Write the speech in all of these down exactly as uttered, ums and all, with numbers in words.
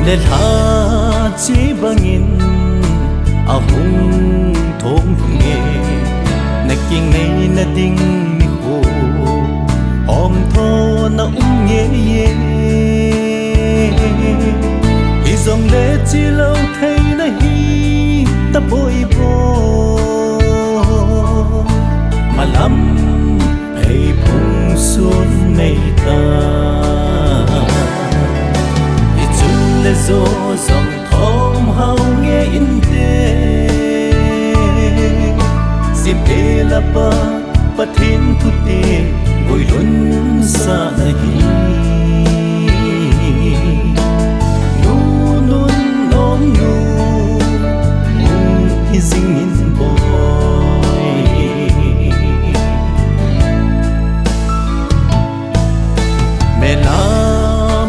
Le lha chi bangin ahung thong lhung e, na kingaina ding nikho hom tho na um nge e. Hijongle chi lou thei na hi tapoi poi, malam ei phung sun mei ta. Hichun le jo jong thom hao nge inte. Sipela pa Pathen thute guilhun sa na hi. Nunun nomnu hung hi jing in boi. Mela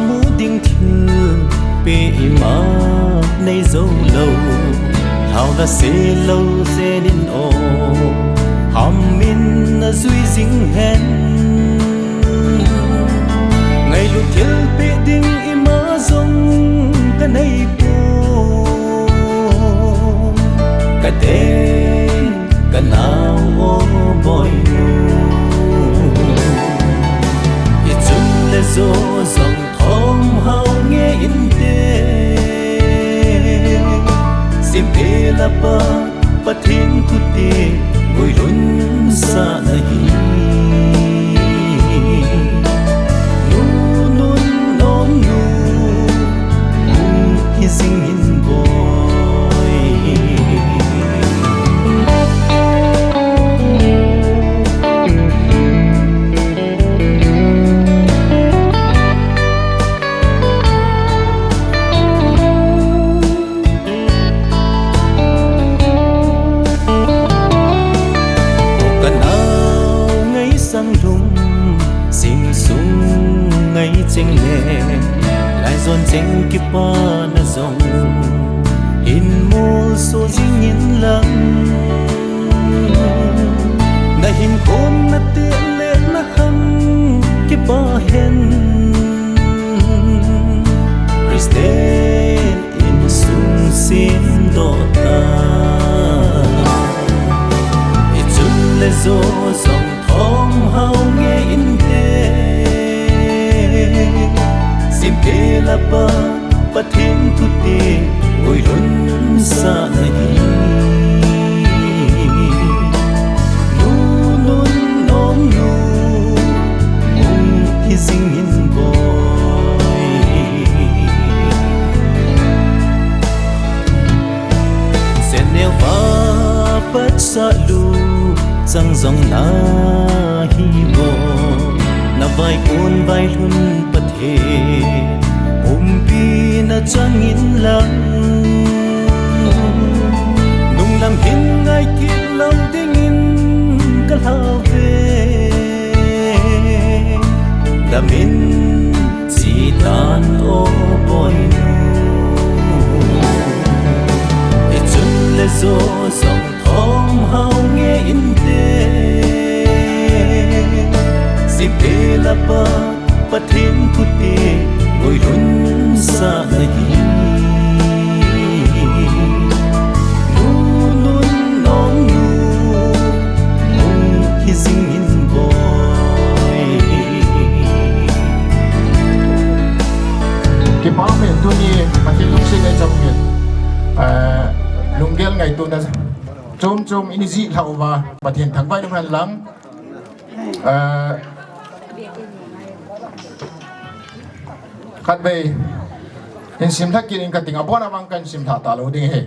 mu ding thil pe ima nei jou lou, lhao la se lou jen in o, ham in na jui jing hen. Ngailut thil pe ding ima jong ka nei poi, ka dei ka nao o boinu. Hichun le jo jong thom hao nge inte. Sipela pa Pathen thute guilhun sa na hi. Nunun nomnu hung hi jing in boi. Ka nao ngaisang lum sing sung ngai cheng le, lai jon cheng kipana jong hin mol so jing in lang. Na hin kon na te le na khang kipa hen, Christian insung sim doh ta. Hichun le jo jong thom hao nge inte. Sipela pa Pathen thute guilhun sa na hi. Nunun nomnu hung hi jing in boi. Sen neo va pat sa lu chang jong na hi boi. Na vai kun vai lhun Pathen umpi na chang in lang. Nung lam hin ngai kit lou ding in ka lhau ve. Dam in chi tan o boinu. Hichun le jo jong thom hao nge inte. Sipela pa Pathen thute guilhun sa na hi. Nunun nomnu hung hi jing in boi. Kipa me tuni Pathen lungset nei chang nge. Eh, lunggel ngaituna chom chom ini ji lhau va Pathen thangvah in um hen lang. Eh, khatvei hin simlha kit in ka ting, abon a vang kan simlha talou ding ahi.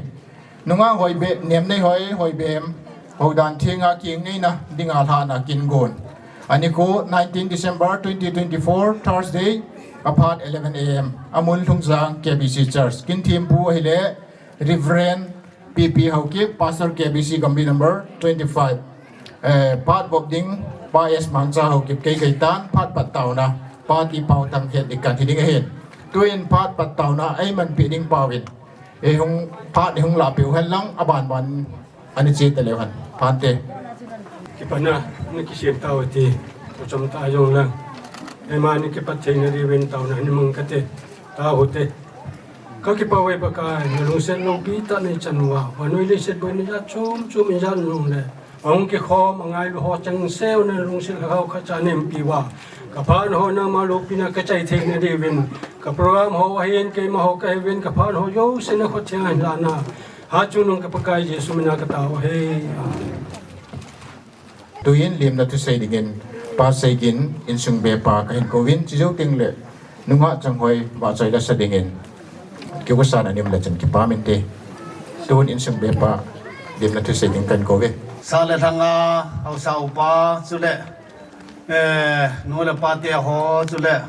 Nunga hoi be, nem nei hoi, hoi be em, houdan thenga king neina dinga lhana kin gon. Ani khu nineteen December twenty twenty-four, Thursday, aphat eleven A M. Amun Lhungjang K B C Church. Kin thempu ahile Reverend P P Haokip, Pastor K B C Gambih number twenty-five. Eh, phat vop ding, Pa S Mangcha Haokip kei kei tan, phat pat tauna, Pa T. Pau Thangkhet ding kan hi ding ahin. Tuin phat pat tauna, eiman pi ding Pau in. Ei hung, phat ei hung lah piu hen lang, aban ban, ani che ta leu hen. Phante. Kipana, ni kisem tau ti, tu chom ta jong lang. Eima ni kipat thei na ri ven tauna, ni mang kate, tau te. Kakipah uve Pakai, nalungset loupi tah neichan uva, vannoi leiset boina jat chom chom in jan nung le, ahung kikhom angailu ho changseh u nalungset lhagao khatcha neiumpiuva, kaphat ho nangma loupina kachai theina diuvin, ka program ho ahin keima ho kahiuvin, kaphat ho jouse nakhotheng a hinlana, hatchungnung ka Pakai Jesu mina katao ahi. Amen. Tuin lemna thusei dingin, Pa Seigin, insung bepa kahin kouvin, chujou tengle, nungah Changhoi, vahchoi lasa dingin, kigosan aneile chun kipah inte. Tun insung bepa, lemna thusei ding kahin kouve. Sah le lhanga haosa upa, chule, eh, nu le pa te ho, chule,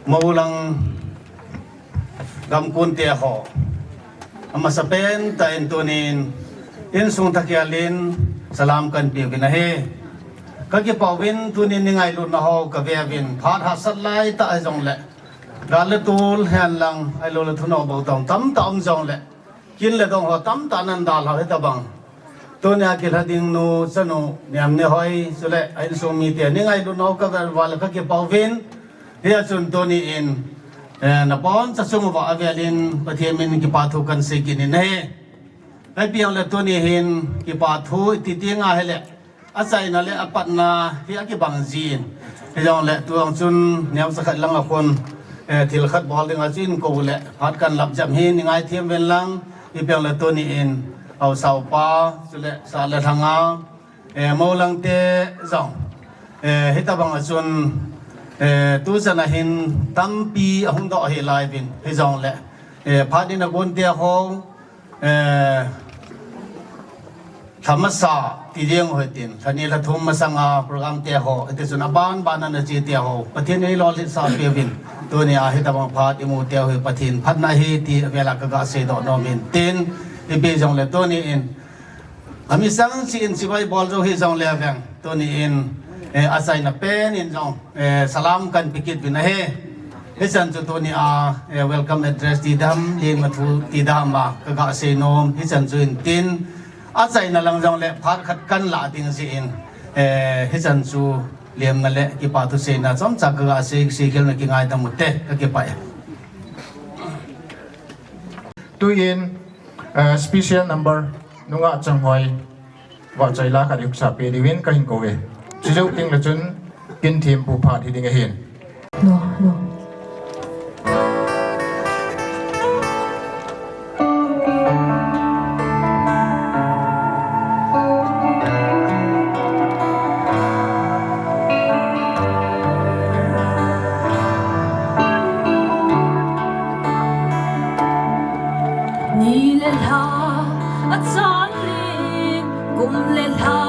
moulang gamkon te ho, amasapen tah in tunin, insung thakhel in salam kahin peuvin ahi. Kakipah uvin tunin neingailut nau ho kaveuvin, phat hahsat laitah hijongle, gal le tol henlang, ahilouleh thunoh boutong tamtah um jongle, kin le dong ho tamtah nan dalhau hitabang. Tunia kilha ding nu chanu Niamnehoi, chule a insung mite neingailut nau kavel uva le kakipah uvin, hia chun tunin, eh, nabonchauva avelin Pathen min kipathu kahin sei kit in ahi. Ahipi jongle tuni hin kipathu iti tenga hile, achaina le apatna hi akibang jin. Hijongle tuang chun neocha khat langa khun, eh, thil khat bol dinga chu inkou le, phat kahin lap jep hi neingaithem uvin lang, ipi jongle tuni in, haosa upa, chule sah le lhanga, eh, moulang te jong, eh, hitabanga chun, eh, tuchan a hin tampi ahung doh hih laiuvin, hijongle, eh, phat in agon te ho, eh, lha masa ti ding hitin, lha ni lha thum masanga program te ho, hiti chun aban ban a nache te ho, Pathen in eilolhinsah peuvin, tunia hitabang phat imu teu hi Pathen phatna ahi ti avela kaga seidoh nomin tin, ipi jongle tuni in, amisang chi in chibai bol jou hijongle veng, tuni in, eh, achaina pen in jong, eh, salam kahin pe kit uvin ahi. Hichan chu tunia, eh, welcome address ti dam, lemna thu ti dam a kaga sei nom, hichan chu intin, achaina lang jongle phat khat kahin lah ding jeh in, eh, hichan chu lemna le kipathu seina chomcha kaga sei, seikhel na kingaidam ute, kakipah e. Tuin, eh, special number, nungah Changhoi, vahchoi la khat ihusa pe diuvin kahin kouve. Chujou tengle chun, kin thempu phat hiding ahin. No, no. Ni le lha achan in, kum le lha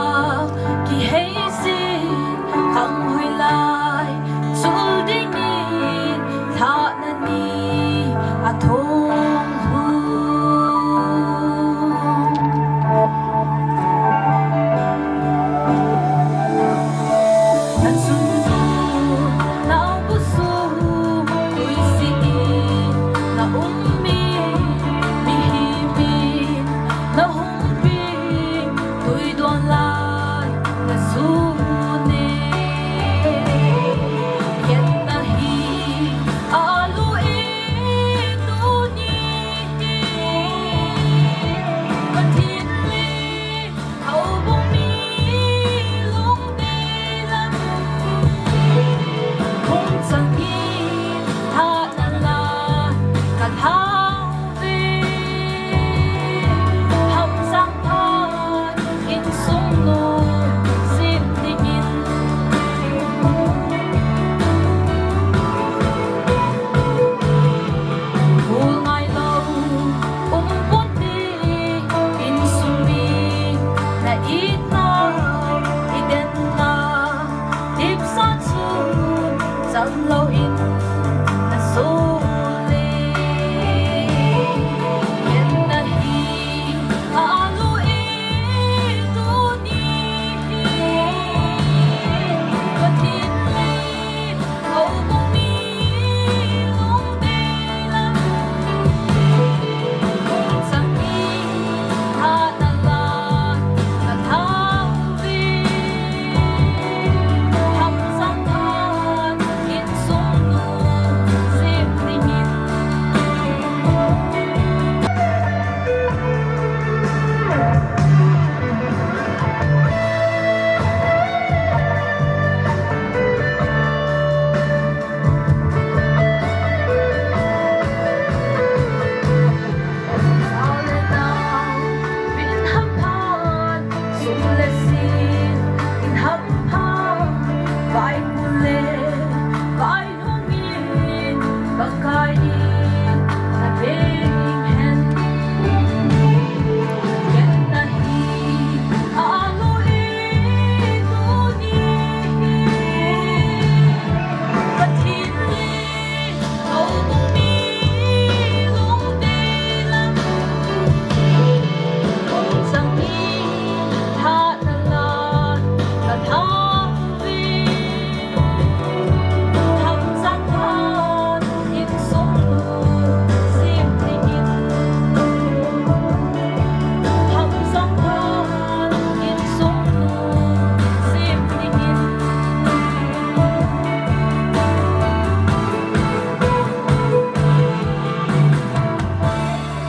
kihei jin, khang hoilai chul dingin.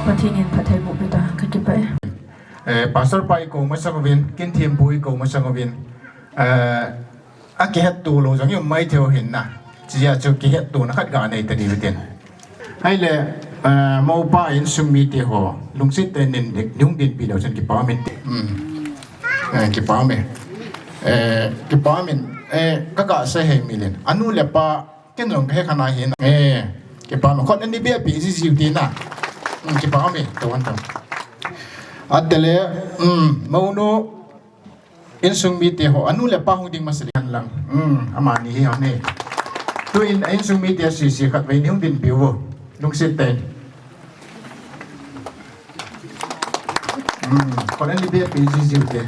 Pathen in phatthei boh peh ta, kakipah e. Eh, Pastor pa i kou masang uvin, Kinthempu i kou masang uvin. Eh, akihetto lou jong i um mai thei u ahin na. Chujeh chun kihetto na khat ga nei ta diu tin. Ahile, eh, moupa insung mite ho, lungset tah in nei hung dinpi leu chun kipa um inte. Hmm. Eh, kipa um e. Eh, kipa um in, eh, ka ga sei hei milen. Anu le apa, ken jong ka he kha nai hin. Eh, kipa um e. Khut ani beh pi ji jiu ti na. Hmm, kipa um e. Tou an tou. Atile, hmm, mounu, insung mite ho, anu le apa hung ding masa ding lang. Hmm, amani hi hon e. Tuin, insung mite sese khatvei nei hung dinpi uvo. Lungset tah in. Hmm, khut ani beh pi ji jiu te.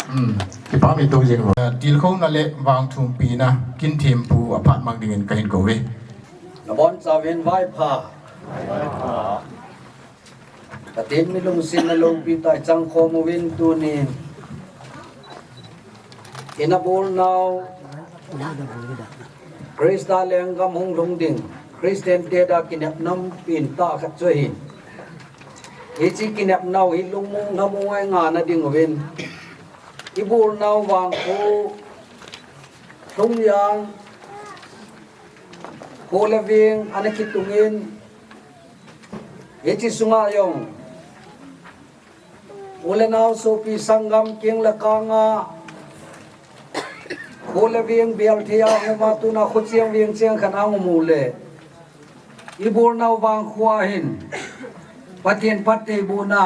Hmm, kipa um e tou jing uvo. Tilkhouna le vangthumpina, Kinthempu aphat mang dingin kahin kou uve. Nabonchauvin vaipha. Pathen mi lungsetna loupi tah i chang khom uvin tunin. Ina bolnau Christa lenggam hung lhung ding, Christian te dia kinepna um pen tah khat chu ahin. Hiche kinepnau hi lungmong lhamong a i ngah na ding uvin. I bolnau vangkho, lhung jang, kho le veng ana kitungin, hiche sunga jong, u le nao sopi sanggam keng le kang a, kho le veng bel thei a um a tuna kho cheng veng cheng khat a um u le. I bolnau vangkho a hin, Pathen phattheibohna,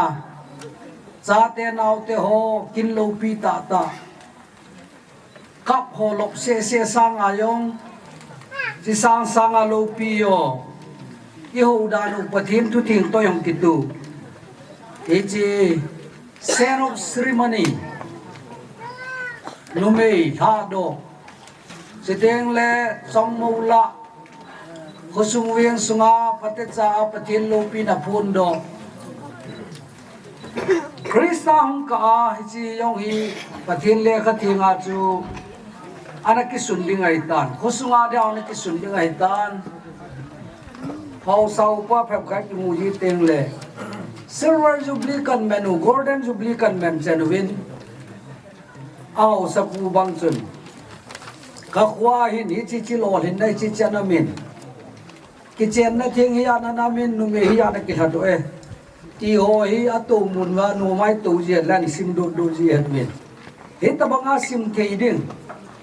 chate naote ho, kin loupi tahtah. Kap ho lop sese sanga jong, chi sang sanga loupi jo. I houdan u Pathen thu theng toh jong kitu. Hiche send off ceremony. Numei lhadoh. Chuteng le chongmou lah. Khosung veng sunga phatecha a Pathen loupina phondoh. Christa hung kah a hiche jong hi Pathen lekha thenga chu ana kisun ding ahitan. Khosunga dia ana kisun ding ahitan. Haosa upa phabep khat kimu ji teng le Silver Jubilee kan man u, Golden Jubilee kan man chen uvin. Ahaosapu bang chun, ka khoa hin hiche chi lolhinna hiche chan amin. Kichenna theng hi ana namin, numei hi ana kilhadoh e. Ti ho hi atou mun uva, numei tou ji hen lang simdoh doh ji hen min. Hitabanga sim thei ding.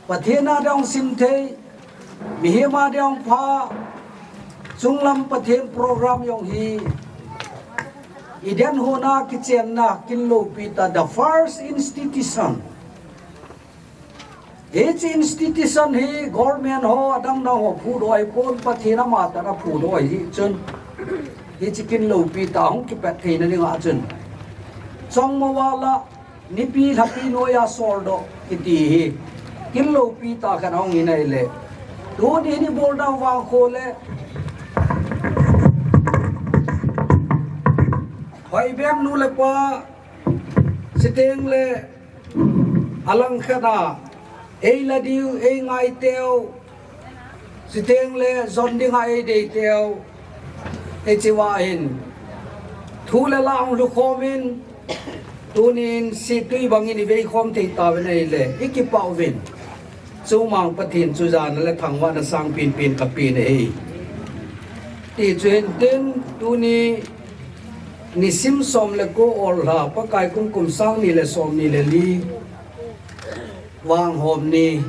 Pathen a ding sim thei. Mihem a ding pha, chunglam Pathen program jong hi, i den hona kichenna, kin loupi tah, the first institution. Hiche institution hi government ho, adang dang ho phudoh ahipon, Pathen amatah in aphudoh ahi chun. Hiche kin loupi tah hung kipat theina dinga chun. Chongmou a lah, nipi lhapi noiya soldoh kiti hi kin loupi tah khat ahung hi nai le. Tuni hin i bolnau vangkho le Hoibeng nu le pa, chuteng le alangkhat a ei la diu, ei ngai teu, chuteng le jon dinga ei dei teu, hiche uva hin thu le la hung lhukhom in, tunin sittui bangin i veikhom thei tauvin ahile, i kipah uvin. Chumang Pathen chu jana le thangvahna sangpen pen kapen ahi. Ti chu hintin, tuni nisim som le ko Orlha, Pakai kum kum sang ni le som ni le li. Vanghom ni,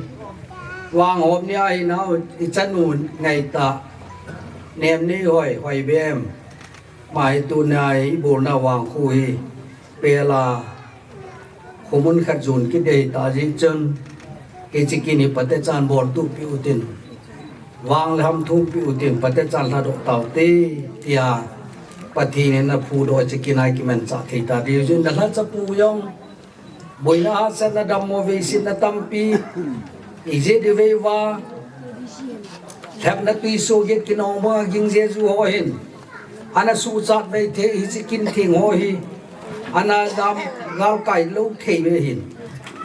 vanghom ni ahi nau, i chanu ngaitah, Nemneihoi, Hoibem. Ama hi tunia hi ibolna vangkho hi pela khomun khat jon kit ding ahitah jeh chun, hiche kin hi phatechan boltup peh utin, vang le ham thum peh utin, phatechan lhadoh taute, tia Pathen in aphudoh a hiche kin a ikimanchah thei ta diu jeh in, nalhachapu jong boina hahsatna, dammo veisetna tampi, ijeh inem uva, lhepna twiso get kinong banga ging Jesu ho hin, ana suhchat vei thei hiche kin theng ho hi, ana dam galkai lou thei ve hin.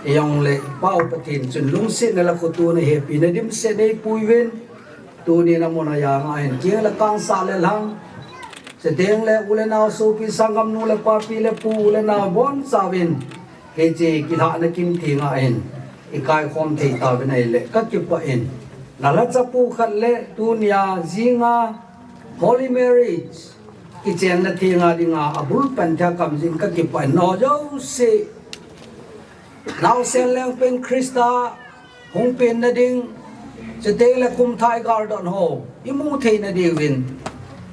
Ijongle Pa u Pathen chun lungsetna le khotona hepina dimset eipui uvin, tuni namun a janga hin keng le kangsah le lhang, chuteng le u le nao sopi sanggam nu le pa, pi le pu, u le nao bonchauvin, hiche kilhahna kin thenga hin ikaikhom thei tauvin ahile kakipah in, nalhachapu khat le tunia jinga Holy Marriage kichenna thenga dinga abul pan thei a kamjin kakipah in, nangho jouse naosen lengpen Christa hung penna ding, chuteng le kumthah igal don ho imu theina diuvin,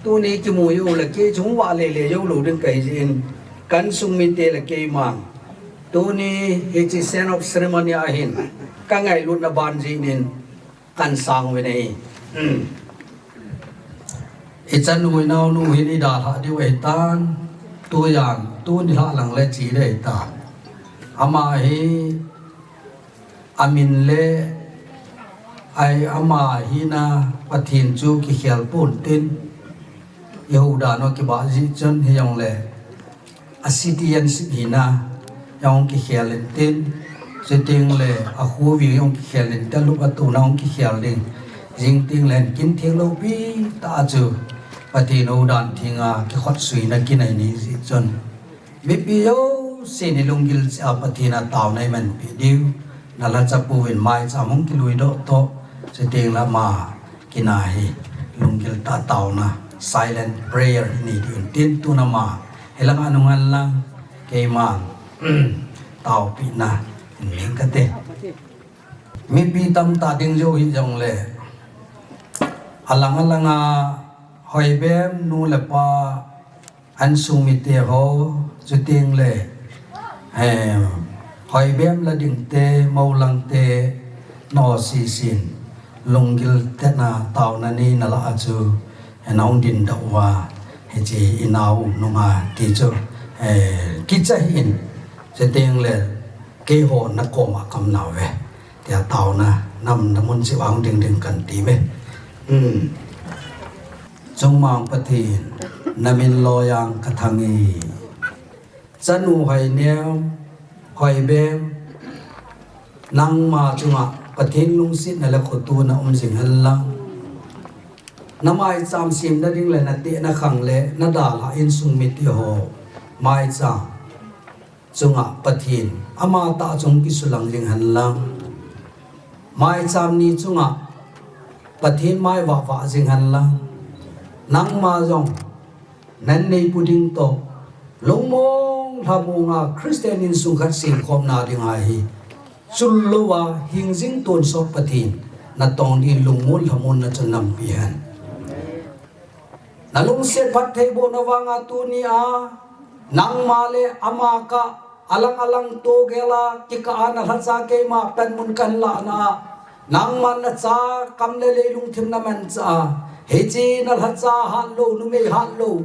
tuni kimu jou le kei chu hung vahle le joulou ding kahi jeh in, ka insung mite le keiman tuni hiche send off ceremony a hin kangailutna ban jeh in kahin sang uvin ahi. Ichanu inaonu hin idalhah diu ahitan, tujan tuni lhah lang le che ding ahitan. Ama hi amin le, ai, ama hina Pathen chu kikhel pon tin, ihoudan u kibah jeh chun, hijongle a citizenship hina jong kikhel intin, chuteng le akhoving jong kikhel intin, alup atona jong kikhel ding, jing teng le kin theng loupi tah chu Pathen houdan thenga kikhotsuina kin ahi jeh chun, mipi jousen ilunggil cheh a Pathen a taona imanpeh diu, nalhachapu in maicham hung kiluidoh toh, chuteng le ama kin a hi lunggil tah a taona, silent prayer inei diu intin, tun ama hilanga nung hen lang, keiman taopehna inei kate. Mipi tamtah ding jou hijongle, alang alanga Hoibem nu le pa, insung mite ho, chuteng le, eh, Hoibem la dingte, mou langte, nao sisin lunggil tetna taona neina lah a chu, eh, nahung dingdoh uva, hiche inao nunga ti chu, eh, kicha hih in, chuteng le keiho nakoma kaum nauve, tia taona namna mun cheh uva hung ding ding kan ti uve. Chungmang Pathen, namin loijang kathang e. Chanu Hoinem, Hoibem, nangma chunga Pathen lungsetna le khotona um jing hen lang, namaicham semna ding le natehna khang le nadalhah insung mite ho maicham chunga Pathen amatah chu hung kisulang jing hen lang, maicham ni chunga Pathen mai vahvah jing hen lang, nangma jong nan neipu ding toh, lungmong lhamonga Christian insung khat semkhomna dinga hi chul louva hingjing tonsot Pathen natong dingin lungmon lhamonna chu nampeh hen. Nalungset phattheibohna vanga tunia nangma le ama kah alang alang togel a kikah a nalhacha keima panmun kahin lahna a, nangman nacha kam le lei lungthim namanchah a, hiche nalhacha hatlou, numei hatlou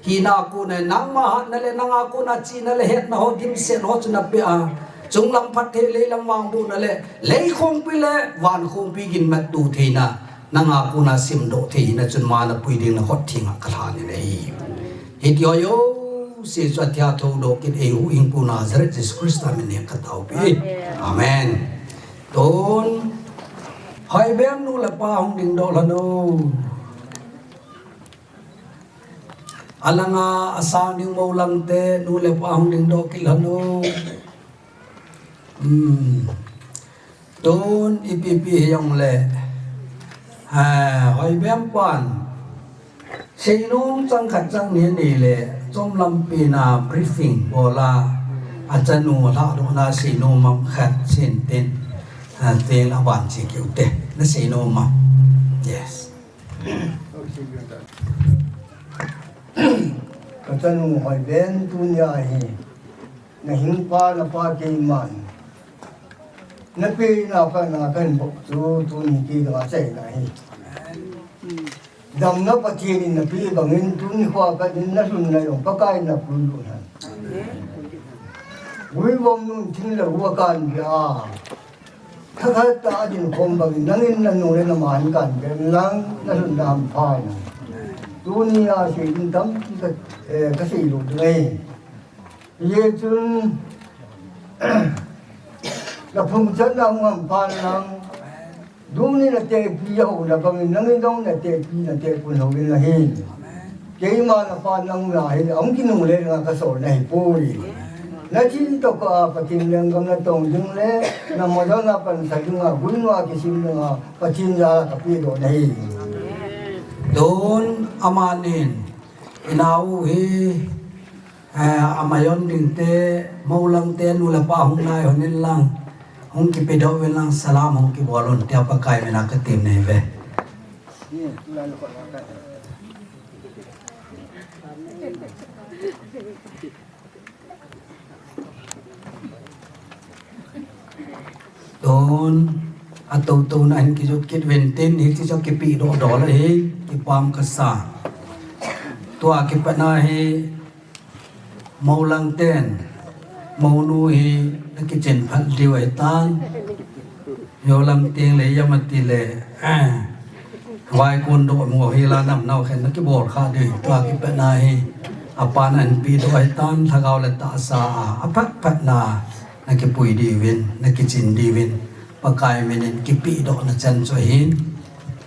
hina a kona nangma hatna le nanga kona chihna le hetna ho, dimset ho chu napeh a, chunglam phatthei, leilam vangbohna le leikhongpi le vankhongpi ginmatto theina nanga kona semdoh thei hina chun ma napui ding nakhut thenga kalhan in ahi. Hitiho jouse chu athia thoudoh kit eihuhhingpu Nazareth Jesu Christa min in kataopeh e. Amen. Tun, Hoibem nu le pa hung dingdoh lhon u. Alanga asang ding mou langte nu le pa hung dingdoh kit lhon u. Tun ipi pi hijongle, Hoibem pan seinom chang khat chang ni anei le, chomlam pena briefing bol a, achanu lhadohna seinom am khat seiyin tin, teng aban che keu te, naseinom am? Yes. Ka chanu Hoiben, tunia hi na hing pa, na pa keiman na pe na ka na kan bok chu tuni ti da chai na hi. Damna Pathen in na pe bangin tuni kho ka din na lhun na jong Pakai na pui lu na. Vui vom nun thing le hua kan bia. Thakhat ta a din khom bangin nangin na nu le na man kan bia lang na lhun na ham phai na. Tuni a sei din tam ki ka, eh, ka sei lu tu nei. Ye chun, na phung chan na hung ham phai lang. Duni na te pi ya ho na bangin nangin dong na te pi na te pun ho na hi. Keima na pa nang na hi, ang kinung le na ka sol na hi pui. Na chin to ka Pathen lenggam na tong ding le, na mo na pan sa ding a, gun wa kisim ding a, Pathen ya ka pi do na hi. Tun amanin, inau hi, eh, amayon ding te, moulang te, nu le pa hung nai hon in lang, hung kipe do vin lang, salam hung kibol un, tia Pakai mina ka tim nei ve. Tun, a to to na hin kijot kit vin tin, hi chi cho kipi do do la hi, kipam ka sa. Tua kipa na hi, moulang ten, mounu hi, na kichin phat diu ai tan. Yolam ting le yamati le, eh, vai kun do mo hi la nam nau khen na kibol kha di, tua kipa na hi, apa na hin pi do ai tan, thagau le ta sa a, a phat phat na, na kipui di vin, na kichin di vin, Pakai minin kipi do na chan cho hin,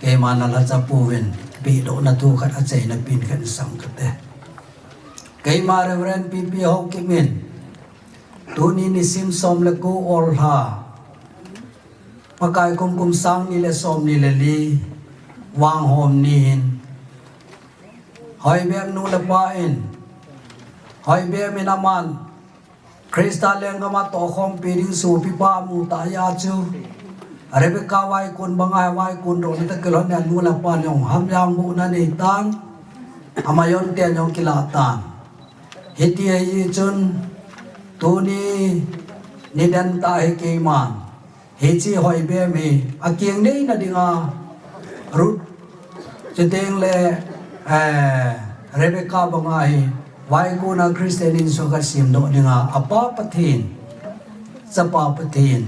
keima na la cha pu vin, pi do na tu khat a chei na pin khat sang kate. Keima Reverend P P Ho Kimin, tuni nisim som le ko ol ha, Pakai kum kum sang ni le som ni le li, vang hom ni hin. Hoibem nu le pa in, Hoibem in aman, Krista lenggam a tokhompi ding sopi pa mu ta ya chu. Rebecca vai kun banga vai kun do na ta kilhon ne nu le pa ne ong ham yang bu na nei tan. Amayon te ne ong kila tan. Hiti hi chun tuni ni den ta hi keiman. Hichi Hoibem hi, a kiang nei na dinga, Ruth, chuteng le, eh, Rebecca banga hi, vai kuna Christian in so ka sim do dinga, a pa Pathen, cha pa Pathen,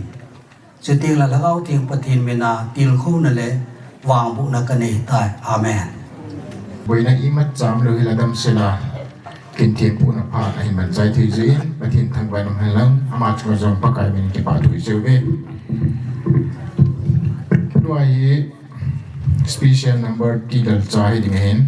chuteng le Lhagao Theng Pathen mina, tilkhou na le, vang bu na ka nei tai. Amen. Boina imat cham lo hi la dam sela. Kin thiam pu na pha ahi man chai thei jeh in, Pathen thangvah in um hen lang, ama chunga jong Pakai min kipah thu i cheu ve. Tua hi special number ti dal cha hi ding ahin.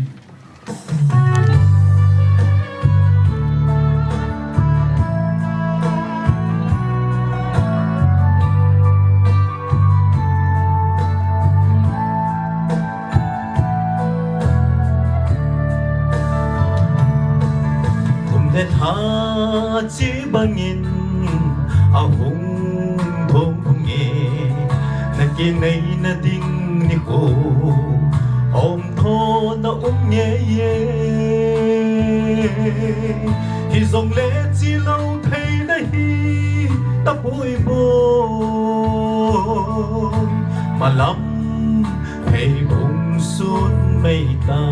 Kum le tha chi bangin ahung thong hung e, na kinei na ding nikho, om tho na um nge ye. Hi jong le chi lo thei na hi ta pui bo, malam Hei bung sun mei ta.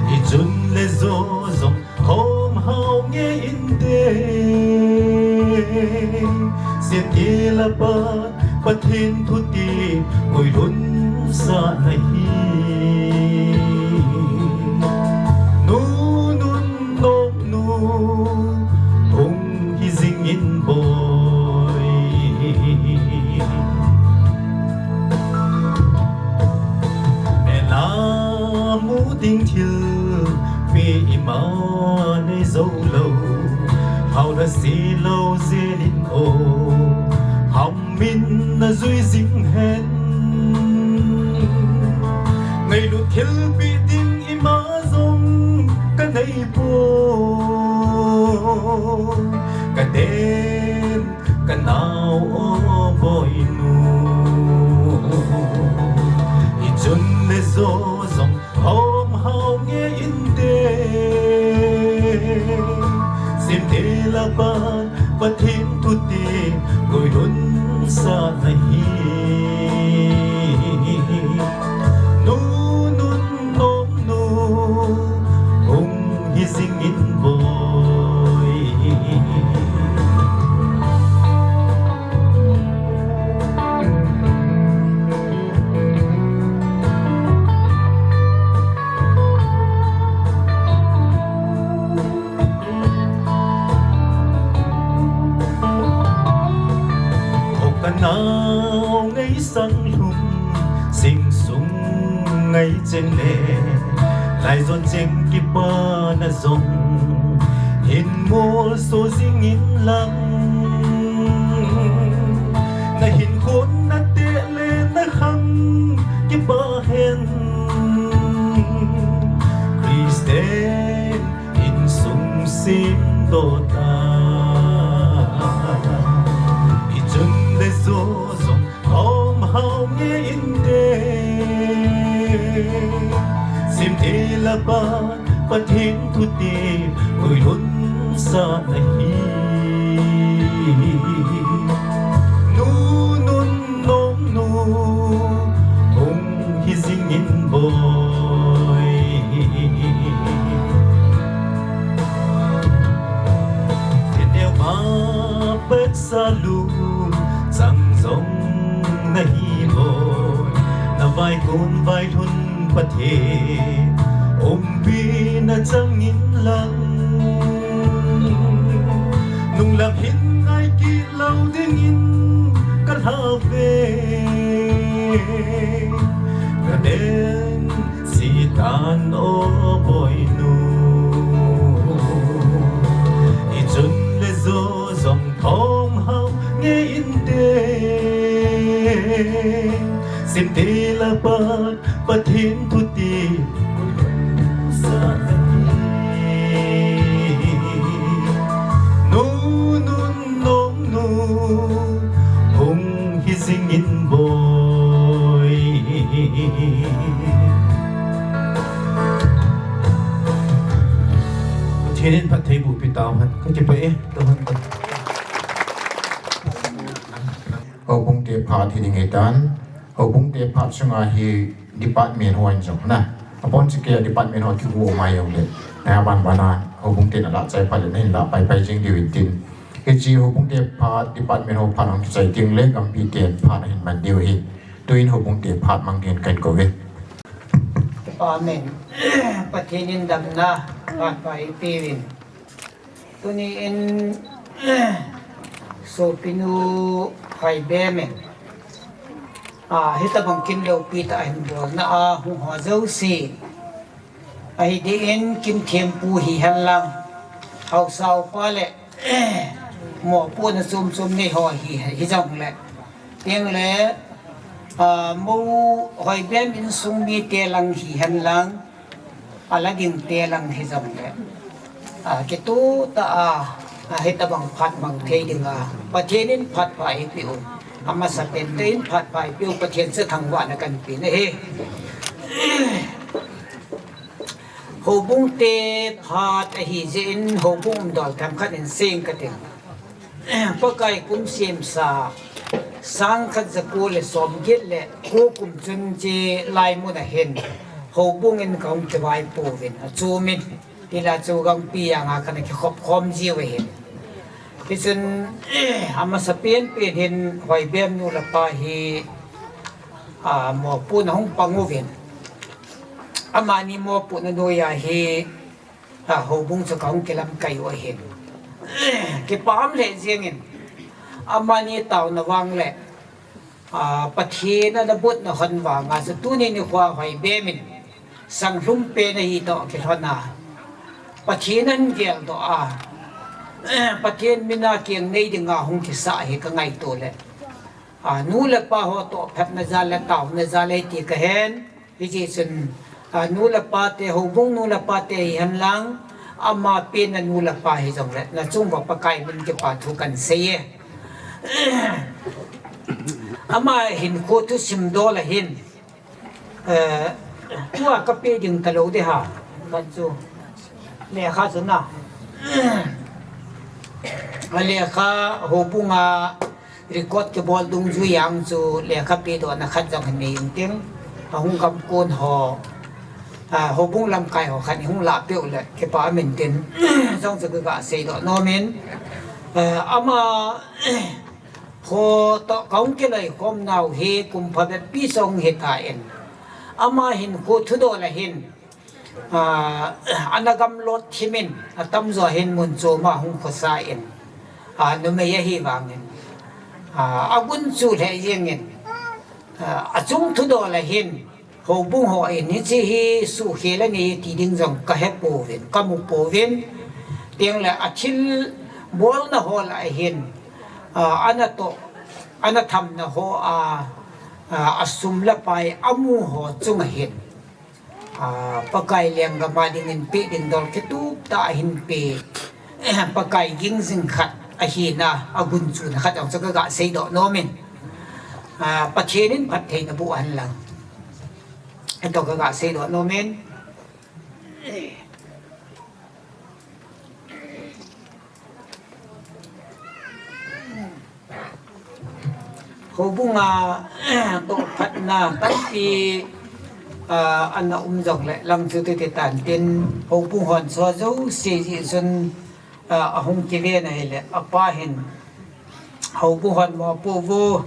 I chun le zo zong hom hau nge in te. Sia ti la pa, Pathen thu ti, ui lun sa na hi. Nu nun nong nu, hung hi zing in boi. Mela mu ding thil pi ima nei zo lo, hau da si lo zel in o, ham min na zui zing hen. Ngailut thil pi ding ima zong ka nei pua, ka den ka nau o boinu. I chun Zo zong hom hau nge inte, simte lapan Pathen thute guilhun sa nahi. Nu nun nom nu hung hi zingin boi. Thok kanau ngai sang lhum sing sung ngai cheng le, lai zon cheng kipana zong hin mol so zingin lang. Na hin khon na te le na khang kipa hen Christian insung sim dota. I chun le zo zong hom hau nge inte, simte lapan Pathen thute guilhun sa nahi. Nu nun nom nu hung hi zingin boi. Teneu ma pek sa lu sang zong nahi boi. Na vai kun vai lhun Pathen umpi na changin lang. Nunglam hin ngai kilo dingin ka lha ve. Ka den sitan o boinu. I chun le zo zong thom hau nge inte. Simte lapan Pathen thute sa nahi. Nu nun nom nu hung hi zingin boi. Pathen in phatthei boh pi tau hen. Ka kipah e, tau hen. Houbung te phat hi ding ahi tan. Houbung te phat sunga hi department ho in jong na. Apon chike department ho kihu mai jong le. Na ban bana houbung te na la chai phat le na hin la pai pai jing diu in tin. Hiche houbung te phat department ho phat hung kichai ding le gampi ten phat na hin man diu hin. Tuin houbung te phat mang ding kan ko ve. Amen. Pathen in damna phat pai pi vin. Tuni in sopinu Hoibem in, a, hitabang kin loupi tah a hin bolna a hung ho jouse. Ahi ding in kin thempu hihen lang. Haosa upa le mopohna chom chom nei ho hi, hijong le. Teng le, a, mo Hoibem insung mite lang hihen lang. A la ding te lang hijong le. A, kituh tah a, a, hitabang phat mang thei ding a. Pathen in phat pha eipeh u. Amasapen te in phat pha eipeh u. Pathen chu thangvahna kan pe na hi. Houbung te phat ahi jeh in houbung umdol themkhat in seng ka ting. Pakai kum semsa, sang khat ja ko le som get le ko kum chun hiche lai mun a hin houbung in ka hung kivaipouvin, achom in, tila chu gangpi a nga kana kikhop khom jiu ahin. Hichun, amasapen pen hin Hoibem nu le pa hi, a, mopohna hung pang uvin. Amani mopohna noiya hi, a, houbung chu ka hung kilamkai u ahin. Kipah lheh jeng in, amani taona vang le, a, Pathen ana botna hon vanga chu tuni nikhoa Hoibem in sang lhum pen ahi toh kilhon a, Pathen ahin geldoh a, Pathen mina keng nei dinga hung kisah hi ka ngaito le, a, nu le pa ho toh phatna jal le taona jal ahi ti ka hen. Hijeh chun, a, nu le pa te, houbung nu le pa te hihen lang, ama penna nu le pa hijong le, na chung uva Pakai min kipathu kan sei e. Ama hinkho thusim dol a hin, Eh, tua ka pe ding ta lo de ha. Khat chu. Lekha chu na. A lekha houbung a record kibol dungjui a chu lekha pedohna khat jong hin nei intin. A hung gam kon ho. A, houbung lamkai ho khat hung la peh u le kipa um intin. Jong chu ka ga seidoh nom in. Eh, ama ho toh ka hung kiloi khom nau hi kum phabep pi song hi ta in. Ama hin khu thudoh la hin, ah, ana gamlot thim in, atamjo hin mun chom a hung khosa in, ah, numei ahi vang in, ah, agun chu lheh jeng in, ah, achung thudoh la hin, houbung ho in hiche hi suhkhel anei ti ding jong ka he pouvin, ka mu pouvin, tiang le athil bolna ho la hin, ah, ana toh, ana thamna ho a, ah, asum le pai amu ho chung a hin, ah, Pakai lenggam a ding in pe ding dol kitup tah a hin pe, Pakai ging jing khat ahi na, agun chuna khat jong chu ka ga seidoh nom in. Ah, Pathen in phattheina boh hen lang. Hitoh ka ga seidoh nom in. Houbung a toh phatna tampi, ah, ana um jong le lang chu titi tan tin, houbung hon chu jouse jeh chun, ah, ahung kiven ahile, apa hin houbung hon mopo vo,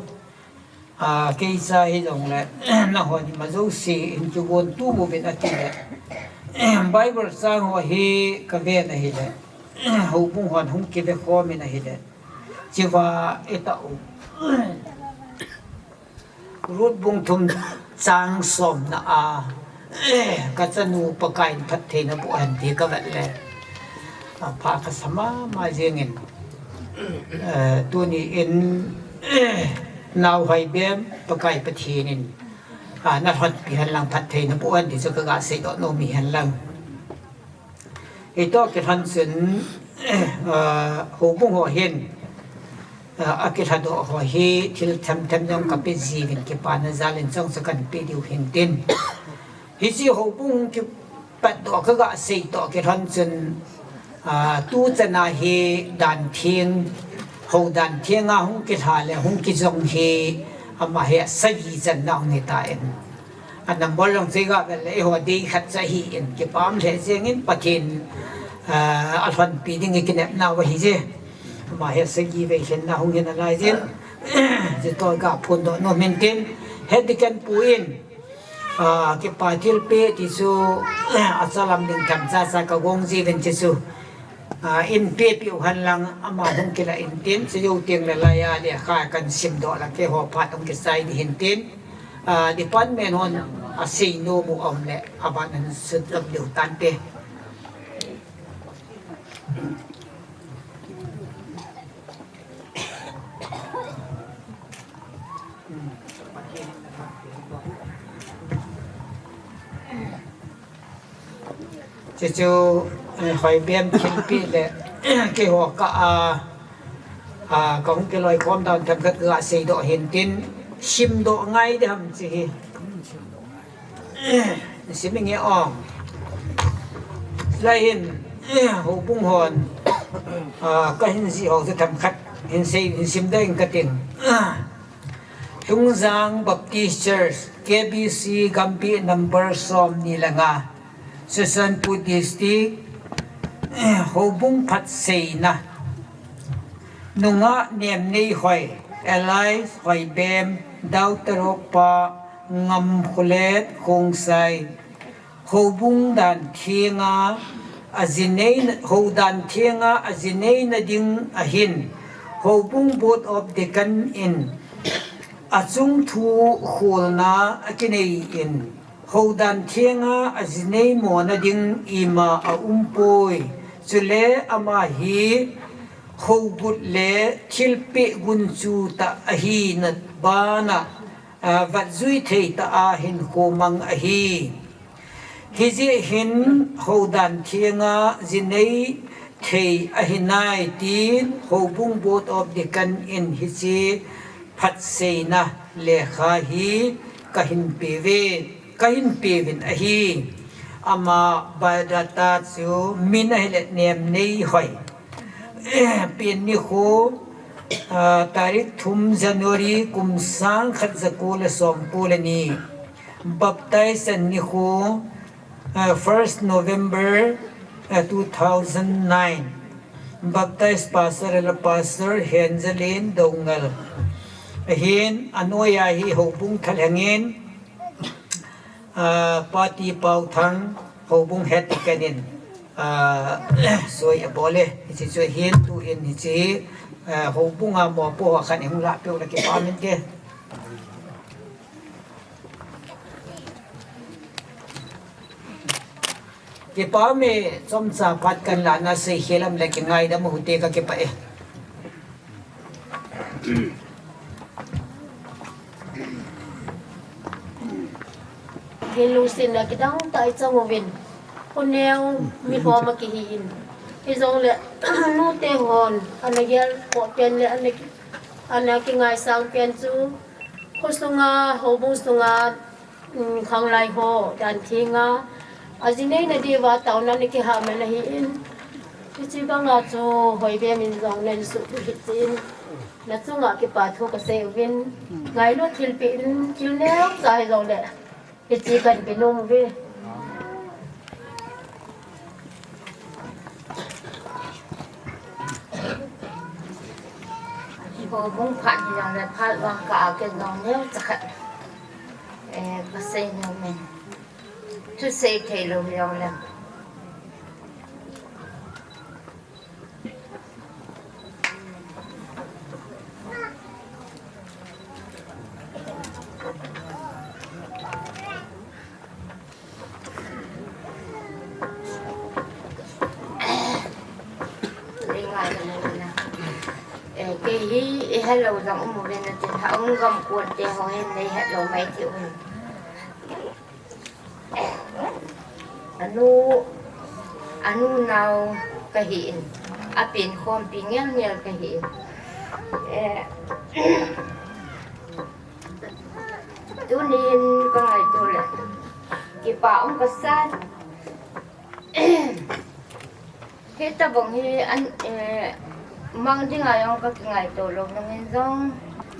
ah, kei cha hi jong le, nahon ima jouse in kigon tu uvin ati le, Bible chang ho hi ka ven ahile, houbung hon hung kive khom in ahile, chiva i ta u. Ruth bung thum chang somna a, ka chanu Pakai in phattheina boh hen ti ka vet le, a, pha ka sa mama jeng in, eh, tuni in, Nau Hoibem, Pakai Pathen in, a, na lhonpi hen lang, phattheina boh hen ti chu ka ga seidoh nom hi hen lang. Hitoh kilhon chun, eh, houbung ho hin, eh, akilhadoh ho hi thil themthem jong ka pe jiuvin kipana jal in chong chu kan pe diu hin tin. Hiche houbung kipatdoh ka ga sei toh kilhon chun, ah, tu chan a hi dan theng, hou dan theng a hung kilha le hung kijong hi ama hi asagi channa hung hi ta in. A number jong chu i ga vet le, eiho dei khat chu ahi in, kipah lheh jeng in, Pathen, ah, alhonpi ding i kinepnau ahi je. Ama hi asagi vei lhenna hung hi nalai jin. Chutoh i ga phondoh nom in tin, Head Deacon pu in, ah, kipa thilpeh ti chu, ah, achalam ding themcha cha ka gong jiuvin, chuchu, ah, in pehpeh u hen lang, ama hung kilah in tin, chujou teng le lai a lekha kan simdoh le keiho phat hung kichai ding hin tin. Ah, department hon asei nom u um le, aban hin sut lom diu tante. Chuchu, eh, Hoibem thilpeh le, keiho ka a, a, ka hung kiloikhom dan themkhat ka seidoh hin tin, simdoh ngai ding ham chu hi. Sim inge o. Lai hin, houbung hon, a, ka hin jih ho chu themkhat hin sei, hin simdoh ing ka ting. Tungjang Baptist Church, K B C, Gambih number somni le nga, Churachandpur District, houbung phatseina. Nungah Nemnei Hoi, alias Hoibem, Dau Tarokpa, Ngamkholet, Khongsai. Houbung dan thenga, ajinei, hou dan thenga, ajinei na ding ahin, Houbung Board of Deacon in achung thu kholna akinei in, hou dan thenga ajinei mona ding ima aumpoi. Chule ama hi hougut le thilpeh gunchu tah ahina bana, a, vatjui thei tah a hinkho mang ahi. Hijeh hin hou dan thenga jinei thei ahinai tin Houbung Board of Deacon in hiche phatseina lekha hi kahin peuve. Kahin peuvin ahi. Ama biodata chu min ahile Nemneihoi. Pen nikho, ah, tarik thum January kum sang khat jako le somko le ni. Baptize nikho, ah, first November, ah, two thousand nine. Baptize pastor le Pastor Henzelin Doungel. Ahin anoiya hi houbung thalhengin, ah, Pati Pauthang houbung head kanin, ah, soi abol e. Hiche chu hin tuhin hiche, ah, houbunga mopo a khat ihung lah peh u le kipa min ke. Kipa me chomcha phat kan lahna seikhel am le kingaidam u hite ka kipah e. Hin lungsetna kidang tah i chang uvin. Khoneo mi lhom a kihi in. Hijongle nute hon ana gel khoh pen le ana ki, ana kingaisang pen chu khosunga, houbung sunga, um, khanglai ho, dan thenga, aji neina diuva taona ana kihahmang ahi in. Hiche banga chu Hoibem in jong nahin suhpeh hih jeh in, nachunga kipa thu kasei uvin, ngailut thilpeh in, thil neocha hijongle hiche kahin pe nom uve. Houbung phat hijongle phat vang ka a ken jong neocha khat, eh, kasei nom in. Thusei thei lou hijongle. Eh, kei hi ihet lou jong um uvin natin, ha, um gam kon te ho hin neihet lou mai thei uvin. Anu, anu nao kahi in, apen khompi ngel ngel kahi in. Eh, tunin ka ngaito le, kipa um kasa. Hitabang hi an, eh, mang dinga jong ka kingaito lou, nangin jong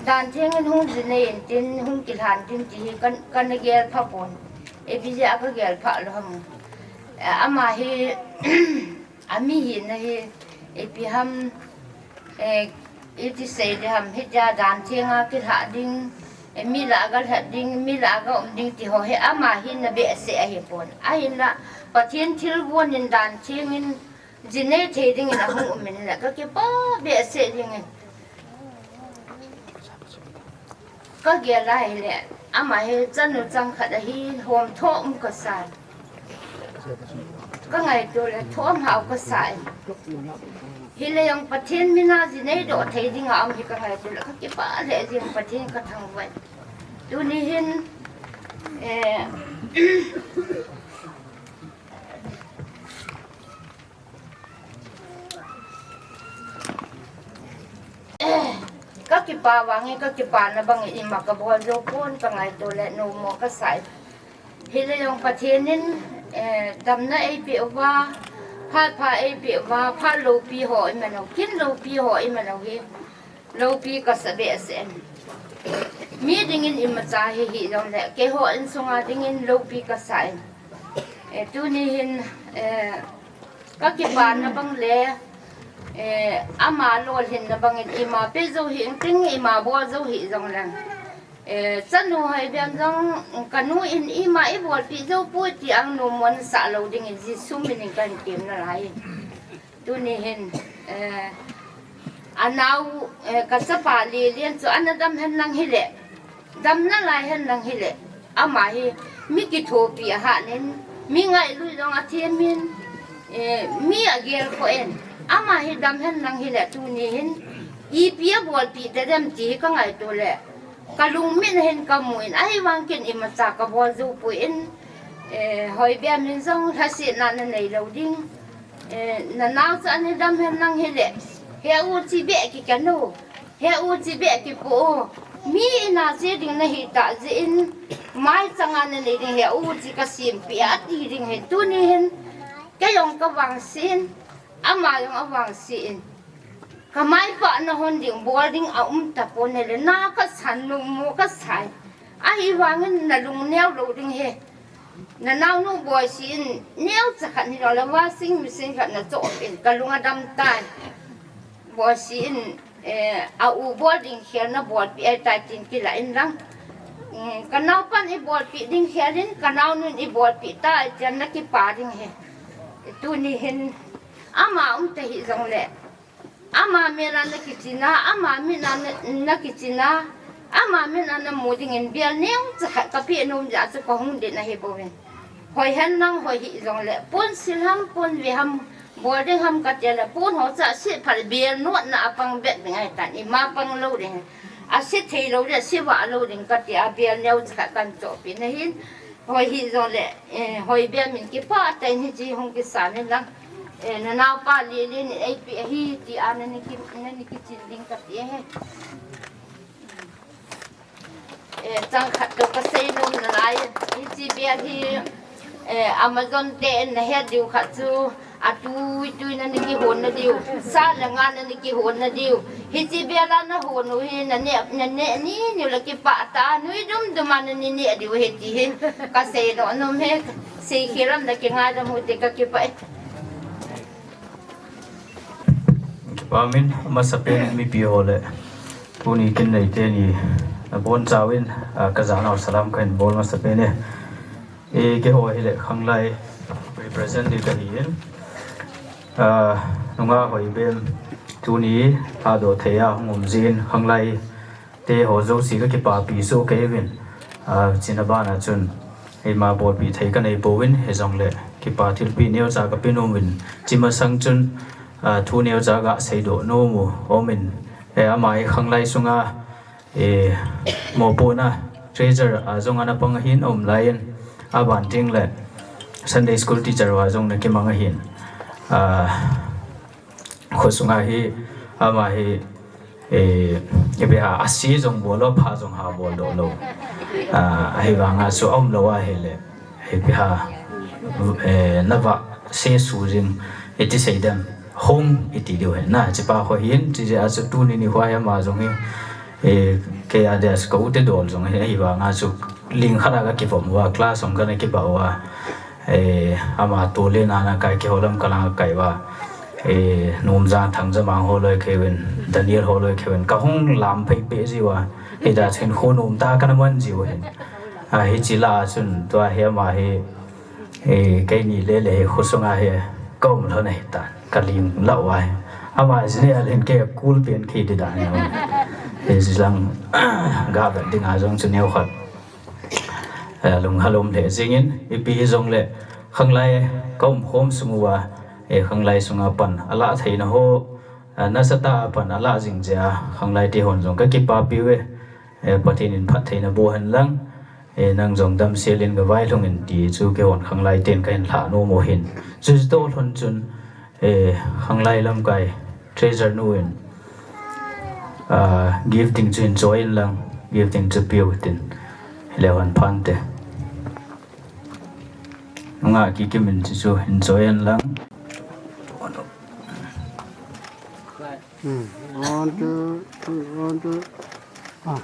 dan thengin hung jinei intin, hung kilhan tin ti hi kan, kana gel pha pon. Ipi jeh a ka gel pha lou ham. Eh, ama hi, ami hina hi, ipi ham, eh, iti sei ding ham, hitia dan thenga kilhah ding, eh, mi lah a galhah ding, mi lah a ga um ding ti ho hi ama hina behseh ahi pon. Ahinla, Pathen thilgon in dan thengin, jinei thei dingin ahung um in le, ka kipa behseh dingin. Ka gel a hile, ama hi chanu chang khat ahi, hom thom kasa. Ka ngaito le, thom hao kasa e. Hile jong Pathen mina jinei doh thei dinga um hi ka ngaito le, ka kipa lheh jing, Pathen ka thangvah e. Tuni hin, eh, ka kipa vangin, ka kipana bangin ima ka bol jou pon, ka ngaito le nomo kasa e. Hile jong Pathen in, eh, damna eipeh uva, phat pha eipeh uva, phat loupi ho iman u, kin loupi ho iman u hi loupi kasa behseh in. Mi dingin imacha hi hih jongle, keiho insunga dingin loupi kasa in. Eh, tuni hin, eh, ka kipana bang le, eh, ama lolhinna bangin ima pe jou hih inting, ima bol jou hih jongleng, eh, chanu Hoibem jong, kanu in ima ibolpeh jou poi ti ang nomo nasah lou dingin Jesu minin kahin tem nalai. Tuni hin, eh, anao, eh, ka chapa Lelen chu ana dam hen lang hile, dam nalai hen lang hile, ama hi mi kithopi ahanin, mi ngailut jong athem in, eh, mi agel khoh in, ama hi dam hen lang hile, tuni hin ipi abolpeh tadem ti hi ka ngaito le, ka lungmit a hin ka mu in, ahivang ken imacha ka bol jou poi in, eh, Hoibem in jong lhasetna nanei lou ding. Eh, nanao chu ana dam hen lang hile, he u chi beh kikhen u, he u chi beh kipo u, mi ina che ding nahi tah jeh in, Mai changa nanei ding ahi, u chi kasempeh ati ding ahi. Tuni hin, kei jong kavangse in, ama jong avangse in. Kamai pah nahon ding, bol ding aum tapon ahile, na kasan, numo kasai. Ahivangin nalung neo lou ding ahi. Nanaonu Boise in, neocha khat hilou le washing machine khat nachoh in, kalung adam tai. Boise in, eh, a u bol ding khel nabolpeh ahitai tin kilah in lang. Mm, kanaupan ibolpeh ding khel in, kanaonun ibolpeh tai tin nakipah ding ahi. Tuni hin, ama um tahih jongle, ama mel a nakichena, ama mit a na, nakichena, ama mit a namu dingin bel neocha khat kapeh nom jeh a chu kahung ding ahi bouvin. Hoi hen lang hoi hih jongle, pon sil ham, pon ve ham, bol ding ham kati le, pon ho chu aset phat le bel notna apang bet ding ahitan, ima pang lou ding. Ase thei lou ding, ase vah lou ding kati a bel neocha khat kahin chohpeh nahin. Hoi hih jongle, eh, hoi bel min kipah tah in hiche hung kisan in lang. Eh, nanaopa Lelen in eipeh ahi ti a nani ki, nani kichin ding kati ahi. Eh, chang khat toh kasei nom nalai. Hiche bel hi, eh, Amazon te in nahet diu khat chu, atui tui nani kihon nadiu. Sa le nga nani kihon nadiu. Hiche bel a nahon u hi naneh, naneh ni niu le kipah tah a nui dum dum a nani neh diu ahi ti hi. Kasei nom nom ahi. Seikhel lam nakingaidam u te kakipah e. Kipah min, amasapen in mipi ho le tuni kin neite ni nabonchauvin, ah, kajanau salam kahin bol masapen e. Eh, keiho hile khanglai represent ding kahin. Ah, nungah Hoibem tuni adoh thei a hung um jeh in khanglai te ho jouse kakipapi soh kei uvin. Ah, chuna bana chun eima bolpeh thei kanei pouvin, hijongle kipa thilpeh neocha kape nom uvin. Chi masang chun, ah, thu neocha gaseidoh nom u um in, eh, ama hi khanglai sunga, eh, mopohna treasurer a jong ana pang ahin, aum lai in, aban tengle Sunday school teacher a jong ana kimang ahin. Ah, khosunga hi, ama hi, eh, ipi ham, ase jong bol lou, apha jong ha boldoh lou. Ah, ahivanga chu aum lou ahile, ipi ham, eh, navah se su jing, iti sei dem, hung iti diu ahi. Na, hichepa ho hin, hiche jeh a chu tuni nikho hi ama jong hi, eh, kei a dia chu ka u te dol jong ahi, ahivanga chu ling khat a kakivom uva, class jong kana kibah uva. Eh, ama tolin ana kai, keiho lam kalang kai uva. Eh, Nomjang, Thangjamang holoi kei uvin, Daniel holoi kei uvin, kahung lam phei peh jiuva. Hita chun kho nom tah kana man jiu ahin. Ah, hiche lah a chun tua hi ama hi, eh, keini lele hi khosunga hi kaum lhon ahitan, kaling lah uva hi. Ama jine a lhin kei kul pen kei ding dan ahi. Hiche lang gavet dinga jong chu neokhat, eh, lunghalom lheh jengin, ipi hijongle khanglai kaum khom sung uva, eh, khanglai sunga pan alah theina ho, eh, nasatah a pan alah jing jeh a khanglai te hon jong kakipapi uve. Eh, Pathen in phattheina boh hen lang. Eh, nang jong damsel in gavailhung in ti chu keihon khanglai ten kahin lhah nom u ahin. Chuche toh lhon chun, eh, khanglai lamkai treasurer nu in, ah, gifting chu hin choi in lang, gifting chu piu tin. Hileh hon phante. Nungah Kikim in chu, chu hin choi in lang. Hmm. One, two, three, one, two. Ah.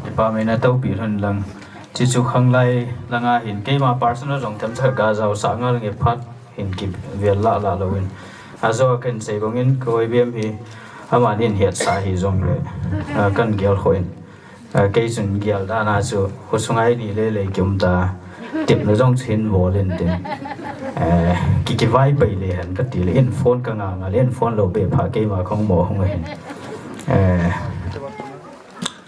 Department a topi lhon lang. Chuchu khanglai langa hin keima personal jong themcha kajao sah ngal nge phat hin kivel lah lah louvin. Ajo a kahin sei bangin ka Hoibem hi amanin hetsah hijongle, ah, kahin gel khoh in. Ah, kei chun gel dan a chu, khosunga ini lele kium ta, tepna jong chu hin bol in tin. Eh, ki, kivaipai le hen kati le, in phone kanga nga le, in phone lou be pha keima kahung mo hung ahin. Eh,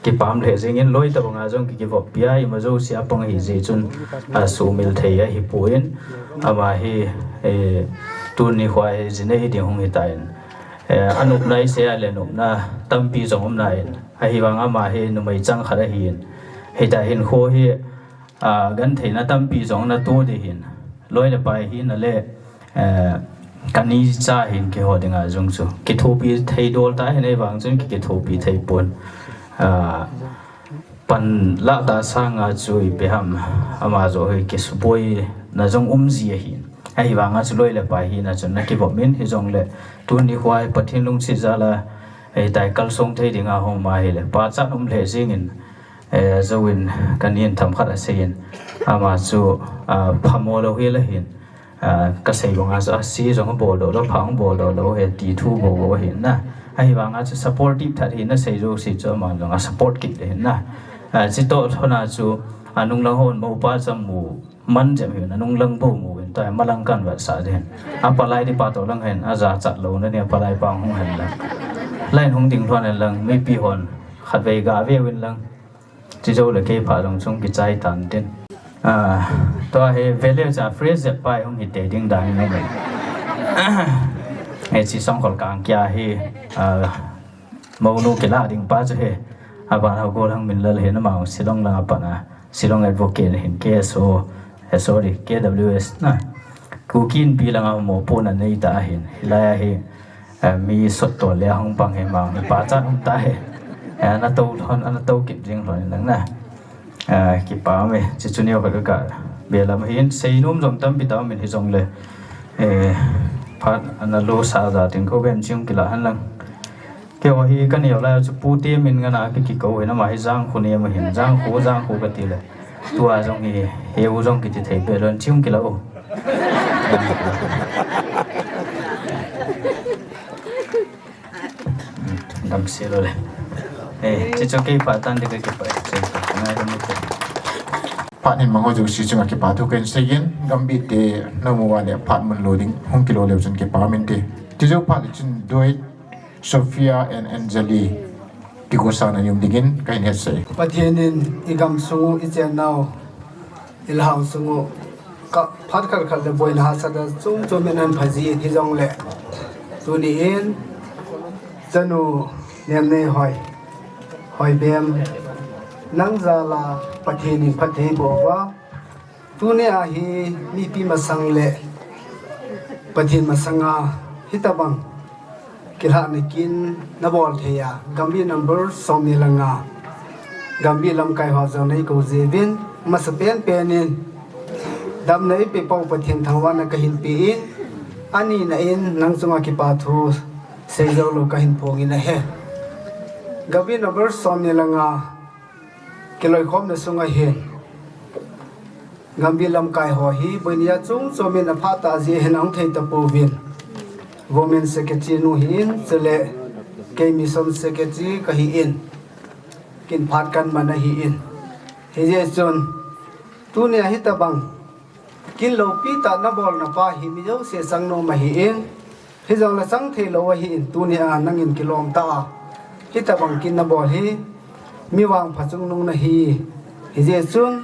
kipah lheh jengin loi tabanga jong ki, kivop pia, ima jousea pang ahi jeh chun, ah, sumil thei ahipon, ama hi, eh, tuni nikho hi jinei ding hung hitan. Eh, anopna isei a le nopna tampi jong umna in. Ahivang ama hi numei chang khat ahin. Hita hin kho hi, ah, gentheina tampi jong natoh ding ahin. Loi le pai hina le, eh, kani cha hin keiho dinga jong chu. Kithopi thei dol ta hin ahivang chun ki, kithopi thei pon. Ah, Panlah tah sanga chu ipi ham, ama joh hi kisuboina jong um ji ahin. Ahivanga chu loi le pai hina chun na kivop in, hijongle tuni khua hi Pathen lungset jal a, eh, tai kalsong thei dinga hung um ahile, pachat um lheh jingin, eh, jouvin kanin themkhat aseiyin, ama chu, ah, phamo lou hel ahin. Ah, kasei banga chu, ah, si jong abol doh lou, pha jong abol doh lou, he ti thu bou bou ahin na. Ahivanga chu supportive that hi nasei jouse chu ama jong a support kit le hin na. Ah, chutoh lhona chu, ah, nunglang hon mopa chu amu man jep hin, anunglang bou mu in, tua malang kan vetsah ding hin. Apalai di pa toh lang hin, ajachat louna ding, apalai pa hung hen lang. Line hung ding lhon hen lang, mipi hon khatvei gave uvin lang. Chujou le kei phat jong chung kichai tan tin. Ah, tua hi value cha phrase jep pai hung hite ding dan in ahi. Hiche Songkhol Kangkia hi, ah, mounu kilah ding pa chu hi. Aban ho gollhang min lal hin ama Shillong langa pat a, Shillong Advocate hin K S O, eh, sorry, K W S na. Kuki Inpi langa mopohna nei ta ahin. Hilai a hi, eh, mi sot tol le ahung pang hi mang, hi pachat um ta hi. Eh, ana tou lhon, ana tou kit jing lhon in lang na. Eh, kipa ume, chuchu neo khat ka, belam hin, seinom jong tampi ta um in hijongle. Eh, phat ana lo sa ja tin ko ben chung kilah hen lang. Keiho hi kaneo lai chu Pu Temin ngana ki, kikou hin, ama hi Jangkho nem ahin, Jangkho, Jangkho kati le. Tua jong hi, heu jong kiti thei be lon, chung kilah u. Damsel le. Eh, chuchu kei phat tan ding ka kipah. Ngai dam te. Phat hin mang ho jouse chunga kipa thu kahin seiyin, Gambih te namu uva le phat mun lo ding, hung kilo leu chun kipa um inte. Chujou phat le chun Dwight, Sophia and Anjali kikosan ana um dingin kahin hetsah e. Pathen in igam sung u, ichennau, ilhang sung u, ka phat khat khat le boina hahsatna chom chom in ahin phaji in hijongle, tuni in, chanu Nemneihoi, Hoibem, nang jal a Pathen in phatthei boh uva, tuni a hi mipi masang le Pathen masanga hitobang kilhahna kin nabol thei a, Gambih number somni le nga, Gambih lamkai ho jong neikou jiuvin, masapen pen in damna eipeh pau Pathen thangvahna kahin pe in, anina in nang chunga kipa thu seijou lou kahin phong in ahi. Gambih number somni le nga kiloikhomna sunga hin Gambih lamkai ho hi boina chom chom in aphah tah jeh hin ahung thei tapouvin, Women Secretary nu ahin, chule kei Mission Secretary kahin, kin phat kaman ahin. Hijeh chun, tunia hitobang kin loupi tah nabolna pa hi mi jouse changnom ahin, hijongle chang thei lou ahin, tunia nangin kilom tah a hitobang kin nabol hi mi vangpha chungnung nahi. Hijeh chun,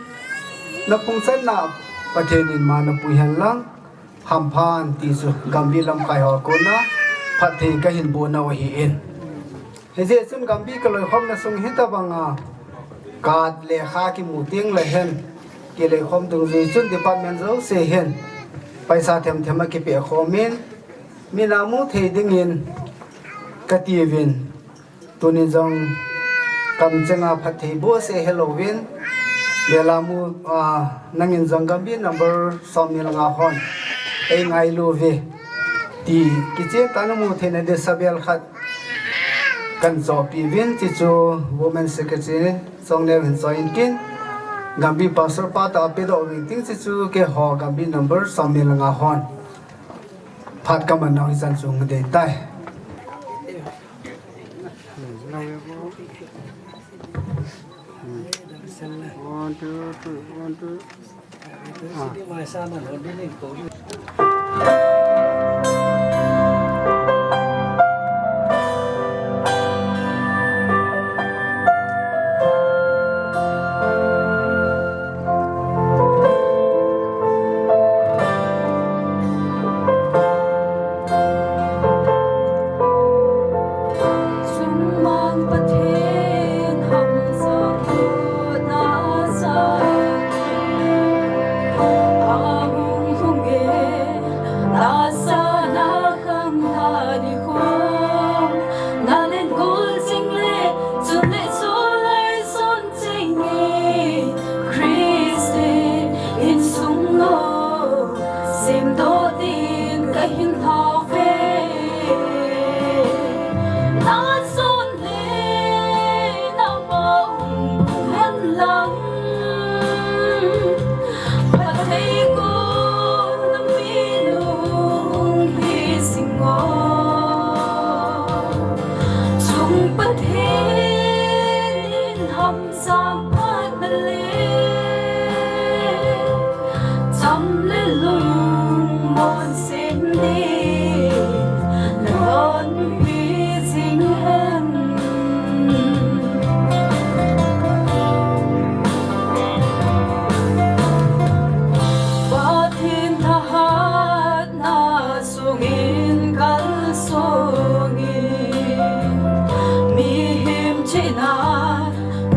naphung channa Pathen in ma napui hen lang, hamphan ti chu Gambih lamkai ho kona phatthei kahin boh nau ahin. Hijeh chun Gambih kiloikhomna sung hitobanga card le kha kimu teng le hen, kiloikhom dungjui chun department jouse hin paisa themthem akipeh khom in, mina mu thei dingin katiuvin, tunin jong kamchenga phatthei bohseh helouvin, vela mu, ah, nangin jong Gambih number somni le nga hon eingailu uve ti kichen tah a namu theina ding sabel khat kahin chohpeh uvin, chuchu Women Secretary Chongneo hin choi intin, Gambih Pastor pa toh apedoh uvin tin, chuchu keiho Gambih number somni le nga hon phat kaman nau hichan chu hung dei tai. One, two, three, one, two. Ah. Am le lungmon sem ding, na honpi jing hen. Pathen thahatna sungin kalsong in, mihem chihna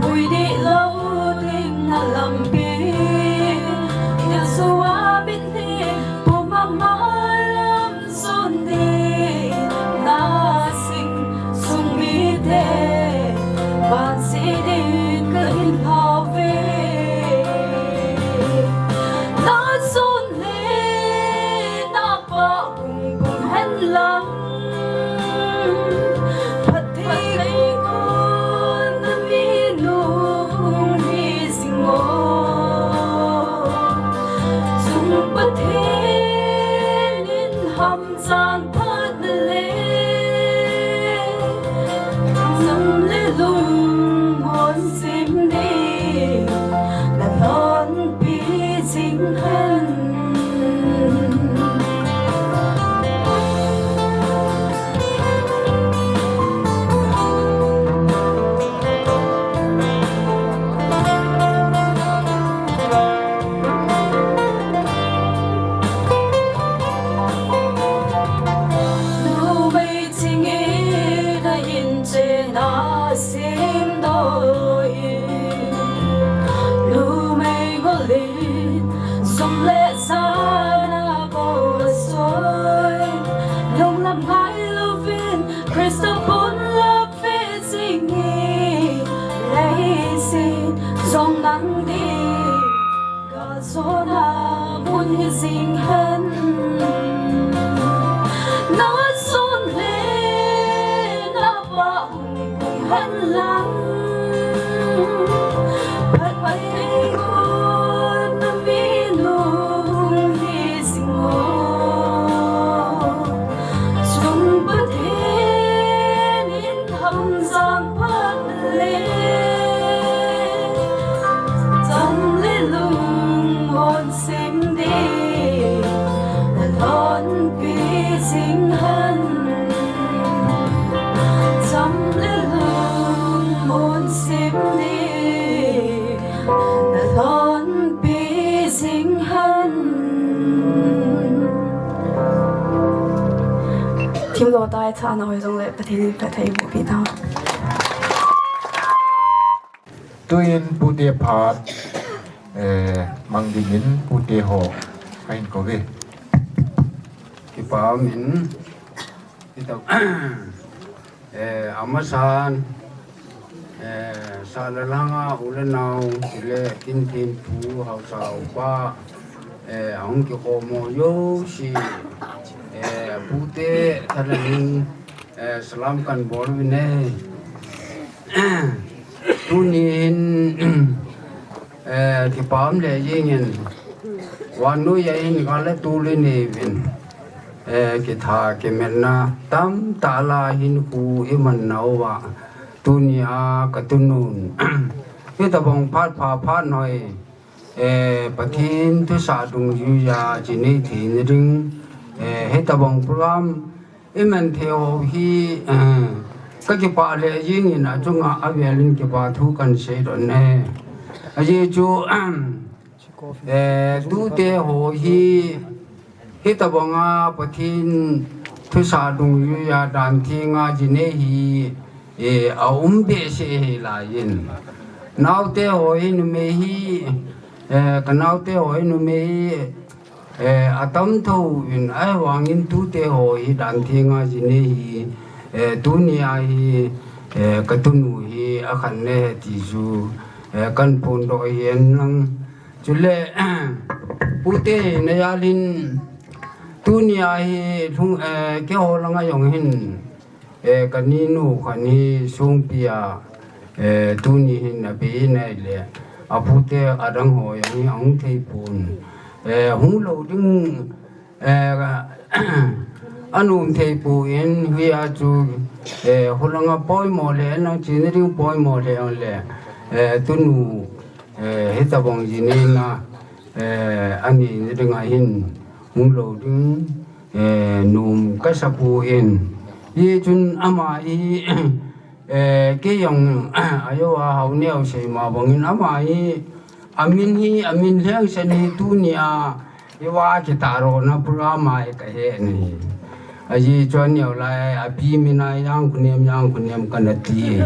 pui dih lou ding na lampi, Jesu a mitlhi pum a malam sun ding, na sing sung mite vansi ding kahin lhau ve. Na sun le na pah hung pung hen lang, phatthei khun na minu hung hi jing o. Chung Pathen in ham sang phat le, cham le lungmon sem ding, na honpi jing hen. Numei chingin a in chena semdoh in, numei ngol in sum le sana bou a soi, lunglam ngai louvin Christa pon la ve jing hi, leiset jong nang ding. Kalsonna mun hi jing hen. Na sun le na pah hung pung hen lang, phatthei khun na minu hung hi jing o. Chung Pathen in ham sang phat le, cham le lungmon sem ding, na honpi jing hen. Cham le lungmon sem ding, na honpi jing hen. Thim lo tai cha na hoi jong le Pathen in phatthei boh pi ta. Tuin pute phat, eh, mang dingin pute ho kahin kou ve. Kipa um in, kipa, eh, amasan, eh, sahna langa u le nau, chule kin thempu, haosa upa, eh, ahung kikhom ho jouse, eh, pute thanein, eh, salam kahin bol uvin e. Tuni hin, eh, kipa um le jingin, vannoi a hin kal le tol inei uvin, eh, kitha kimelna tamtah la hin khu iman nauva, tuni a ka tunun, hitabang phat pha phat noi, eh, Pathen thusah dungjuiya chinei theina ding, eh, hitabang program iman thei ho hi, eh, ka kipah le jingin achunga avelin kipa thu kahin seidoh e. Ajeh chu, eh, tute ho hi, hitabanga Pathen thusah dungjuiya dan thenga chinei hi, eh, aum behseh hi laiyin. Naote ho hi numei hi, eh, ka naote ho hi numei hi, eh, atam thouvin, ahivangin tute ho hi dan thenga chinei hi, eh, tuni a hi, eh, ka tunu hi akhan ne ti chu, eh, kahin phondoh hi hen lang. Chule, pute hi na jal in, tuni a hi lhung, eh, keiho langa jong hin, eh, ka ninu khat hi Songpi a, eh, tuni hin abei in ahile, apute adang ho jong hi ahung thei pon. Eh, hung lou ding, eh, anom thei pon, hia chu, eh, holanga poimo le, nang china ding poimo le, le, eh, tunu, eh, hitabang jinei na, Eh, ani ni ding ahin hung lo ding, eh, nom kasa poi. Hichun ama hi, eh, kei jong, ajo a hao neo sei ma bangin ama hi, amin hi, amin lheng seni tunia, hiva kitah rona pura mai kahe ni. Ajeh chu aneo lai, api mina Jangkhonem, Jangkhonem kana ti.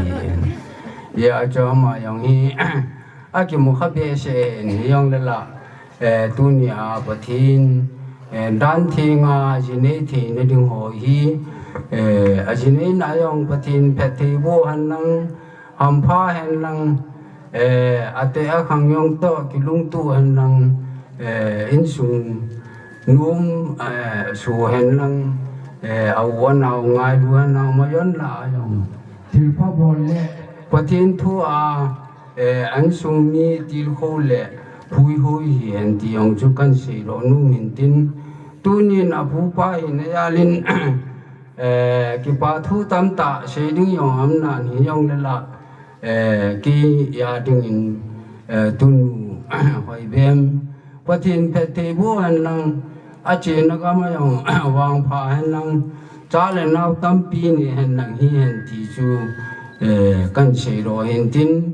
Hia chu ama jong hi, akimu kha behseh in, hijongle la, eh, tunia Pathen, eh, dan thenga jinei theina ding ho hi, eh, ajinei na jong Pathen phatthei boh henlang, hampha henlang, eh, ate akhang jong toh kilungto henlang, eh, insung nom, eh, so henlang, eh, a u anao ngailu henlang, majon la jong thilpha bol le Pathen thua, eh, insung mi tilkhou le phuihoihi hen ti jong chu kan seidoh nom in tin, tunin apupa hina jalin, eh, kipa thu tamtah sei ding jong aum nan hijongle la, eh, kei a dingin, eh, tunu Hoibem, Pathen phatthei boh henlang, achena gam a jong vangpha henlang, cha le nao tampi nei henlang hihen ti chu, eh, kan seidoh in tin,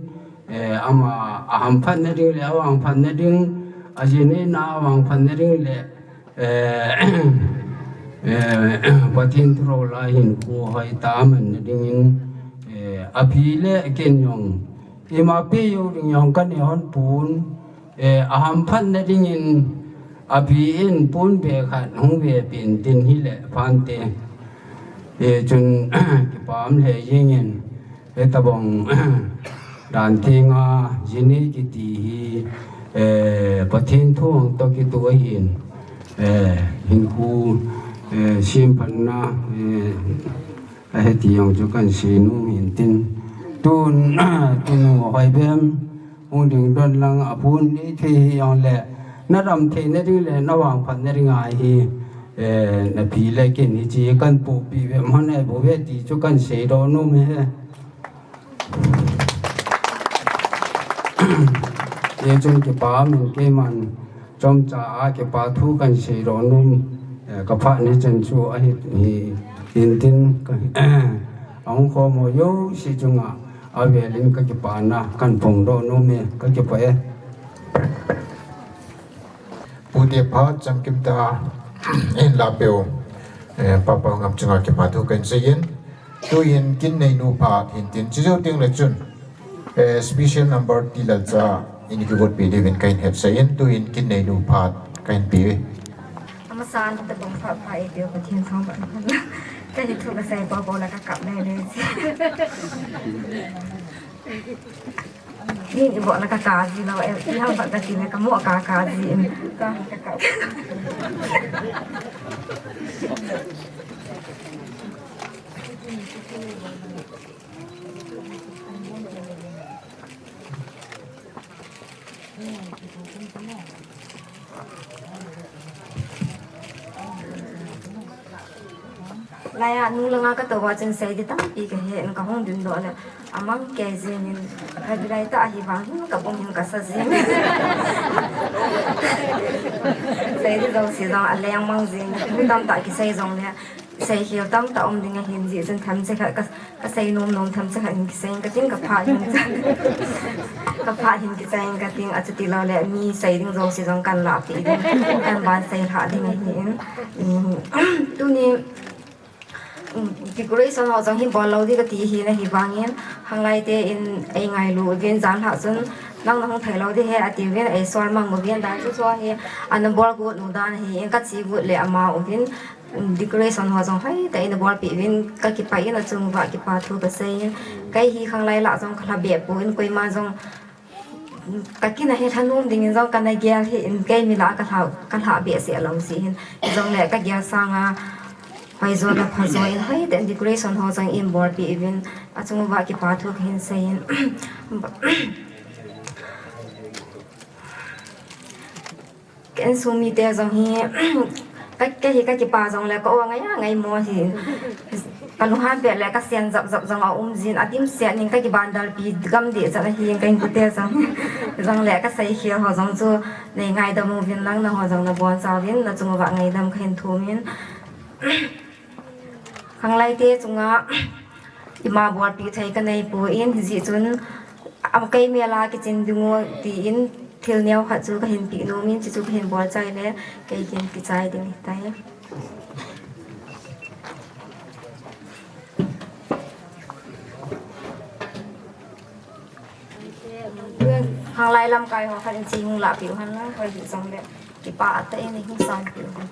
eh, ama ahamphatna ding le avangphatna ding, ajinei na avangphatna ding le, eh, eh, Pathen thurou lai hinkho hoitah a manna dingin, eh, api le ken jong ima pe jou ding jong kanei hon pon, eh, ahamphatna dingin api in ponbe khat hung vepeh in tin hile phante. Hichun kipa um lheh jengin, hitabang dan thenga jinei kiti hi, eh, Pathen thu toh kitoh ahin, eh, hinkho, eh, semphatna, eh, ahi ti jong chu kan seinom in tin, tun, tunu Hoibem hung ding don lang, apon nei thei hijongle nadam theina ding le navangphatna ding ahi, eh, napi le ken hiche kan pohpeh ve mong ahi bouve ti chu kan seidoh nom e. Hichun kipa um in keiman chomcha a kipa thu kan seidoh nom, eh, kaphat ni chan chu ahi, hi, in tin ka, ahung khom ho jouse chunga avelin kakipana kan phongdoh nom e, kakipah e. Pu Dephat, Changkim tah a hin lahpeh u, eh, Papa Ngam chunga kipa thu kahin seiyin. Tuhin Kinneinu Phat hin tin, chujou tengle chun, eh, special number Tilal cha in kigotpeh diuvin kahin hetsah in, tuhin Kinneinu Phat kahin pe uve. Amasan tabang pha pha eipeu Pathen thangvah in. Kahi thu kasei popo la kakap lele. Ni ni bol la kaka ji lou, eh, i ham ba kati le kamo kaka ji in. Ka, kaka. Laiya nung langa katou a chun sei di tampi kahe in kahung dingdoh le. Amang kei jingin, khatvei lai tah ahi vang hin kabung hin kasa jing. Sei di jouse jong aleng mang jing, thu tamtah kisei jongle, seikhel tamtah um ding ahin jeh chun themcha khat ka, kasei nom nom themcha khat hin kisei in kating, kaphat hin, kaphat hin kisei in kating, achuti lou le mi sei ding jouse jong kan lahpeh ding, kan ban sei lhah ding ahin, um, tuni Um, decoration ho jong hi bol lou di kati hi na hi vangin, hanglai te in ei ngailu uvin jan lhah chun, nang nahung thei lou di he ati uvin, ei sol mang uvin dan chu chu hi, ana bol got nu dan hi in kache got le ama uvin, um, decoration ho jong hoitah in ana bolpeh uvin, kakipah in achung uva kipa thu kasei in, kei hi khanglai lah jong kalha beh pon, koima jong Ka kin a hi thanom dingin jong kana gel hi in, kei mi lah ka lha, ka lha behseh lou si hin. Hijongle ka gel sanga hoijo le phajo in hoitah in decoration ho jong in bolpeh uvin, achung uva kipa thu kahin sei in. Ka insung mite jong hi, ka, kei hi ka kipa jongle ka o ngai a ngai mo hi. Ka lunghan pet le ka sen jap jap jong a um jin, a dimset ning ka kibandal pi gam deh chan ahi, ka inkote jong. Jong le ka seikhel ho jong chu nei ngaidam uvin lang, nangho jong nabonchauvin, nachung uva ngaidam kahin thum in. Khanglaite chunga ima bolpi thei kanei poi, hijeh chun ama kei mel a kichin ding u tin thil neo khat chu kahin peh nom in, chuchu kahin bol chai le kei kin kichai ding ahitai. Khanglai lamkai ho khat in chi hung lahpeh u hen lang, hoi hih jong le kipah tah in hung sanpeh u hen.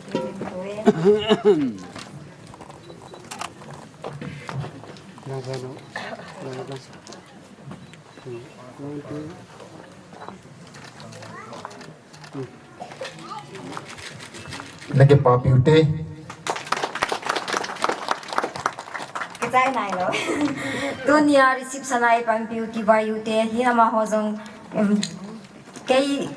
Na kipapi u te. Kichai nailou. Tunia reception a eipanpiu kivaiu te hi amaho jong, em, kei,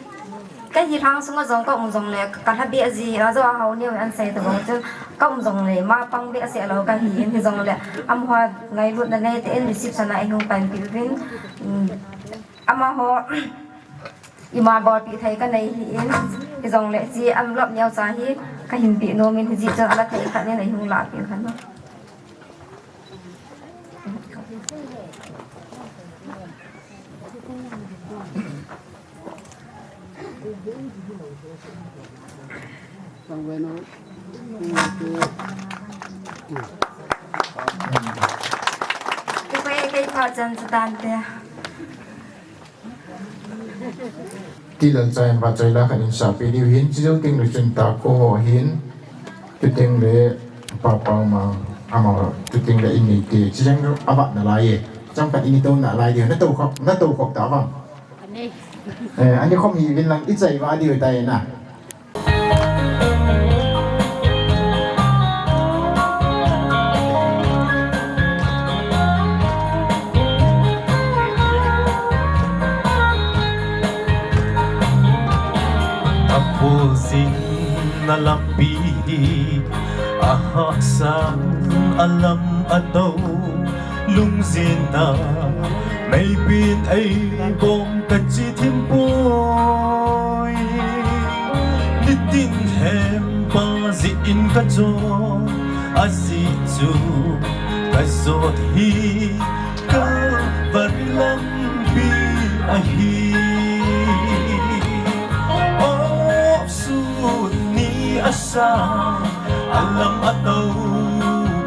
kei hi lhang sunga jong ka um jong le, ka lha beh ji, a jo a hao neo an sei tabang chun, ka um jong le, ma pang behseh lou kahi in, hijong le, amaho ngailutna nei tah in reception a eihung panpiu vin, em, amaho ima bolpi thei kanei hi in, hijong le chi envelope neocha hi kahin peh nom in, hijeh chun ala thei khat in eihung lahpeh u hen. Kei, kei pha chan chu tante. Ti Lalchai in vachoi la khat in sapeh diu hin, chujou teng le chun Taku ho hin, chuteng le Papa ma, ama, chuteng le in neite, chujeng avat nalai e. Chang khat in ito nalai diu, nato khop, nato khop ta vang. Ani. Eh, ani khom hi vin lang ichai va diu tai na. Aphul jing na lampi hi, ahahsa a lam ato, lungjin a meipin eibom kachi thim poi. Nitin hempa jin kachon, ajeh chu kajot hi Calvary lampi ahi. O sun ni asang, alam ato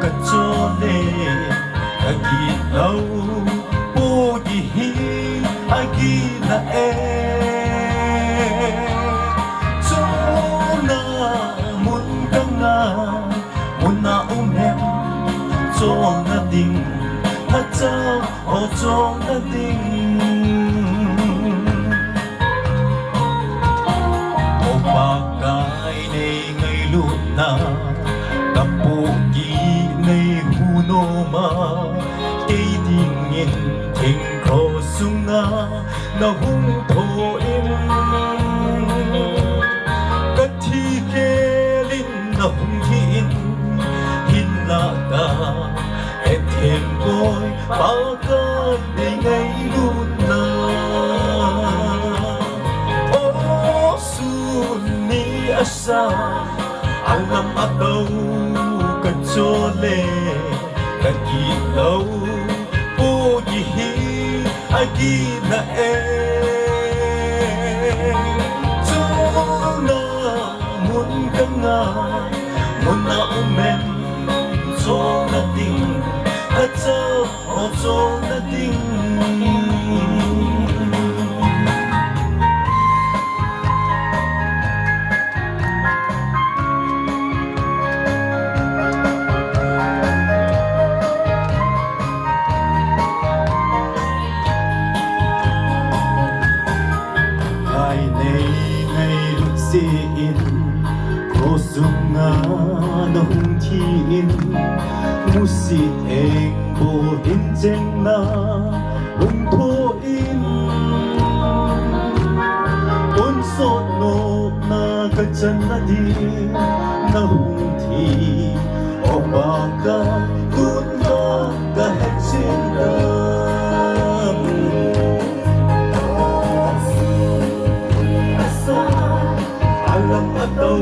kachon le, kagin lou pohgi hi agin a e. Chonna mun kangai, mun a um em, chonna ding, lhacha ho chonna ding. O Pakai nei ngailutna, kapohgi nei hu nom a, kei dingin theng cross sunga nahung thou in, kathi khel in nahung thi in, hinlah ka hethem poi, Pakai nei ngailutna. O sun ni asang, alam ato kachon le, kagin lou pohgi hi agin a e. Chonna mun kangai, mun a um em, chonna ding, lhacha ho chonna ding. Lai nei ngailut jeh in, cross sunga nahung thi in, musit engbol in chengna hung thou in, tonsot nopna ka Chan na ding na hung thi, o pa ka, tun ka ka het sin na. Asa, alam atau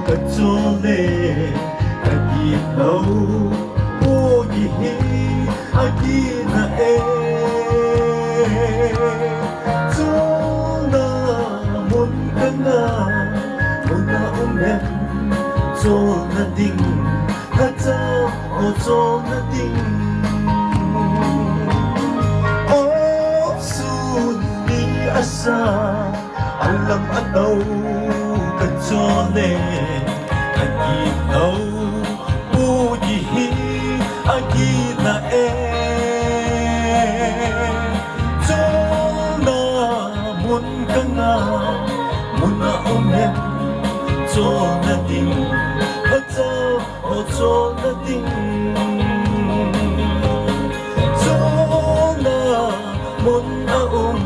ka chole, ka ki lo, po ki hi, a ki na e. Chona mun ka nga, mun a um em, chona ding, ka cha, o chona ding. O sun ni asa, alam atau ka chole, ka ki lo, pu ki hi, a ki na e. Chona mun ka nga, mun a um em, chona ding, ka cha, o chona ding. Chona mun a um,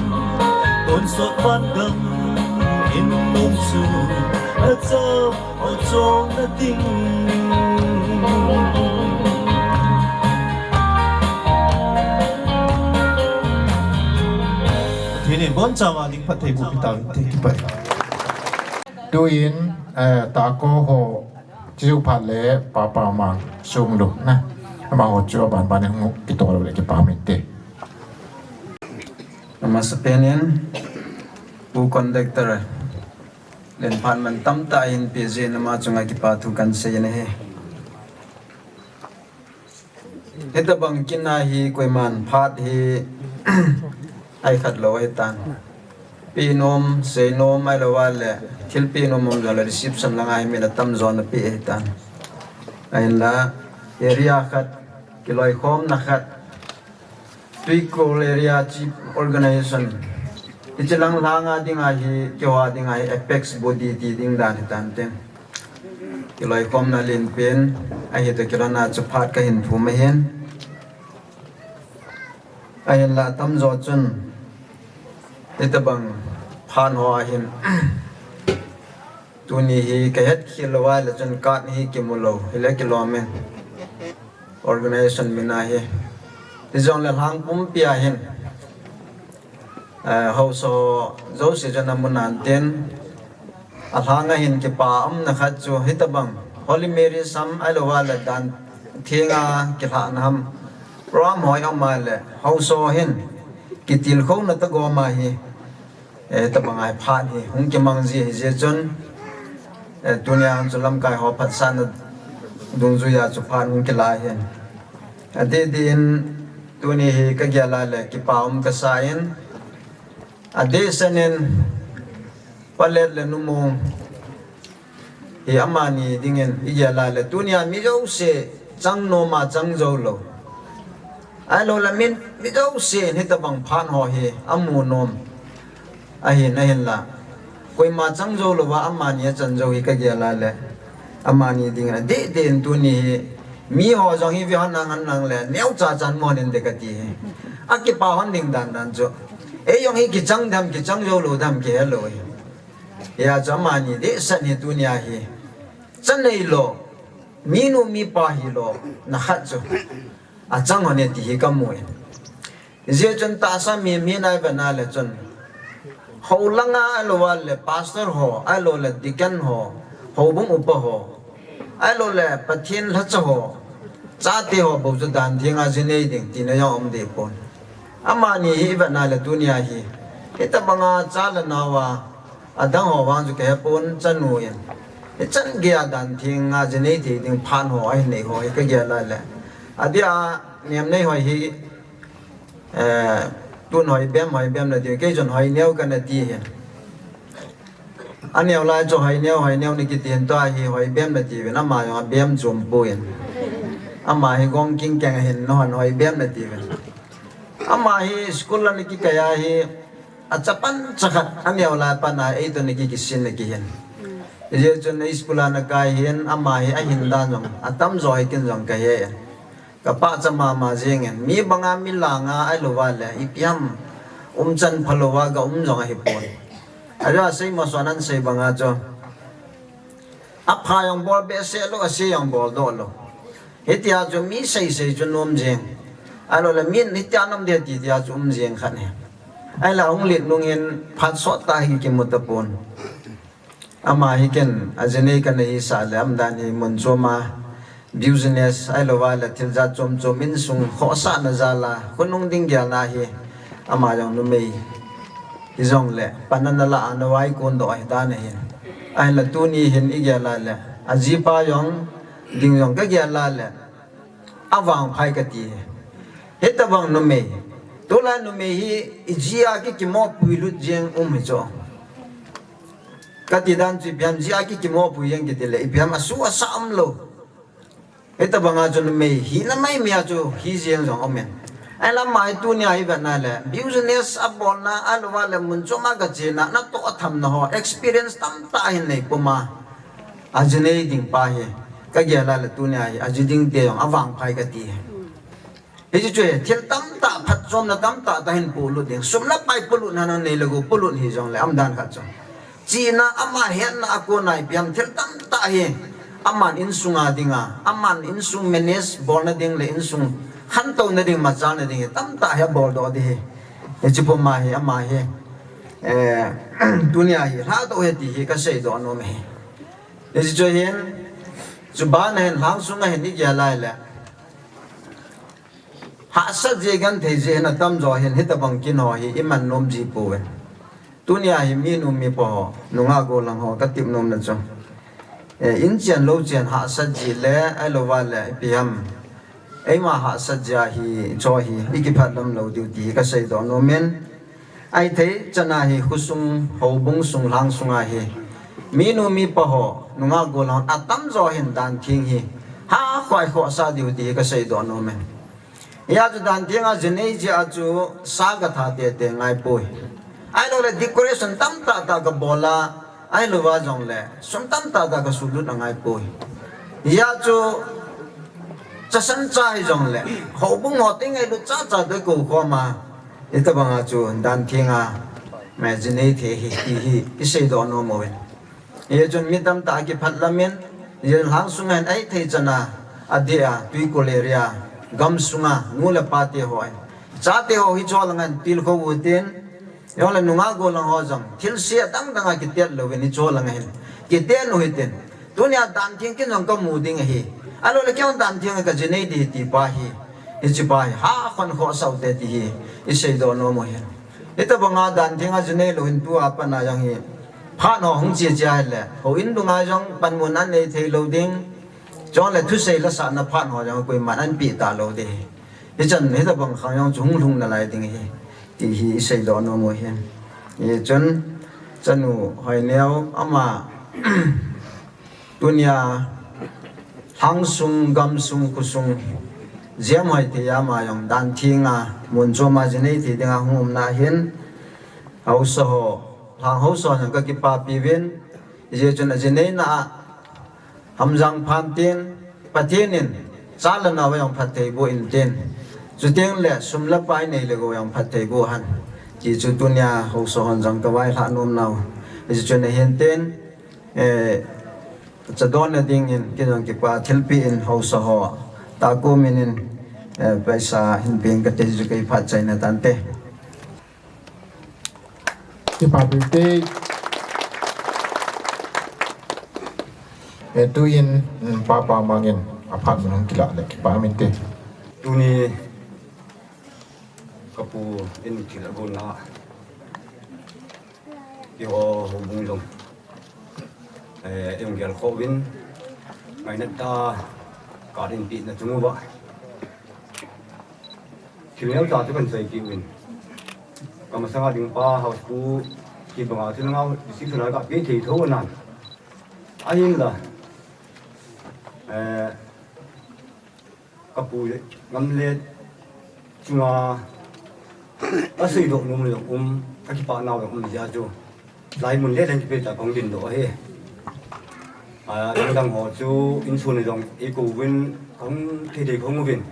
tonsot van gam in nom su, ka cha, o chona ding. Pathen in bonchauva ding phatthei boh peh tauvin te, kipah e. Tuin, eh, Tako ho, Chiu phat le Papa Mang Sung Lu na. Amaho chu aban ban in hung kitoh lou le kipah um inte. Amasapen in, Pu Conductor, lenphat man tamtah ahin peh jeh in ama chunga kipa thu kan sei in ahi. Hitabang kin a hi koiman phat hi ai khat lou ahitan. Peh nom, sei nom, ahilou le thil peh nom um jongle reception langa hi mi atamjo ana peh ahitan. Ahinla area khat, kiloikhomna khat, Tuikul Area Chief Organization, hiche lang langa dinga hi, keiho a dinga hi apex body ti ding dan hitante. Kiloikhomna lenpen ahi toh kilhonna chu phat kahin thum ahin. Ahinla atamjo chun hitabang phat ho ahin, tuni hi kahet khel lou ahile chun card hi kimu lou hile kilom in, organization min a hi. Hijongle lhang pumpi a hin, eh, haosa jouse chun amu nan tin, alhang a hin kipa umna khat chu hitabang Holy Mary sam ahilou le dan thenga kilhahna ham, program hoi um a le haosa hin kitilkhouna tah gom a hi, eh, tabang a hi phat hi hung kimang ji ahi jeh chun, eh, tunia chu lamkai ho phatsahna dungjuia chu phat hung kila ahin. Adeh deh in tuni hi kagel a le kipa um kasa in, adeh sen in Palet le Nu Mong hi amani dingin igel a le tunia mi jouse chang nom a chang jou lou, ahilou le mi, mi jousen hitabang phat ho hi amu nom ahin, ahinla koima chang jou louva amani achan jou hi kagel a le amani dingin adeh deh in tuni hi miho jong hi ve hon nang, hon nang le neocha chan mo nin de kati hi. Akipa hon ding dan dan chu, ei jong hi kichang dem, kichang jou lou dem kihe lou hi. Hijeh chun amani dehset hi tunia hi, cha neilou, minu mipa hilou, na khat chu achang hon e ti hi kamu in. Hijeh chun tahsa mi, mi nai ve na le chun, hou langa ahilou le pastor ho, ahilou le deacon ho, houbung upa ho, ahilou le Pathen lhacha ho, chate ho bou chu dan thenga ji nei ding tina jong um deh pon. Amani hi ivet na le tunia hi, hitabanga cha le nao a, adang ho vang chu kahe pon, chanu in hichan geiya dan thenga ji nei thei ding phat ho ahin nei ho hi kagel a le, adeh a nem nei hoi hi, eh, tun hoi bem, hoi bem nati, kei chun hoi neo kana ti hi. Aneo lai chu hoi neo, hoi neo nakiti hin tua hi hoi bem nati uvin, ama jong abem chom poi. Ama hi gong king keng ahin, nahon hoi bem nati uvin. Ama hi school a nakikai a hi, achapan chakhat, aneo lai pan a eitoh naki kisin naki hin. Hijeh chun school a nakai hin, ama hi ahin dan jong atamjo hi ken jong kahe in. Kapachat mama jeng in, mi banga mi langa ahilou le ipi ham umchan phalou a ga um jong ahi pon. Ajeh a seima son ahin sei banga chu, Apha jong bol behseh lou, ase jong bol doh lou. Hitia chu mi seisei chu nom jeng. Ahilou le min hitia nom ding ti tia chu um jeng khat ahi. Ahile hung len nung hin phat sot tah hi kimu tapon. Ama hi ken, ajinei kana hisah le, aumdan hi mun chom a business, ahilouva le thil jat chom chom insung khohsahna jal a, khonung ding gelna hi, ama jong numei hijongle, pan ana la a ana vaikon doh ahi dan ahin. Ahinla tuni hin igel a le, ajipa jong, ding jong kagel a le, avangphai kati. Hitobang numei, tulai numei hi, iji a kikimopui lut jeng um hi chu. Kati dan chu ipi ham, ji a kikimopui jeng kiti le, ipi ham asu asa umlou. Hitobang a chu numei, hina maimai a chu hi jeng jong um in. Ahile ama hi tunia hi vetna le, business abolna, ahilouva le mun chom a gachena, natoh athamna ho, experience tamtah ahin nei puma. Ajinei ding pa hi, kagel a le tunia hi, aji ding te jong avangphai kati. Hiche chu hi, thil tamtah, phatchomna tamtah tah hin polut ding. Sum le pai polut na nei le go polut hijongle, aumdan khat chu. Chihna ama hetna a kona ipi ham thil tamtah hi. Aman insung a dinga, aman insung manage bolna ding le insung khantouna ding, machalna ding hi tamtah hi abol doh ding ahi. Hiche puma hi ama hi, eh, tunia hi lhadoh ahi ti hi kasei doh nom ahi. Hiche chu hin, chuban a hin lhang sunga hin igel a le. Hahsat jeh genthei jeh hin atamjo hin hitobang kin ho hi iman nom ji pouve. Tunia hi minu mipa ho, nungah gollhang ho katep nomna chu. Eh, inchen louchen hahsat jeh le, ahilouva le, ipi ham. Eima hahsat jeh a hi, chu hi, ikiphatlam lou diu ti hi kasei doh nom in. Ahithei chana hi khosung, houbung sung, lhang sunga hi. Minu mipa ho, nungah gollhang atamjo hin dan theng hi. Hakhoh khohsah diu ti hi kasei doh nom in. Hia chu dan theng a jinei jeh a chu sa gatha tete ngaipoi. Ahilou le decoration tamtah tah kabol a, ahilouva jongle sum tamtah tah kasulut angaipoi. Hia chu chasan cha hijongle, houbung ho teng ngailut chacha toh kou khom a, hitobang a chu dan theng a, me jinei thei hi, ti hi, isei doh nom uvin. Hichun mi tamtah akiphatlam in, hilhang sunga hin ahithei chana, adeh a, Tuikul area, gamsunga, nu le pa te ho in. Chate ho hiche lang a hin tilkhou utin, jongle nungah gollhang ho jong, thilse adang dang a kitet louvin hiche lang a hin. Kiten u hitin. Tunia dan theng kin jong kamu ding ahi. Ahilou le kei jong dan theng a kajinei ding ahi ti pa hi. Hiche pa hi, hakhon khohsah ute ti hi, isei doh nom u ahi. Hitobang a dan theng a jinei lou hin tua pat a jong hi. Phat ho hung che che ahile, houin dunga jong panmun anei thei lou ding. Chule thusei lasahna phat ho jong koiman anpe talou ding. Hichan hitobang khang jong chu hung lhung nalai ding ahi. Ti hi isei doh nom u ahi. Hichun, chanu Hoineo ama tunia lhang sung, gam sung, kho sung, jemhoi thei a ama jong dan theng a, mun chom a jinei thei dinga hung umna hin, haosa ho, lhang haosa ho jong kakipapi uvin, hichun ajineina a, hamjang phan tin, Pathen in, cha le nao a jong phatthei boh in tin, chuteng le sum le pai nei le gou a jong phatthei boh hen, ti chu tunia haosa hon jong kavailhah nom nau, hichun ahin tin, Eh, chadon na ding in, kei jong kipa thilpeh in haosa ho. Taku min in, eh, paisa hin peng kate chu kei phat chaina tante. Kipa pi te. Eh, tuin, mm, Papa Mang in, aphat mun hung kilah le, kipa min te. Tuni, kapu in thil agon na. Keiho houbung jong, eh, eihung gelkhoh uvin, ngaina tah a kahin pehna chung uva. Thil neocha chu kahin sei kit uvin. Kamasanga ding pa house pu kibanga chu nangho decision a kapeh thei tho nan. Ahinla, eh, kapu le ngam le chunga asei doh nom jong um, akipah nau jong um jeh a chu. Lai mun le leng kipe ta kahung ding doh ahi. A, dang dang ho chu insung a jong eikou uvin kahung thei thei kahung uvin.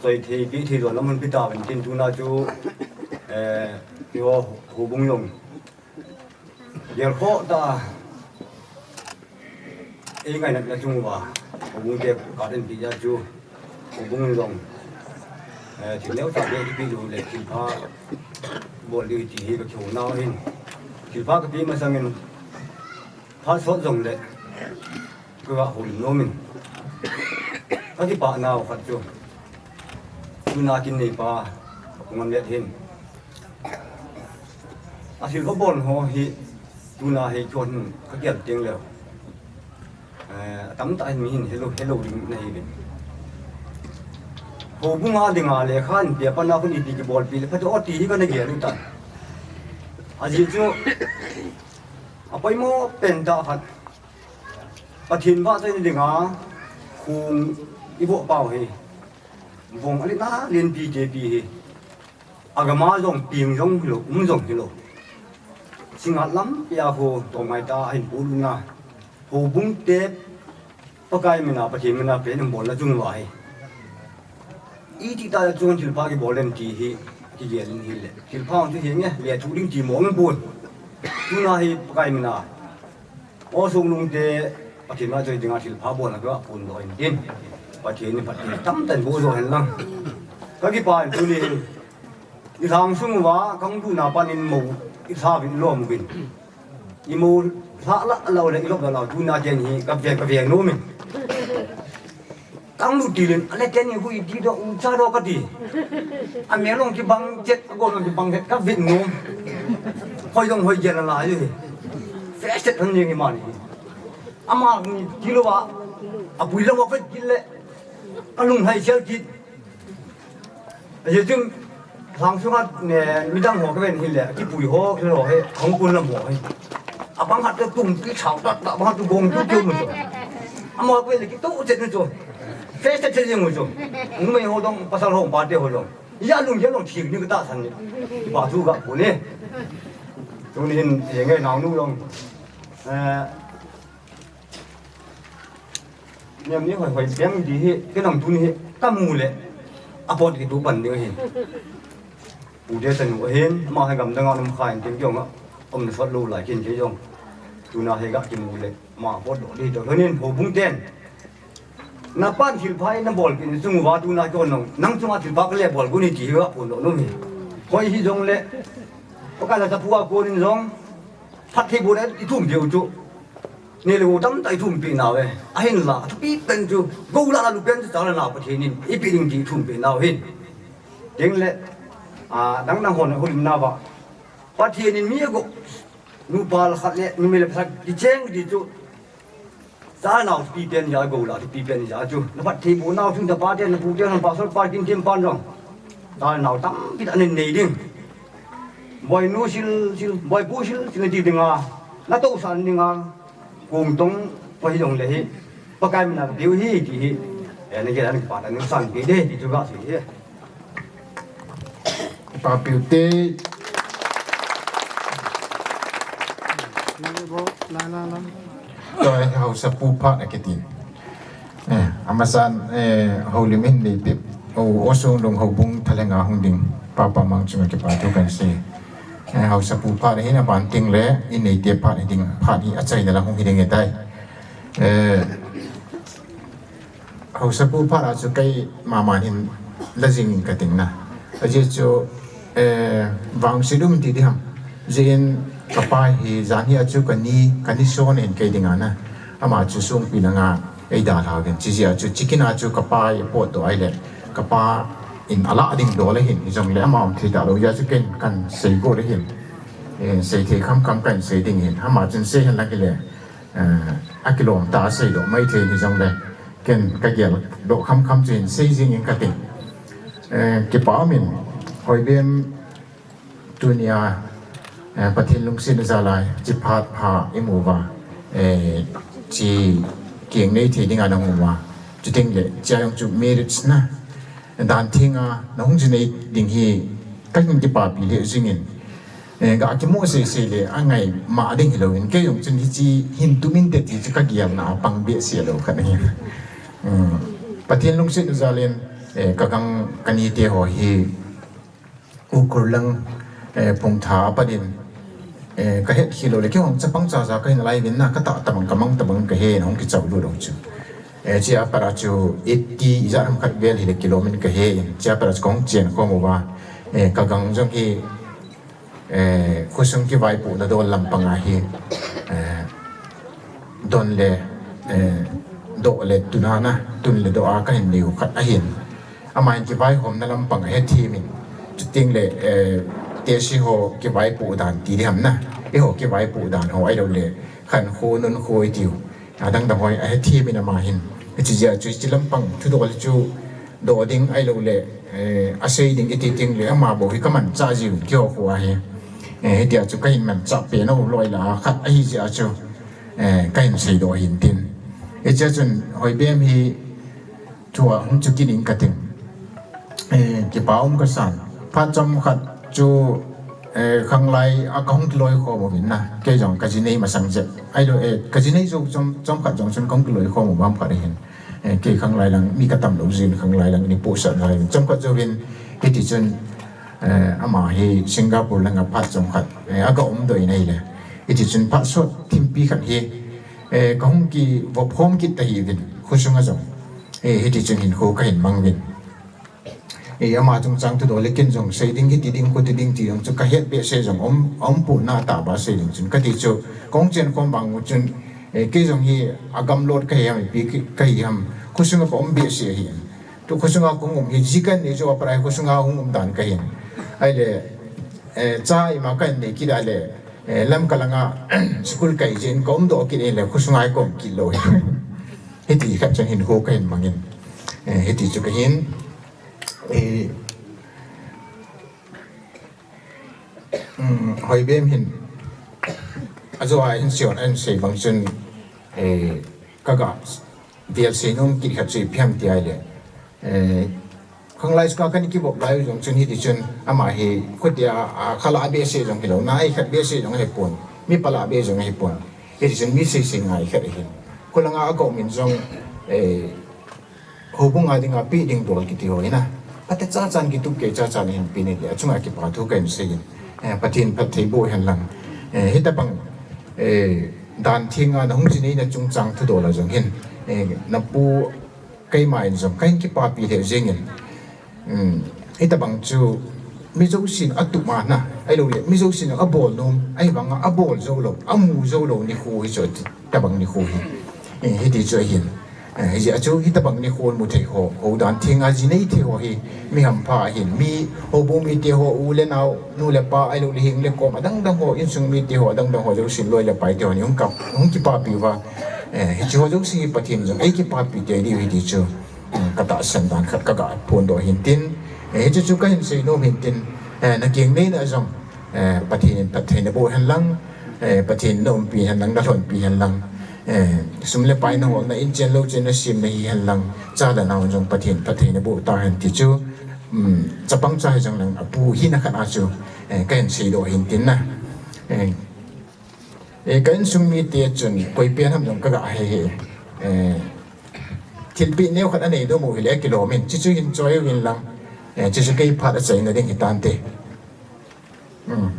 Choi thei, peh thei jong lam hung pe tauvin tin tuna chu, eh, keiho houbung jong gelkhoh tah a, Ei ngaina na chung uva, houbung te ka den pi ja chu, houbung jong, eh, thil neo ta be pi lu le thil pha bol ding ti hi ka kiu nau hin. Thil pha ka pi masang in, pha sot jong le, ka ga hol nom in. Ka kipah nau khat chu, tuna kin neipa, ka ngam le hin. A thil pha bol ho hi, tuna hi chon ka kial ting leo. Eh, a tam ta hin mi hin hello, hello ding na hi ve. Houbung a ding a le khan pia pa na khun i ti kibol pi le pha to ti hi ka na gel u ta. A ji chu a poimo pen ta khat. Pathen vahchoi ding a khung i vo pau hi. Vong a le na len pi te pi hi. A gam a jong ping jong hilo, um jong hilo. Singa lam pia ho to mai ta hin pu lu na. Houbung te Pakai mina, Pathen mina pen bol na chung uva hi. I ti ta chung thil pha kibol den ti hi, kigel in hi le. Thil pha chu hi nge, le thu ding ti mong pun. Tuna hi Pakai mina. O sung lung te, Pathen vahchoi ding a thil pha bol na ka pun do in tin. Pathen ni Pathen tam tan bo jo hen lang. Ka kipah in tuni hin. I lhang sung uva, ka hung tuna pan in mo, i lha vin lom vin. I mo lha la lo le, i lop la lo, tuna ken hi, ka ve, ka ve nom in. Ka hung lut til in, a le ken hi hui ti do, u cha do ka ti. A me long kibang chet, a go long kibang chet, ka vin nom. Hoi dong hoi gel la la hi. Fresh chet han jing hi man hi. Ama ni ti lo va, a pui lo va vet kit le. Ka lung hai sel kit. Ahi chun, lhang sunga, ne, midang ho ka ven hi le, kipui ho, kilo he, hung kun lam ho he. Abang hat tu tum, ki chau ta, ta, abang hat tu gong tu keu mu chu. Ama ka ven le, ki tu chet mu chu. Face chet chet mu chu. Numei ho dong, pasal ho, pa te ho dong. Ya lung, ya lung, thik ni ka ta san ni. Ki pa chu ga pu ni. Tu ni hin, ye ngai nau nu dong. Eh, Niam ni hoi hoi piang di hi, ke nang tu ni hi, ka mu le, a pot ki tu pan ding hi. Pu de tanu hin, ma hai gam dang a num khai tin kiong a, om na sot lo lai kin ke jong. Tuna hai ga ki mu le, ma pot do di to, lo nin houbung ten. Na pan thil pha na bol kin chung uva tuna ko nong, nang chunga thil pha ka le bol ku ni ti hi ga pun lo num hi. Hoi hi jong le, pa ka la ta pu a ko nin jong, phat thei bu le i thum diu chu. Ni le u tam ta i thum pi nau e. A hin la, a thupi pen chu, go la la lu pen chu ta la nau Pathen in, i pi ding ti thum pi nau hin. Ding le, a, dang dang hon hol na ba. Pathen in mi a go, nu pa la khat le, numei le pha khat, ki cheng di chu. Cha nau thupi pen ja, go la thupi pen ja chu. Na phat thei bu nau chu, na pa te, na pu te, na pa sol pa kin tim pan jong. Cha nau tam pi ta nen nei ding. Boi nu sil, sil, boi pu sil, sil ti ding a. Na to san ding a. Kung tong, pa hi dong le hi. Pakai mina ka diu hi, ti hi. Eh, na ke la ni pa ta nu san ti de, ti chu ga si hi. Pa piu te. Toi hausa pu phat a kiti. Eh, amasan, eh, houlim in nei pip. O, o sung lung houbung thalenga hung ding. Pa pa mang chunga kipa thu kan si. Eh, hausa pu phat hin a ban ting le, in nei te phat hi ding, phat hi a chaina la hung hi ding e tai. Eh, Hausa pu phat a chu kei mama hin la jing ka ting na. A je chu, eh, vang si dum ti di ham. Je in ka pa hi jan hi a chu ka ni, ka ni so nen kei ding a na. Ama chu sung pi na nga ei da la gen. Chi je a chu chicken a chu ka pa i pot do ai le. Ka pa in a la ding do le hin. Hi jong le ama um thi da lo ja chu ken kan sei go le hin. Eh, sei thei kham kham kan sei ding hin. Ama chun sei hen la ki le. Eh, a kilom ta a sei doh mai thei hi jong le, ken ka gel doh kham kham chu hin sei jing in ka ting. Eh, kipa um in, hoi bem tunia, eh, Pathen lungset na jal a, chi phat pha i mu uva, eh, chi kieng nei thei ding a na mu uva. Chuteng le, chia jong chu marriage na, dan theng a, na hung chi nei ding hi, ka hin kipapi le jing in, Eh, ga kimu sei sei le, a ngai ma ding hi lo in, kei jong chun hichi hin tumin te ti chu ka gel na a pang be se lo khat ahi. Hmm. Pathen lungset na jal in, eh, ka gang ka ni te ho hi, u Kurlang, eh, Pungtha a pat in, Eh, ka het khel lou le, kei hung chapang cha cha ka hin lai vin na, ka tah tabang, ka mang tabang ka he, hung kichau lou lou chu. Eh, chia para chu eighty ijat ham khat vel hi le kilom in ka he in, chia para chu ka hung chen khom uva. Eh, ka gang jong hi, eh, khosung kivaipohna dol lampang a hi, eh, don le, eh, doh le tun a na, tun le doh a ka hin nei u khat ahin. Ama hin kivaihomna lampang a hethem in. Chuteng le, eh, tehse ho kivaipoh dan ti ding ham na. Eiho kivaipoh dan ho ahilou le, khankho, nunkho i tiu. Adang dang ho ahethem in ama hin. Hiche jeh a chu hiche lampang thudol chu doh ding ahilou le, eh, asei ding i ti teng le ama bou hi ka manchah jiu in keiho kho a hi. Eh, hitia chu ka hin manchah pen u loi lah a khat ahi jeh a chu, eh, ka hin seidoh ahin tin. Hiche a chun Hoibem hi thua hung chu kit ing ka ting. Eh, kipa um ka san. Phat chomkhat chu, eh, khanglai a ka hung kiloi khom uvin na. Kei jong ka ji nei masang jep. Ahilou, eh, ka ji nei jou chom, chomkhat jong chun ka hung kiloi khom u ham khat ahin. Eh, kei khanglai lang mi ka tam lou jeh in khanglai lang ni pu sa lai. Chomkhat jouvin hiti chun, eh, ama hi Singapore lang a phat chomkhat, eh, a ka umdoh in ahile. Hiti chun phat sot thimpi khat hi, eh, ka hung kivop khom kit ta hi vin. Khosung a jong. Eh, hiti chun hinkho ka hin mang vin. Eh, ama chungchang thudol le ken jong sei ding, hiti ding, khuti ding ti jong chu ka het behseh jong um, um pon na tah ba sei ding chun. Ka ti chu, ka hung chen khom bang u chun, eh, kei jong hi a gamlot ka hi ham, ipi ki-, ka hi ham, khosung a ka um behseh ahi. Tu khosung a ka hung um hi, ji ka nei jou a para hi khosung a hung um dan ka hin. Ahile, eh, cha ima ka hin nei kit a le, eh, Lamka lang a school kai jin ka umdoh kit in le khosung a hi ka um kit lou hi. Hiti khat chun hinkho ka hin mang in. Eh, hiti chu ka hin. Eh, um, Hoibem hin. Ajo a hin sion, ahin sei bang chun, eh, ka ga vel sei nom kit khat chu ipi ham ti ahile. Eh, khanglai school a ka hin kivop lai u jong chun hiti chun ama hi khutia, a, khala behseh jong hilou, na ai khat behseh jong ahi pon. Mi pala be jong ahi pon. Hiti chun mi sei sei ngai khat ahin. Kho lang a a ka um in jong, eh, Houbung a dinga pe ding dol kiti ho hi na. Phatecha chan kitup kei cha chan hin pe ni le, achunga kipa thu ka hin sei in. Eh, Pathen phatthei boh hen lang. Eh, hitabang, eh, dan thenga na hung ji neina chungchang thudol a jong hin. Eh, na pu keima in jong ka hin kipapi lheh jeng in. Um, hitabang chu mi jousen atup ma na, ahilou le, mi jousen abol nom, ahivanga abol jou lou, amu jou lou nikho hi chu tabang nikho hi. Eh, hiti chu ahin. Eh, hijeh a chu hitabang nikho mu thei ho, hou dan thenga ji nei thei ho hi, mi hampha ahin, mi houbung mite ho, u le nao, nu le pa, ahilou le heng le kom, adang dang ho, insung mite ho, adang dang ho, jousen loi le pai te ho, ni hung kap, hung kipapi uva. Eh, hiche ho jouse hi Pathen jong, ei kipapi tei diu hi ti chu. Eh, ka tahsan dan khat ka ga phondoh hin tin. Eh, hiche chu ka hin sei nom hin tin. Eh, na keng neina jong. Eh, Pathen in phatthei na boh hen lang. Eh, Pathen in na umpi hen lang, na lhonpi hen lang. Eh, sum le pai na hol na in chen lou chen na sem na hi hen lang. Cha le nao jong Pathen phatthei na boh ta hen ti chu. Um, chapang cha hi jong lang apu hina khat a chu. Eh, ka hin seidoh hin tin na. Eh, Eh, ka insung mite chun koi pen ham jong ka ga he he. Eh, thilpeh neo khat anei nom u hile kilom in, chuchu hin choi uvin lang. Eh, chuchu kei phat achaina ding hitante. Hmm.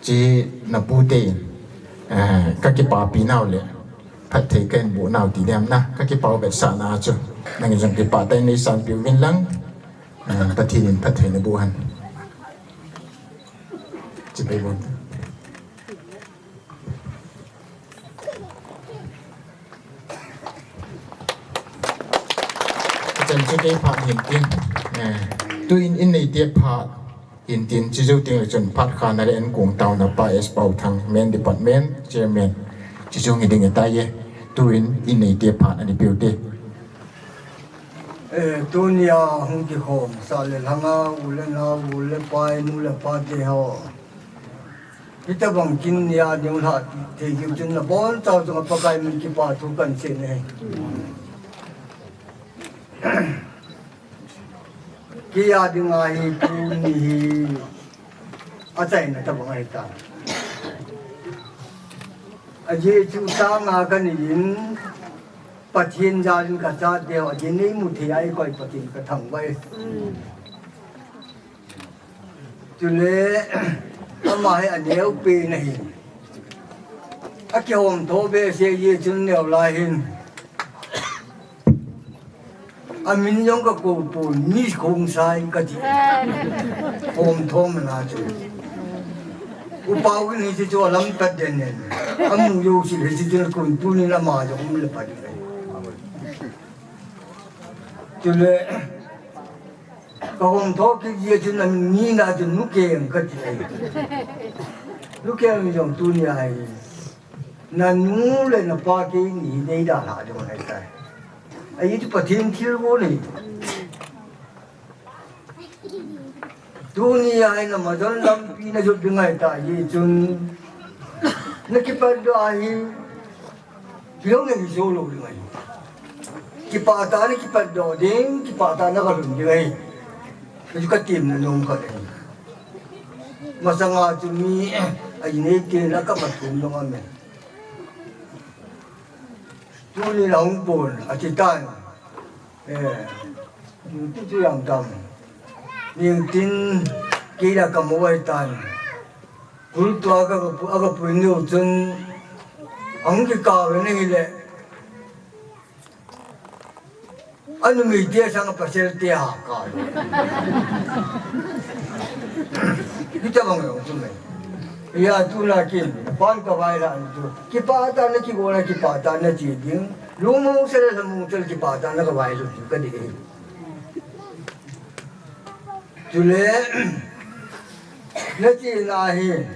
Chi na pu te in, eh, ka kipapi nau le, phatthei ka hin boh nau ti dem na, ka kipah u vetsahna chu. Nangin jong kipah tah in nei sanpeh uvin lang. Eh, Pathen in phatthei na boh hen. Chibai bon. Chan chu kei phat hin tin. Eh, tuin in neite phat hin tin, chi jou teng le chun phat khana le ankong taona pa S Pau Thang, Men Department Chairman. Chi jong hi ding ahitai e. Tuin in neite phat ani peh u te. Eh, tunia hung kikhom sah le lhanga, u le nao, u le pai, nu le pa te ho. Hitabang kin nia ding lha thei diu chun nabonchau chunga Pakai min kipa thu kan sei e. Kei a dinga hi tuni hi achaina tabang ahitai. Ajeh chu tanga kahin, Pathen jalin kachate ho, ajeh neimu thei a eikoi Pathen kathangvah e. Chule, Ama hi aneo pen ahi. Akihom tho behseh jeh chun neo lai hin. Amin jong kakou pon, Miss Khongsai kati. Hom tho mana chu. U Paogin hiche chu alam pat den den. Amu jouse hiche chu nakon tunin ama jong um le pat den. Chule, kahom tho kit jeh chun amin nina chu Nu Keng kati ahi. Nu Keng jong tunia hi. Nanu le napa keini neidalha ding ahitai. Ahi chu Pathen thilgon ahi. Tunia hi namajon lampi najot ding ahitai, hijeh chun nakipatdoh ahi. Hilou nahi jou lou ding ahi. Kipah tah a nakipatdoh ding, kipah tah a nagalhun ding ahi. Hichu katemna nom khat ahi. Masanga chu mi, a, inei ten a kamat thum dong amen. Tunin ahung pon, ati tan. Eh, ti chu jam tam. Ning tin, kei la kamu ahi tan. Kul tua ka, ka pu, a ka pui niu chun, ahung kikah ve na hile. Anumei te sang a pasal te a kah. Hitabang jong chu mai. Hia tuna kin, pan kavai la an chu. Kipah tah a nakigol a kipah tah a nache ding. Lungmong sel, lhamong sel kipah tah a nakavai lut chu kati. Chule, nachena hi,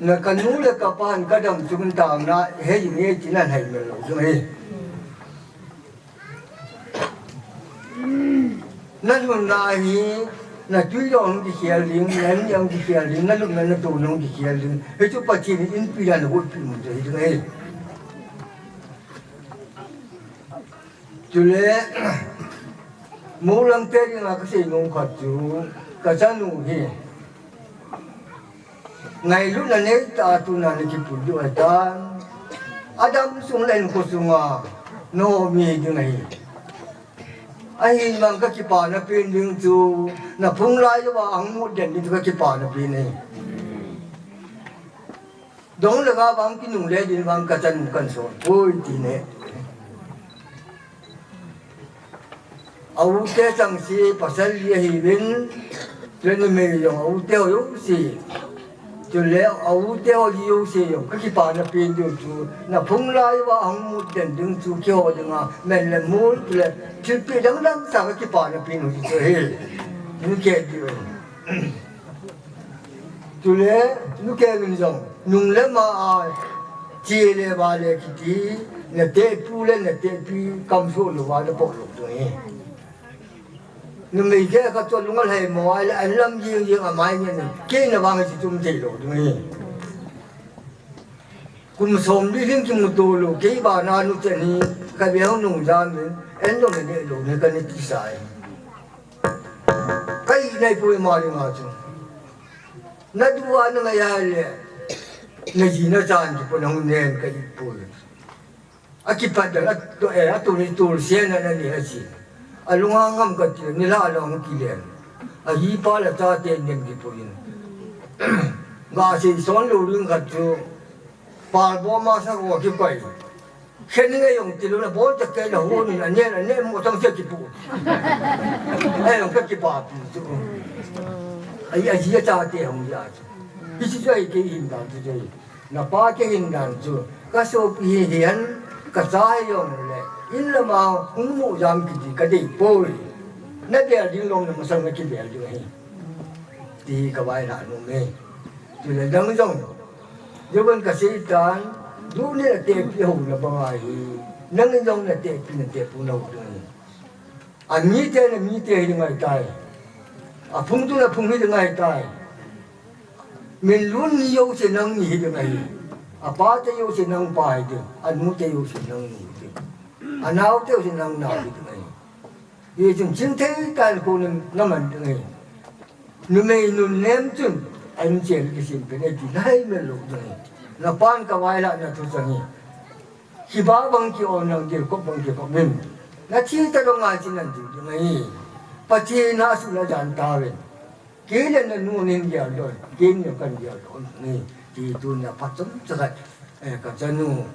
na kanu le kapan kadam chung taona, hei nge tina hai mel lou chu hi. Nalhunna hi, natui jong hung kikhel ding, nani jong hung kikhel ding, nalupna natona hung kikhel ding. Hichu Pathen in inpi dan hung pi mun chu hi ding hi. Chule, Moulam te dinga kasei nom khat chu, kachanu hi. Ngailutna neitah a tuna nakipui diu ahitan. Adam sung le inko sunga, naho mi ding ahi. Ahivang kakipana pen ding chu, naphung lai uva ahung mut den ding chu kakipana pen ahi. Dong le ga vang kinungle din vang kachanu kansol poi ti ne. A u te chang si pasal li ahiuvin, chule numei jong a u te ho jouse. Chule a u te ho jouse jong kakipana pen diu chu, naphung lai uva ahung mut den ding chu kiho dinga, men le mun, chule thilpeh dang dang sa kakipana pen u chu hi. Nu Keng diu. Chule, Nu Keng in jong, nung le ma a, che le va le kiti, natehpu le natehpi, kamsoh louva napoh lou chu hi. Numei keh khat chu lunga lhai mo, ahile, an lam jing jing amai ngen, kei na vang hichu um thei lou chu hi. Kum som li lhing kimuto lou, kei bana nu chen hi, kave hung nung jam in, en jong neh lou, ne kani tisa hi. Kai nai pui ma ni ma chu. Nadu a na ngai a le. Naji nachan chu pon hung nen kai pui. Akipat dan a to, eh, a tuni tul sen na ni aji. Alunga ngam kati ni la long kilen. Ahi pa la chate nen kipui. Ga sei son lou ring khat chu. Pal bo masa ko kikoi. Khen nge jong tilou na bol ta kei na hu ni na ne na ne mo tang se kipu. Ai jong ka kipapi chu. Ai, aji chate hung ja chu. Hiche chu ai kei hin dan chu chu. Napa kei hin dan chu. Kasopi hi hihen kacha jong le. In lama hung mu jam kiti kadei poi. Nabel ding lom na masang na kibel ding ahi. Ti kavai la nom e. Chule dang jong. Jovan kasei tan, tuni natehpi houna banga hi, nangin jong natehpi natehpu naho ding ahi. Amite namite hi ding ahitai. Aphung chu naphung hi ding ahitai. Min lun ni jouse nangni hi ding ahi. Apa te jouse nangpa hi ding. Anu te jouse nangnu hi ding. Anao te jouse nangnao hi ding ahi. Hichun chingthei tah in kona naman ding ahi. Numei nunnem chun, a inchen kisim pen e ti nahai mel lou ding ahi. Napan kavailhahna thuchang hi. Kiba bang ki-on nang, dilkop bang kikop in. Nathi tadong ngai chin nan ti ding ahi. Pathen in asuh najan tauvin. Kei le nanu nin gel lou, kei nu kan gel lou ni, ti tuna phat chomcha khat, eh, ka chanu,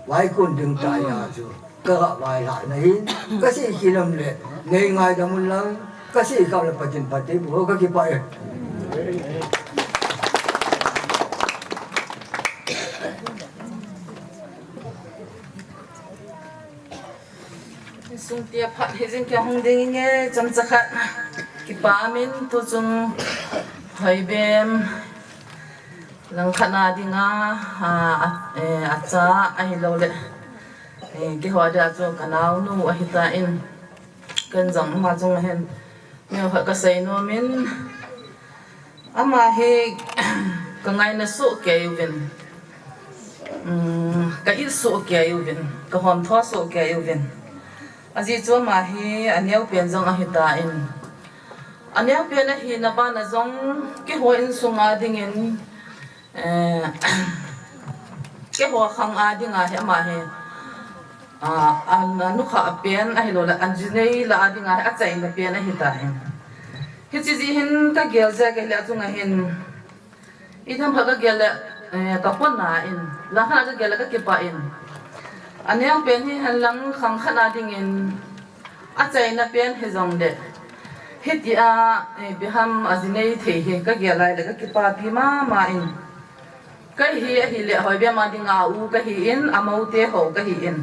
vaikun ding tah a chu, ka ga vailhah na hin, ka sei kit nom le, nei ngaidam un lang, ka sei khah le Pathen phatthei boh, ka kipah e. Sung tia phat hi jing kia hung ding nge, chomcha khat. Kipa min tu chung Hoibem langkhat na dinga, a, a, eh, acha ahilou le. Eh, keiho dia chu ka naonu ahi tan. Ken jong ama chunga hin neokhat ka sei nom in, ama hi ka ngaina soh kei uvin, um, ka it soh kei uvin, ka hom tho soh kei uvin. Ajeh chu ama hi aneopen jong ahi tan. Aneopen ahina bana jong keiho insunga dingin, eh, keiho khang a dinga hi ama hi, ah, a, a nukhah pen ahilou le, a jinei lah a dinga hi achaina pen ahi tan. Hiche jeh hin ka gel jeh a ka hile achunga hin, itham khat ka gel le, eh, ka pon a in, langkhat a ka gel le ka kipah in. Aneopen hihen lang khang khat a dingin, achaina pen hijong le, hitia, eh, biham a jinei thei hi ka gel lai le ka kipapi mama in. Ka hi ahile Hoibem a dinga u ka hi in, amou te ho ka hi in.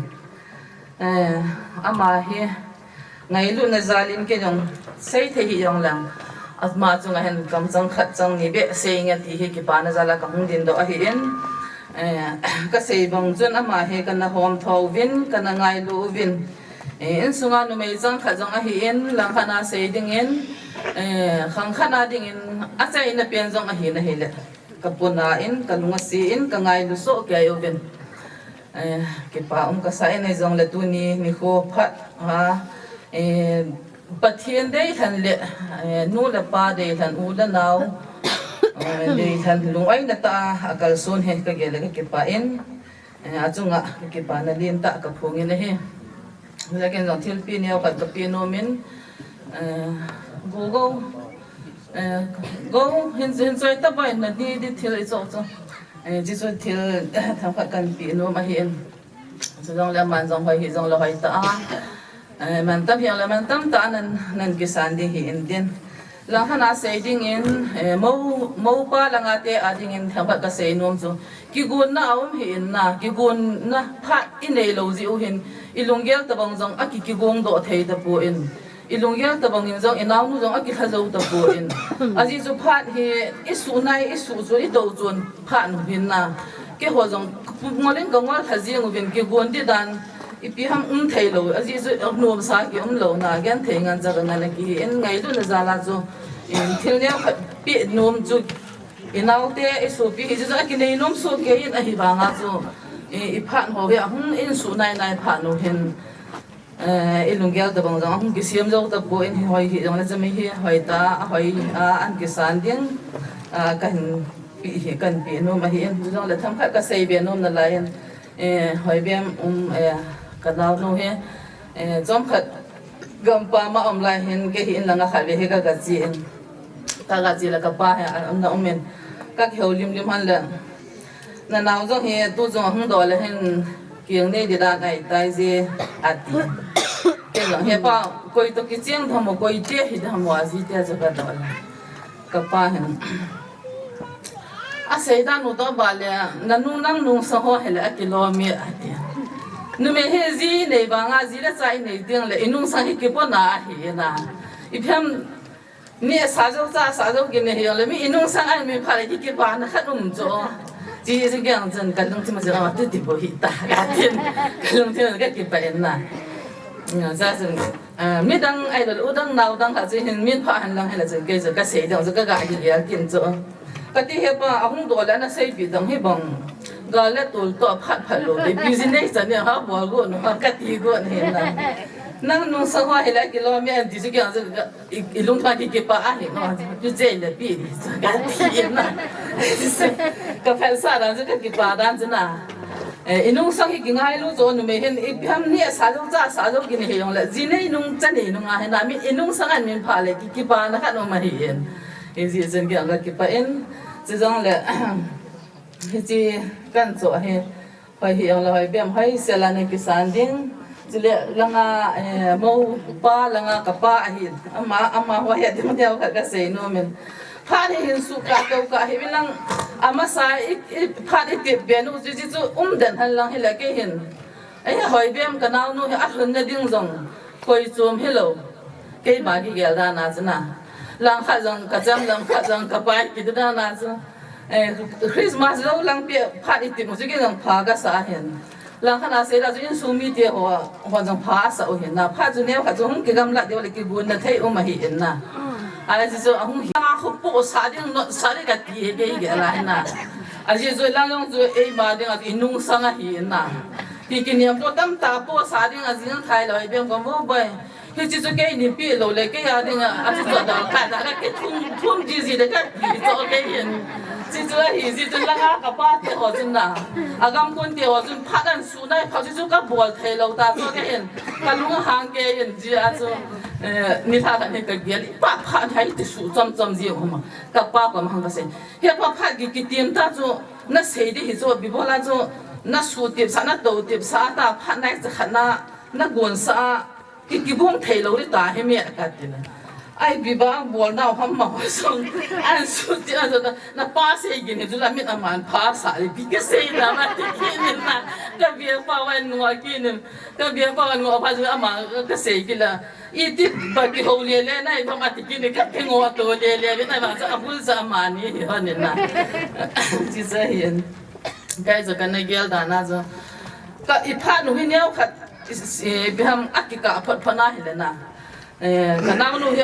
Eh, ama hi ngailutna jal in kei jong sei thei hih jong leng, ama chunga hin kamchang khat chang ni beh sei nge ti hi kipana jal a ka hung dingdoh ahi in. Eh, ka sei bang chun ama hi ka na hom tho uvin, ka na ngailu uvin. Eh, insunga numei chang khat jong ahi in, langkhat na sei dingin, eh, khang khat na dingin achaina pen jong ahi na hile, ka pon a in, ka lung ase in, ka ngailu soh kei uvin. Eh, kipa um ka sa in, hijong le tuni nikho phat a, eh, Pathen deilhen le, eh, nu le pa deilhen, u le nao, eh, deilhen, lung-oina tah a, akalson hi ka gel le ka kipah in, eh, achunga ka kipana lentah ka phong in ahi. Hijeh in jong thilpeh neokhat ka pe nom in, eh, go go, eh, go, hin, hin choi ta bai na di, di thil i choi choi. Eh, hichu thil, eh, themkhat kan pe nom ahi in. Chujong le aman jong hoi hijong le hoi tah a. Eh, mantam hijong le mantam tah a nan, nan kisan ding hi in tin. Langkhat a sei dingin, eh, mou, mou pa langa te a dingin themkhat ka sei nom chu. Kigonna a um hih in na, kigonna phat i nei lou jeh u hin, i lunggel tabang jong aki, kigong doh thei tapon. I lunggel tabang in jong, i naonu jong aki lha jou tapon. Ajeh chu phat hi, i suh nai, i suh chun, i tou chun, phat nu hin na. Keiho jong, ngol in ka ngol lha jeng uvin, kigon di dan, ipi ham um thei lou. Ajeh chu, nomsa ki um lou na, genthei ngen cha ka ngen a ki hi in, ngailutna jal a chu, in thil neokhat pe nom chu, i naote, i sopi, hichu chu aki nei nom soh kei in ahi vanga chu, i, i phat ho hi ahung in suh nai nai phat nu hin. Eh, i lunggel tabang jong ahung kisem jou tapon hi hoi hijong le chami hi hoi tah a, hoi a, an kisan ding, ah, kan pe hi, kan pe nom ahi in, jong le themkhat ka sei be nom nalai in, eh, Hoibem um, eh, ka naonu hi, eh, chomkhat gampam a um lai hin kei hi in langa khat ve hi ka ga che in. Ka ga che le ka pa hi a, a na um in. Ka kihoulim lim hon le. Na nao jong hi tu jong hung doh le hin keng nei di dan ahi tai je ati. Kei jong he pa koi toh kicheng tham mo, koi te hi tham mo aji te chu ka doh le. Ka pa hin. A sei dan u toh ba le, na nu nang nungsang ho hi le akilom e ati. Numei hi ji nei vanga ji le cha i nei teng le, i nungsang hi kipona ahi na. Ipi ham Ni sa jo cha sa jo ki ni hi le mi i nungsang an min pha le ki kipana khat um chu. Chi ji keng chun ka lungthim a chu a ti ti bo hi ta. Ka tin, ka lungthim ka kipah in na. Nga cha chun, ah, midang ai lo u dang nao dang kha chu hin min pha han lang hi la chun kei chu ka sei dang chu ka ga hi ya kin chu. Ka ti he pa a hung doh le na seipi dang hi bang. Gal le tol toh phat phat lou le business chan ne ha bol go no ka ti go ni na. Nang nungsang ho hi le kilom e an ti chu keng chu ka I, i lungthim a ki, kipah ahi, no, chu che le pi ni, chu ka ti na. Ka phalsa dan chu ka kipah dan chu na. Eh, i nungsang hi kingailu chu numei hin, ipi ham ni sa jo cha sa jo ki ni hi jong le, ji nei nung cha nei nung ahi na, mi i nungsang an min pha le ki, kipana khat um ahi in. Hijeh chun kei jong kakipah in, chujongle, hiche kahin choh hi, hoi hi jongle hoi bem hoi sela nakisan ding. Chule langa, eh, mou pa langa kapa ahin. Ama, amaho het ding deu khat kasei nom in. Phat hi hin suhkah tohkah hi lang amasa i, i, phat i tep be nu chu, chu, chu umden hen lang hile kei hin. Ei, hoi bem kanaonu hi alhunna ding jong koi chom hilou. Keima kigel dan a chu na. Langkhat jong kacham, langkhat jong kapai kiti dan a chu. Eh, Christmas jou lang pia phat i tep u chu kei jong pha kasa hin. Langkhat a seila chu insung mite ho, ho jong pha asa u hin na. Phat chu neokhat chu hung kigamlat deu le kigonna thei um ahi in na. Ahi chu ahung hi a khu po sa ding not sa ding kati hi kei kigel a hin na. Ajeh chu lang jong chu eima ding a chu inung sang ahi in na. Hi kiniam to tamtah po sa ding a jing thai lou, hoi bem kom vo boi. Hiche chu kei nipi lou le, kei a ding a, achu chu dal kha da ka kithum, thum ji ji de kati chu kei hin. Hiche chu ahi, hiche chu langa kapa te ho chun na. Agam kon te ho chun phat an su nai phat chu kabol thei lou ta chu kei hin. Kalung hang kei in ji a chu, eh, nilhah khat hi kagel, phat phat hai ti su chom chom ji um a. Kapa kom hang kasei. Hi pa phat ki kitim ta chu, nasei di hi chu, ipi bol a chu, nasu tep sa, nato tep sa ta, phat nai cha khat na, nagon sa, ki, kibong thei lou di ta hi me kati na. Ai, ipi ba bol nau ham ma ho song, an su ti a chu na, napa sei gin hi chu la mit aman pha sa di, ipi kasei na ma ti kit in na, ka bia pa wan ngo kit in, ka bia pa wan ngo pha chu ama kasei kit la. Iti ba kihou le le nai ba ma ti kit in ka kingo to le le, nai ba cha abul cha mani hi ho ni na. Chi cha hin. Kei cha kana gel dan a chu. Ka i phat nu hi neokhat, i, i, ipi ham a kikah phot phot na hile na. Eh, kanaonu hi,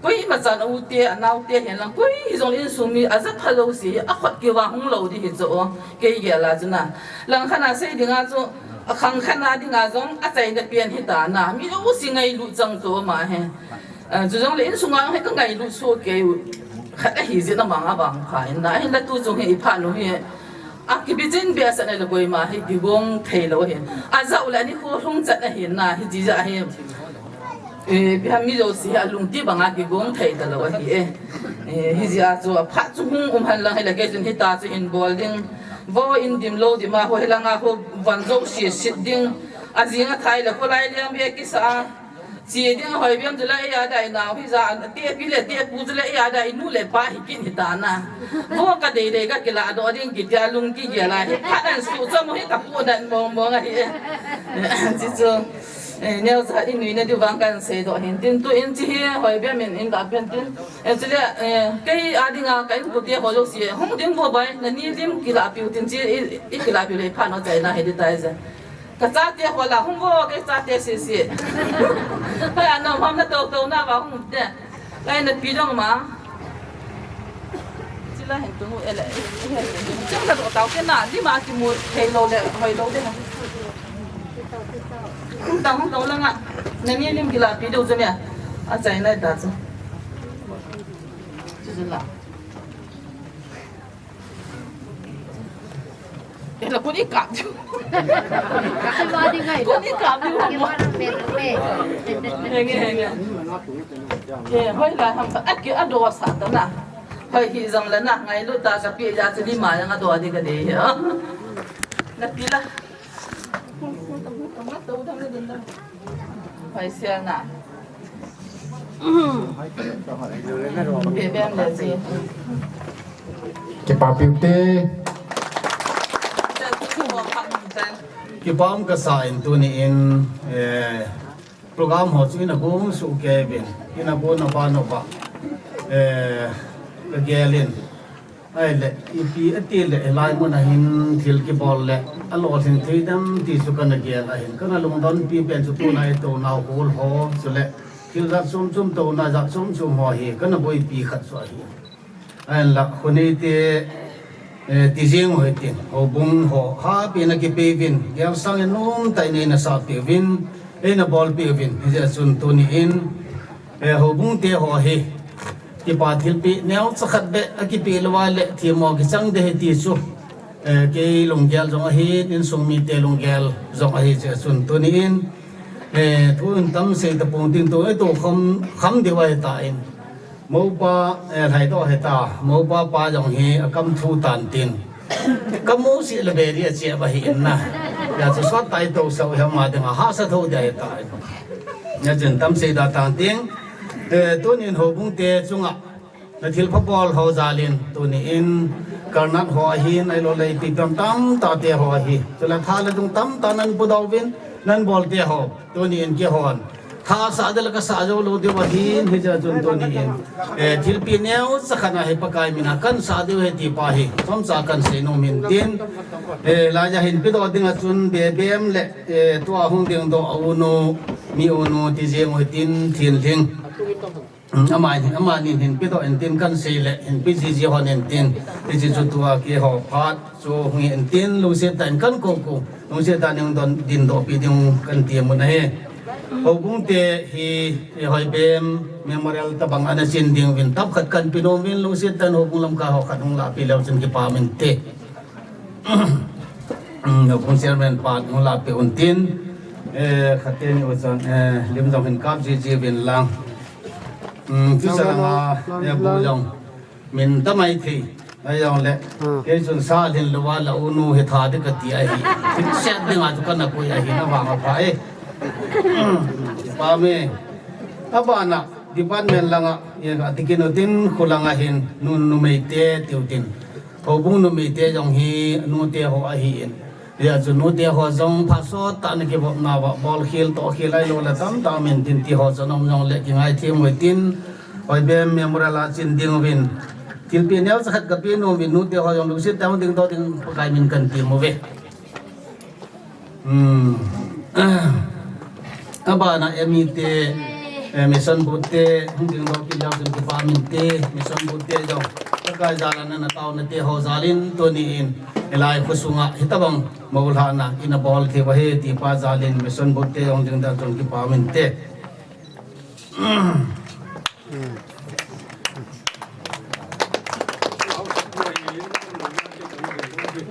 koima chan a u te, anao te hin lang, koi hijong insung mi aja pha jouse hi, akhut kivah hung lou di hi chu, kei gel a chu na. Langkhat a sei ding a chu, akhang khat a ding a jong, achaina pen hi ta na. Mi jouse ngailut chang chu ma he. Eh, chujongle insung a hi kangailut soh kei u. Khat ahi jeh in amang avang pha in na. Hinla tu chung hi i phat nu hi. A kibichin behseh na le koima hi kigong thei lou ahi. Ajah u le ani kho lhung chat ahi na, hiti jeh a hi. Eh, ipi ham mi jouse hi alungthim banga kigong thei ta lou ahi e. Eh, hijeh a chu aphat chu hung um hen lang hile kei chun hita chu hin bol ding. Vo in dim lou dim a ho hi langa ho van jouse sit ding. Ajing athai le kholai liang be kisa a. Chi ding hoi bem chu le, eia dai nau hi ja, tepi le tepu chu le, eia dai nu le pa hi kit hi ta na. Vo ka dei dei ka kila doh ding kiti a lung kigel a hi, phat an su chom hi ka pu dan mong mong ahi e. Chi chu, eh, neo cha i nui na di vang kan sei doh hin tin tu in chi hi, hoi bem in in da pen tin. Eh, chi le, eh, kei a ding a ka inkote ho jouse, hung ding vo bai, na ni lim kila piu tin chi, i, i kila piu le phat no chai na hi di tai ja. Ka chate ho la hung vo, kei chate sisi. Hoi, anom ham na tou tou na va hung te. Lai na pi dong ma. Chi la hin tu mu ele. Chang ka do tau ke na, lim a kimu thei lou le, hoi lou de na. Hung tau, hung tau langa. Na ni lim kila pi dou chu me. Achai nai ta chu. Chu chu la. Ela kuni kap chu. Kuni kap chu. Henge, henge. Eh, hoi la ham, aki ado sa ta na. Hoi hi jong la na, ngailut ta ka pi ja chu ni ma jong ado di ka de hi. Na pi la. Hoi sia na. Pe bem le chi. Kipa piu te. Kipa um kasa in tuni in, eh, program ho chu ina gong su kei vin, ina gong na ba no ba, eh, ka gel in. Ahile, ipi ati le, hilai mun a hin thil kibol le, alolhing thei dem ti chu kana gel ahin, kana lungdon pi pen chu tuna i tou nau hol ho, chule, thil jat chom chom tou na jat chom chom ho hi, kana boipi khat chu ahi. Ahinla, khonei te, eh, ti jing ho hitin, houbung ho, hapi na kipe vin, gel sang in um tai nei na sa pe vin, ei na bol pe vin, hijeh chun tuni in, eh, houbung te ho hi, Kipa thilpeh neocha khat beh akipe lou a le themmo kichang ding ahi ti chu, eh, kei lunggel jong ahi, insung mite lunggel jong ahi, chea chun tuni in, eh, thu in tam sei tapong tin tu, eh, tu kham, kham deu ahi tan. Mopa, eh, lhai to heta, mopa pa jong hi akam thu tan tin. Kamu si le beri a chia ba hi in na. Ya chu sot tai to sau hi ama dinga hahsa tho dia heta. Ya chen tam sei da tan tin. Eh, tunin houbung te chunga na thil pha bol ho jalin, tuni in Karnat ho ahin, ahilou le ipi tam tam ta te ho ahi. Chule tha le dung tam ta nan pu dau vin, nan bol te ho, tuni in kihon. Tha sa de le ka sa jo lo de va hin, hi ja chun tuni in. Eh, thilpi neo sa khan a hi Pakai mina kan sa de he ti pa hi. Som sa kan sei nom in tin. Eh, la ja hin pi do ding a chun be bem le, eh, tua hung ding do a u nu, mi u nu ti jeng u tin thin hling. Amani, amani hin pi do in tin kan sei le, hin pi ji ji hon in tin, ti ji chu tua kihou phat, chu hung in tin, lungset tah in kan kou kou, lungset tah in don din do pi ding kan ti mun ahi. Houbung te hi, hi Hoibem Memorial tabang ana chin ding vin tap khat kan pi nom vin, lungset tah in houbung lam ka ho khat hung la pi leu chun kipa min te. Houbung chairman pa hung la pi un tin, eh, khat te ni u chan, eh, lim jong hin kap ji ji vin lang. Hmm, chu sa langa, eh, bu jong. Min tamai thei. Ai jong le. Hmm. Kei chun sa lhin lou va la u nu hi tha de ka ti ahi. Thik set ding a chu ka na koi ahi na vang a pha e. Pa me. Abana department langa, ye ka tikin u tin khu langa hin nu numei te tiu tin. Houbung numei te jong hi nu te ho ahi in. Hia chu nute ho jong phat sot tah in kivopna va bol khel toh khel ahilou le tam tah min tin ti ho chu nom jong le kingai them u tin, Hoibem Memorial a chin ding uvin thilpi neo cha khat ka pe nom uvin nute ho jong lungset tah in ding toh ding Pakai min kan ti mo ve. Hmm. Abana M E te, eh, mission board te, hung ding doh kit leu chun kipa min te, mission board te jong. Pakai jal a na taona te ho jal in tuni in, hilai khosunga, hitabang, moulhahna, ina bol thei u ahi, ti pa jal in, mission board te jong ding doh chun kipa min te.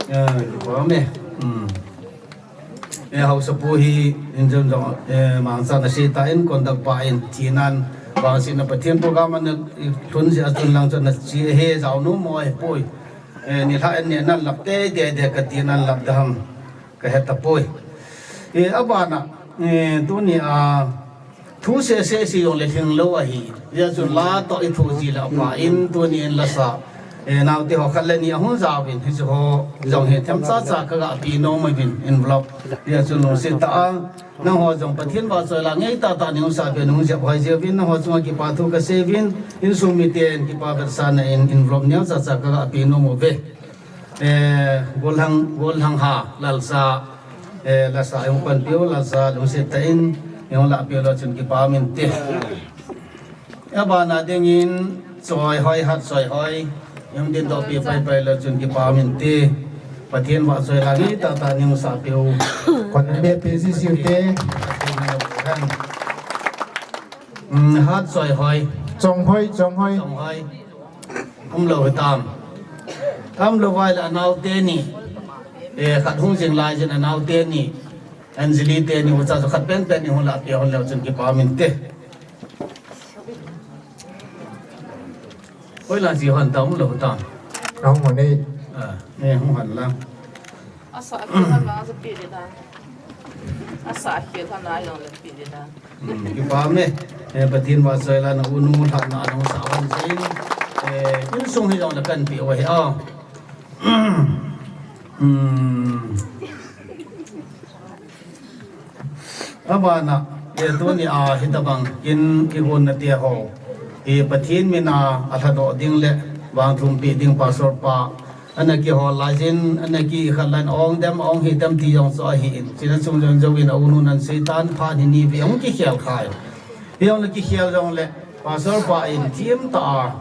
Eh, kipa me. Hmm. Eh, haosapu hi, in jong jong, eh, mangcha na sei tah in, conduct pa in, thinan, vangsetna Pathen program ana, eh, lhun jeh a chun lang chun na chi he jao nom u ahi poi. Eh, nilhah in ne nan lap te, te, te, ka ti nan lap da ham, ka he tapoi. Eh, abana, eh, tuni a, thu sese si jong le lhing lou ahi. Hia chun la toh i thu ji la pa in tuni in la sa. Eh, naote ho khat le ni ahung jaovin, hiche ho jong hi themcha cha ka ga pe nom uvin envelope. Hia chun lungset tah a, nangho jong Pathen vahchoi la ngei tah tah in hung sa peh in hung jep hoi jeh uvin, nangho chunga kipa thu ka sei uvin, insung miten kipa vetsahna in envelope neocha cha ka ga pe nom uve. Eh, Golhang, Golhang ha, Lalsa, eh, Lalsa, hung panpiu, Lalsa, lungset tah in, hung lahpiu lou chun kipa min te. Abana dingin, Choihoi, Hat Choihoi, hung ding doh pi pai pai lou chun kipa min te. Pathen vahchoi la ngei tah tah in hung sa piu. Kon be pe si si te. Hmm, Hat Choihoi. Chonghoi, Chonghoi. Chonghoi. Umlou hitam. Umlou vai le anaote ni. Eh, khat hung jing lai jin anaote ni. Anjali te ni ucha chu khat pen pen ni hung lahpeh hon leu chun kipa min te. Hoilang ji hon ta umlou hitam. Ahung hon e. Ah, eh, hung hon lang. Asa a khel hon lang, asa pe le dan. Asa a khel hon lang jong le pe le dan. Hmm, kipa me. Eh, Pathen vahchoi la na u nu lhahna nung sa hon jin. Eh, insung hi jong le kan pe u ahi a. Hmm. Abana, eh, tuni a hitabang kin kigonna te ho. Eh, Pathen mina alhadoh ding le vangthum pe ding pastor pa. Ana kihol lai jin, ana kikhat lai in ong dem, ong hi dem ti jong chu ahi in. China chung jong jouvin a u nu nan sei tan phat hi ni ve ong kikhel khai. Hi ong le kikhel jong le, pastor pa in thim ta a,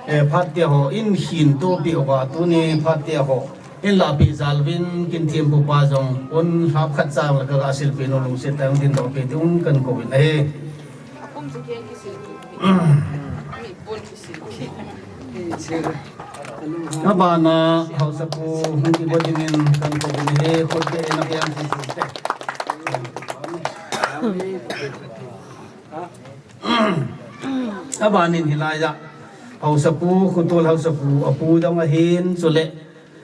eh, phat te ho in hin to pi uva tuni phat te ho. In lahpeh jal uvin kin thempu pa jong, un lhap khat chang le ka ga silpeh nom lungset tah in ding doh pe ding kan kou in ahi. Abana haosapu hung kigo dingin kan kou in ahi, khut beh in a beng sisi te. Abanin hilai a, Haosapu, Khutol Haosapu, apu jong ahin, chule,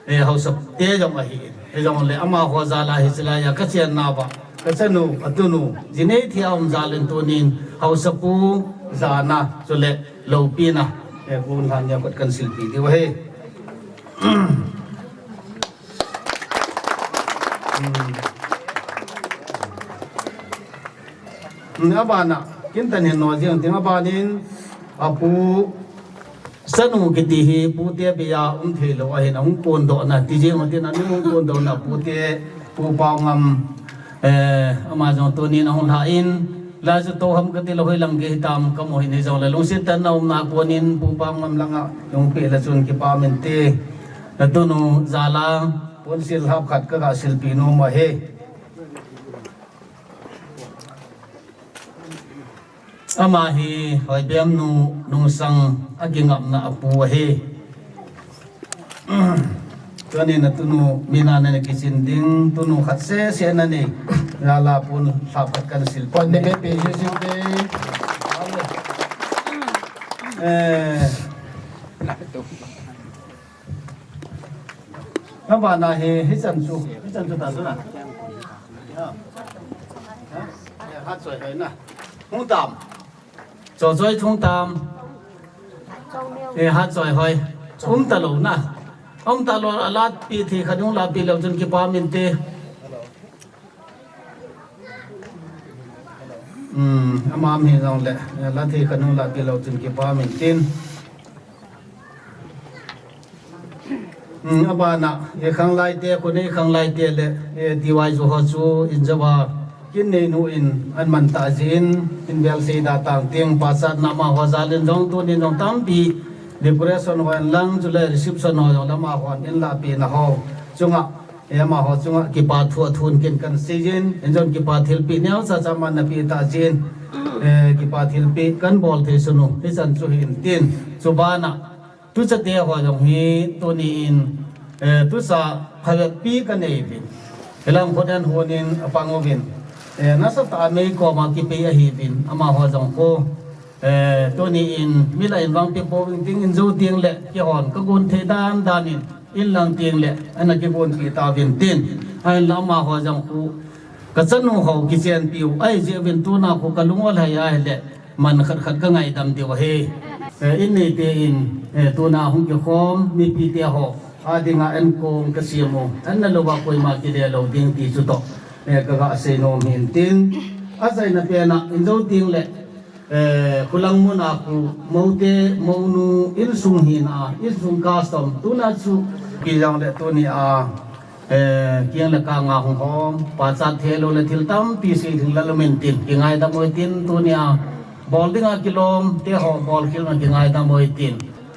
eh, Haosapu te jong ahin. Hijongle amaho jal a hiche laiya kachenna uva, kachanu, atunu, jinei thei a um jal in tunin, Haosapu jana, chule loupina, eh, kon lhan nia kot kahin silpeh diu ahi. Hmm. Hmm, abana, kin tan hin no jeng ting abanin, apu, chanu kiti hi pute beiya um thei lou ahin, ahung kondohna, ti jeng utin, ahung kondohna pute, Pu Paongam, eh, ama jong tunin ahung lhan, la chu tou ham kati lou, hoilang gei hitam kamu hin hijongle, lungset tah in na umna a konin, Pu Paongam langa, jong peh le chun kipa min te, natunu jal a, ponsil hap khat kaga silpeh nom ahi. Ama hi Hoibemnu Nungsang a kingapna apu ahi. Tunin atunu mina nana kichen ding, tunu khat sese nanei. Jal a pon hap khat kahin sil. Pon ne be pe je je de. Eh. Abana hi, hichan chu, hichan chu ta chu na. Ya. Ya, hat choi hoi na. Hung tam. Cho choi thung tam. Eh, hat choi hoi. Um talou na. Um talou, alatpi thei khat hung lapi lou chun kipa min te. Hmm, ama um hijongle, la thei khat hung lapi lou chun kipa min tin. Hmm, abana, eh, khanglai te, khonei khanglai te le, eh, T Y Zu ho chu, in java, kin neinu in, an man ta jin, in bel sei da tang ting, pachatna amaho jal in jong tunin jong tampi, decoration ho in lang, chule reception ho jong le amahon, in lapi na ho. Chunga, eh, amaho chunga, kipa thu athun kin kahin sei jin, in jong kipa thilpeh neo cha cha man na pe ta jin, eh, kipa thilpeh kahin bol thei sunu, hichan chu hin tin, chubana, Tucha te ho jong hi, tuni in, eh, tucha phabep pi kanei uvin. Hilang khut an hunin apang uvin. Eh, nasatah a mei koma kipe ahi uvin. Amaho jong khu, eh, tuni in, mi la in vang pe pouvin ting in jou ting le, kihon, kagon thei dan dan in, in lang ting le, ana kigon pi tauvin tin. Ahinla amaho jong khu, kachanu ho kichenpi u, ahijeh uvin tuna khu kalung alhai ahile, man khat khat kangaidam diu ahi. Eh, in neite in, eh, tuna hung kikhom, mipi te ho, adinga an kong kasem u, an na louva koima kile lou ding ti chu toh, eh, kaga sei nom hin tin. Achaina pen a, in jou ting le, eh, khulang mun a khu, moute, mounu, insung hina, insung custom, tuna chu, kijang le tuni a, Eh, kiang le kang a hung hom, pachat thei lou le thil tampi sei ding la lum in tin, kingaidam uvin tin, tunia bol dinga kilom te ho bol khel na kingaidam uvin tin.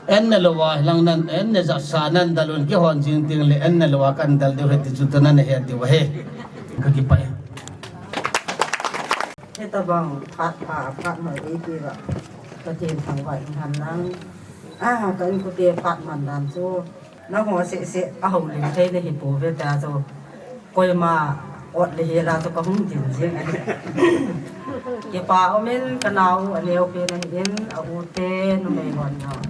An ne louva, lang nan, an ne ja sa nan dal un kihon jing ting le, an ne louva kan dal diu ahi ti chu tuna nahet diu ahi. Kakipah e. Hitabang phat pha, phat noi eiti uva, Pathen thangvah in hen lang. A, ka inkote phat man dan chu, nangho seh seh, ahoulim thei nahi pouve tia chu, koima ot le hel a chu kahung din jing ahi. Kipa um in, kanao u aneo pen ahin, a u te numei hon jong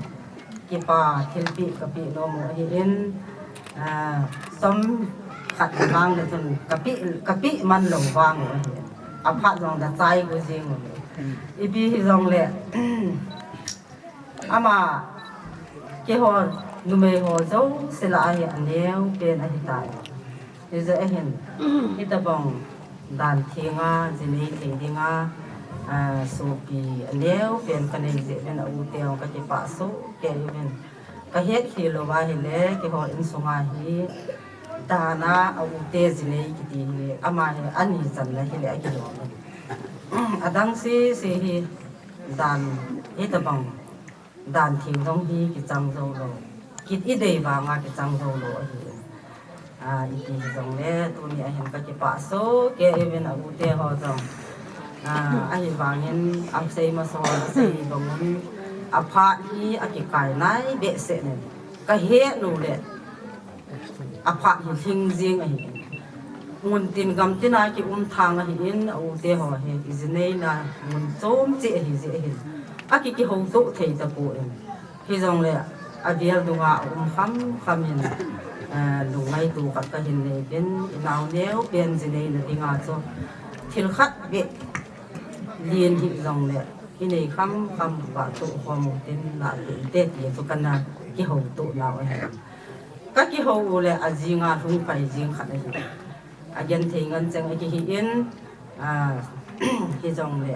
kipa thilpeh kapeh nom u ahin, a, som khat vang le chun kapeh, kapeh man lou vang u ahi. Aphat jong da chai gu jing u ahi. Ipi hijongle, ama, keiho numei ho jouse lah a hi aneo pen ahitai. Hijeh ahin, hitabang dan thenga, jinei thei dinga, a, sopi aneo pen kanei jeh uvin a u te jong kakipah soh kei uvin. Kahet khel louva ahile, keiho insunga hi, dan a a u te jinei kiti hi, ama hi ani channa hile akilom in. Adang sese hi, dan, hitabang, dan theng jong hi kichang jou lou. Kit idei vanga kichang jou lou ahi. A, ipi hijongle, tuni ahin kakipah soh kei uvin a u te ho jong. A, ahivangin, asei masa ho asei bang un, aphat hi akikai nai behseh in. Kahet u le, aphat hi lhing jing ahi. Mun tin gam tin a kium thang ahin, a u te ho hi, kijineina mun chom cheh ahi jeh ahin. Aki kihoutoh thei tapon. Hijongle avel dunga um kham kham in, eh, lungngaito khat kahin nei in, inao neo pen jinei na dinga chu thil khat beh lien hijongle inei kham kham uva tohkhom u tin, la te te ti chu kana kihouto nau ahi. Kakihou u le ajinga lhungpai jing khat ahi. Agenthei ngen cheng akihi in, ah, hijongle,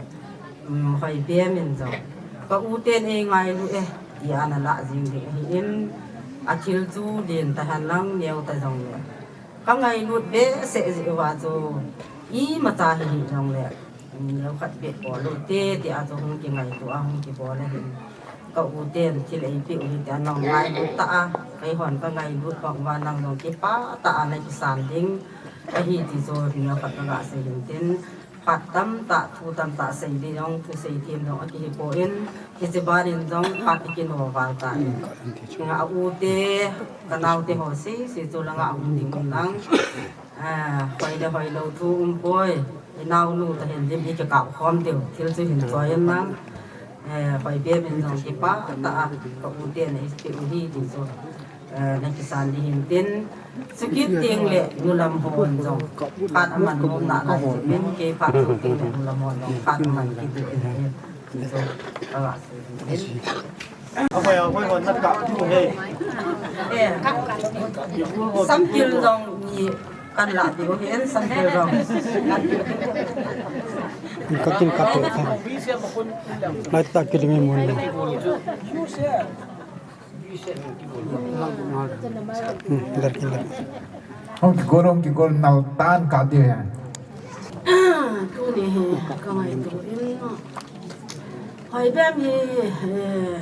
um, Hoibem in jong, ka u ten eingailu e, tia ana lah jing ding ahi in, athil chu lien tahen lang neo ta jongle, kangailut behseh jeh uva chu imacha hihi jongle, um, neo khat beh bol u te, tia chu hung kingaito a, hung kibol ahin. Ka u ten thil eipeh u hi tia nang ngailut tah a, keihon kangailut bang uva nang jong kipah tah a nakisan ding ahi ti chu neo khat kaga sei hin tin, phat tamtah, thu tamtah sei ding jong, thusei them jong akihi poi, hiche ban in jong phat ikino val ta in. Nga u te, ka nao te ho sese chu langa um ding un lang. Ah, hoi le hoilou thu um poi. Inaonu tahin lim ikikap khom diu. Thil chu hin choi in lang. Eh, Hoibem in jong kipah tah a, ka u ten eipeh u hi ti chu, eh, nakisan ding hin tin. Chukit teng le nulam hon jong phat aman nom nalai, min kei phat chuk teng le nulam hon jong phat aman kit ding hin. Samkil jong ni kan la diu hin, samkil jong. Ka kin ka to. Lai ta kil nge mun. Hmm, dar kin dar. Hung kigol, hung kigol nau tan ka diu hin. Tuni hi ka ngaito in. Hoibem hi, eh,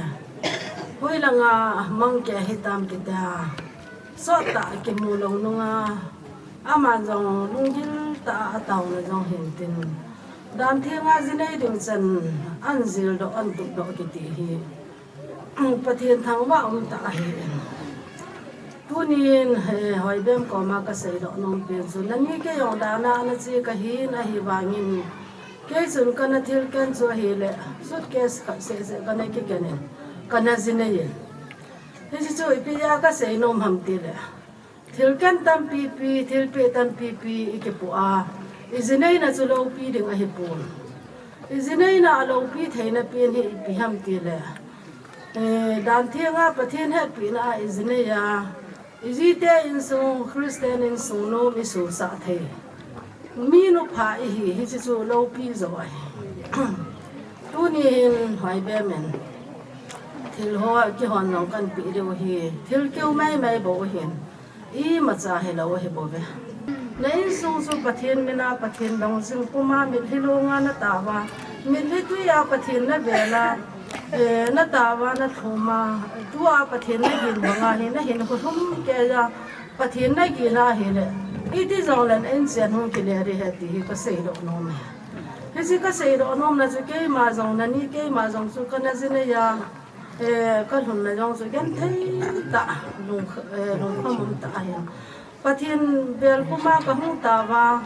hoilanga mang kei hitam kitia. Sot tah kimu lou nunga, aman jong lunggil tah a ataona jong hin tin. Dan thenga jinei ding chan an jil doh, an tup doh kiti hi. Pathen thangvah um tah ahi. Tunin, eh, Hoibem koma kasei doh nom pen chu, nani kei jong dana nache kahin ahivangin, kei chun kana thil ken chu ahile, suitcase khat seh seh kana kiken in, kana jinei in. Hiche chu ipi a kasei nom ham tile, thil ken tampi pi, thil peh tampi pi ikipoh a, ijineina chu loupi ding ahipon. Ijineina aloupi theina pen hi ipi ham tile, eh, dan thenga Pathen hetpina a ijinei a, ijite insung, Christian insung nom isosah thei. Mi nupha ihi, hiche chu loupi jo ahi. Tuni hin Hoibem in thil ho kihon jong kan peh diu hi, thil keu mai mai bou hin, imacha hilou ahi bouve. Na insung chu Pathen mina, Pathen dong jing puma mitlhi longa nataova, mitlhi tuia Pathen navel a, eh, nataova nathuma, tua Pathen nagin banga hi nahin hulhum keiya, Pathen nagina hile, iti jongle na inchen hung kile ding ahi ti hi kasei doh nom e. Hiche kasei doh nomna chu keima jong, nani keima jong chu kana jinei a, eh, kalhunna jong chu genthei tah, lung, eh, lungkham um tah ahin. Pathen vel puma kahung taova,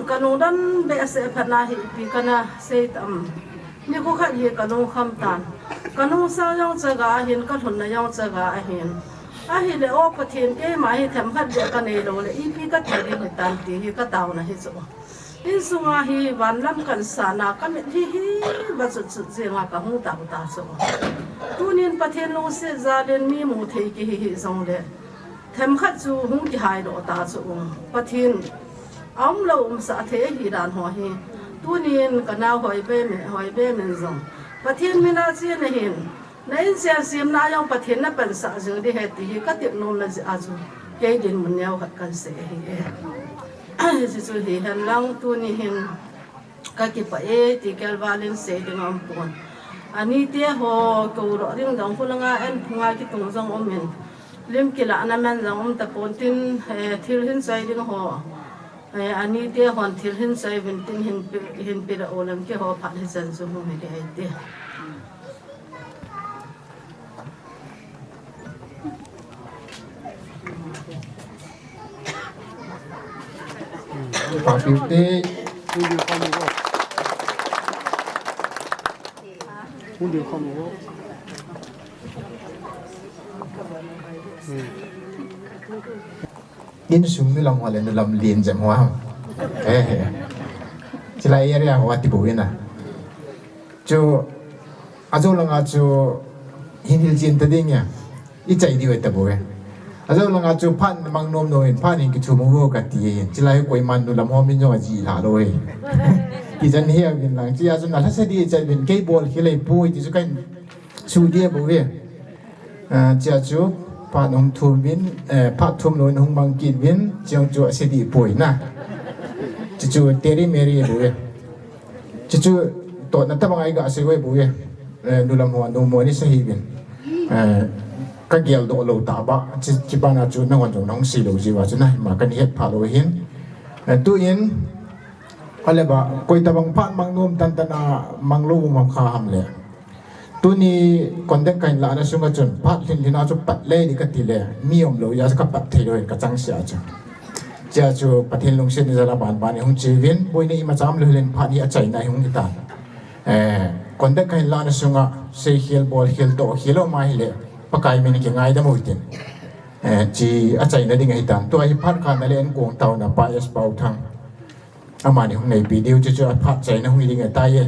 kalungdon behseh phatna hi ipi kana sei tam. Nikho khat hi kalungkham tan. Kanungsang jong chaga ahin, kalhunna jong chaga ahin. Ahile, o Pathen, keima hi themkhat beh kanei loule, ipi kati ding hitam ti hi kataona hi chu. Insunga hi vanlam kansahna, kamitlhi hi va chut chut jenga kahung taota chu. Tunin Pathen lungset jalin mi mu thei kihi hi jongle, themkhat chu hung kihaidoh ta chu. Pathen aumlou umsah thei ahi dan ho hi. Tunin kanao Hoibem, Hoibem in jong, Pathen mina chena hin, na inchen semna jong Pathen napansah jing ding ahi ti hi katep nomna jeh a chu, kei dinmun neo khat kansei ahi e. Hiche chu hihen lang tuni hin kakipah e ti kelvalin sei ding aumpon. Anite ho koudoh ding jong khulanga en phunga kitung jong umin, lim kilahna man jong um tapon tin, eh, thil hin choi ding ho, eh, anite hon thil hin choi uvin tin hinpe, hinpe da ulang, keiho phat hichan chu hung hi ding ahi ti. Papite. Hung ding khom u. Insung nu lam ho le nu lam lien jep ho ham. Eh, eh. Chilai area ho ati bou ina. Chu, ajou langa chu hin hilchen ta ding ya. I chai diu ta bou e. Ajou langa chu phat mang nom nom in phat in kithum u kati e. Chilai koiman nu lam ho min jong aji lha lou e. Kijen hi a vin lang. Chia chu na lhase di chai vin kei bol khel ei poi ti chu kahin su dia bou e. Ah, chia chu phat hung thum vin, eh, phat thum lou in hung mang kit vin, chiang chu ase di poi na. Chi chu Teri Meri bou e. Chi chu totna tabang a i ga sei uve bou e. Eh, nu lam ho, nu mo ni sa hi vin. Eh, ka gel doh lou ta ba, chi, chi bana chu nanghon jong nahung sei lou jiu va chu na, ima kahin het pha lou hin. Eh, tu in, ale ba, koi tabang phat mang nom tan tan a mang lou um kha ham le. Tuni conduct kahin lahna sunga chun, phat lhin lhin a chu pat le di kati le, mi um lou a chu ka pat thei lou in ka chang sia chu. Chia chu Pathen lungset ni jal a ban ban i hung chi vin, boina imacha um lou hileh phat hi achaina hi hung hi tan. Eh, conduct kahin lahna sunga, sei khel, bol khel, toh khel um a hileh, Pakai min kingaidam u hitin. Eh, chi achaina ding ahi tan. Tua hi phat khatna le enkong taona Pa S Paothang. Amani hung neipi diu chu chu a phat chaina hung hi ding ahitai e.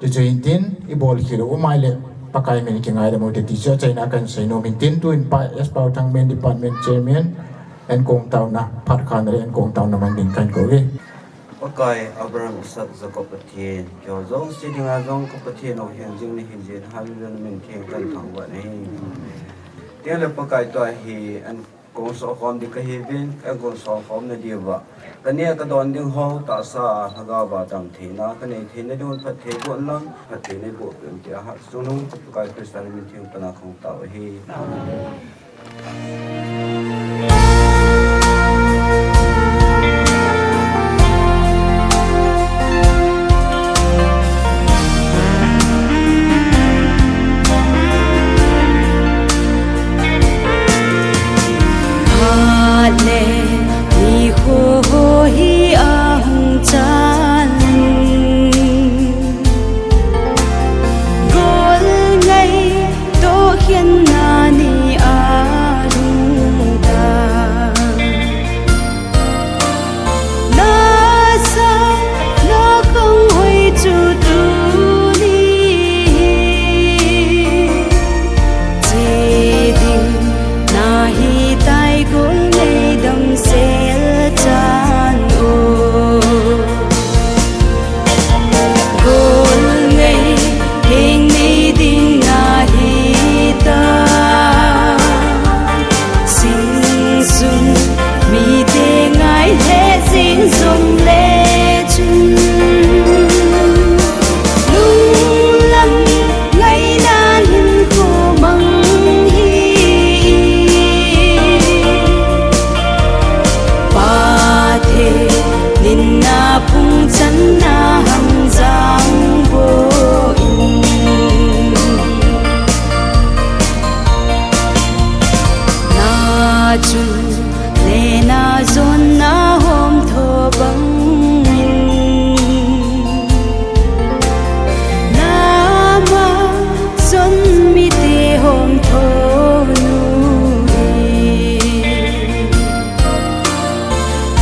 Chu chu hin tin, i bol khel u um a hileh, Pakai min kingaidam u hite ti chu achaina kahin sei nom in tin, tu in Pa S Paothang main department chairman, enkong taona, phat khatna le enkong taona mang ding kahin kou e. Pakai Abraham, Isaac, Jacob Pathen, keiho jouse dinga jong ka Pathen u hin jing nahi jeh in, Hallelujah, na min theng kahin thangvah nahi. Tin le Pakai tua hi, enkong sohkhom ding kahi vin, enkong sohkhom na diuva. Ka neh ka don ding ho, tahsa, lhagao va damtheina, ka nei theina ding un phatthei boh in lang, phatthei nei boh peh in tia ha, chungnung Pakai Christa na min theng pana kahung tao ahi. Phat le nikho ho hi ahung chan in, gol ngai tohkhenna ni alhung tan. Nasa, na khang hoi chu tuni hi che ding nahitai, gol ngai damsel chan o. Gol ngai hing nei ding nahitai. Sing sung mite ngai le sing sung le chun, lunglam ngaina hinkho mang hi. Pathen in na phung channa ham jang boh in. Na chun le na jon na hom tho bang in, nama jon mite hom tho nu hi.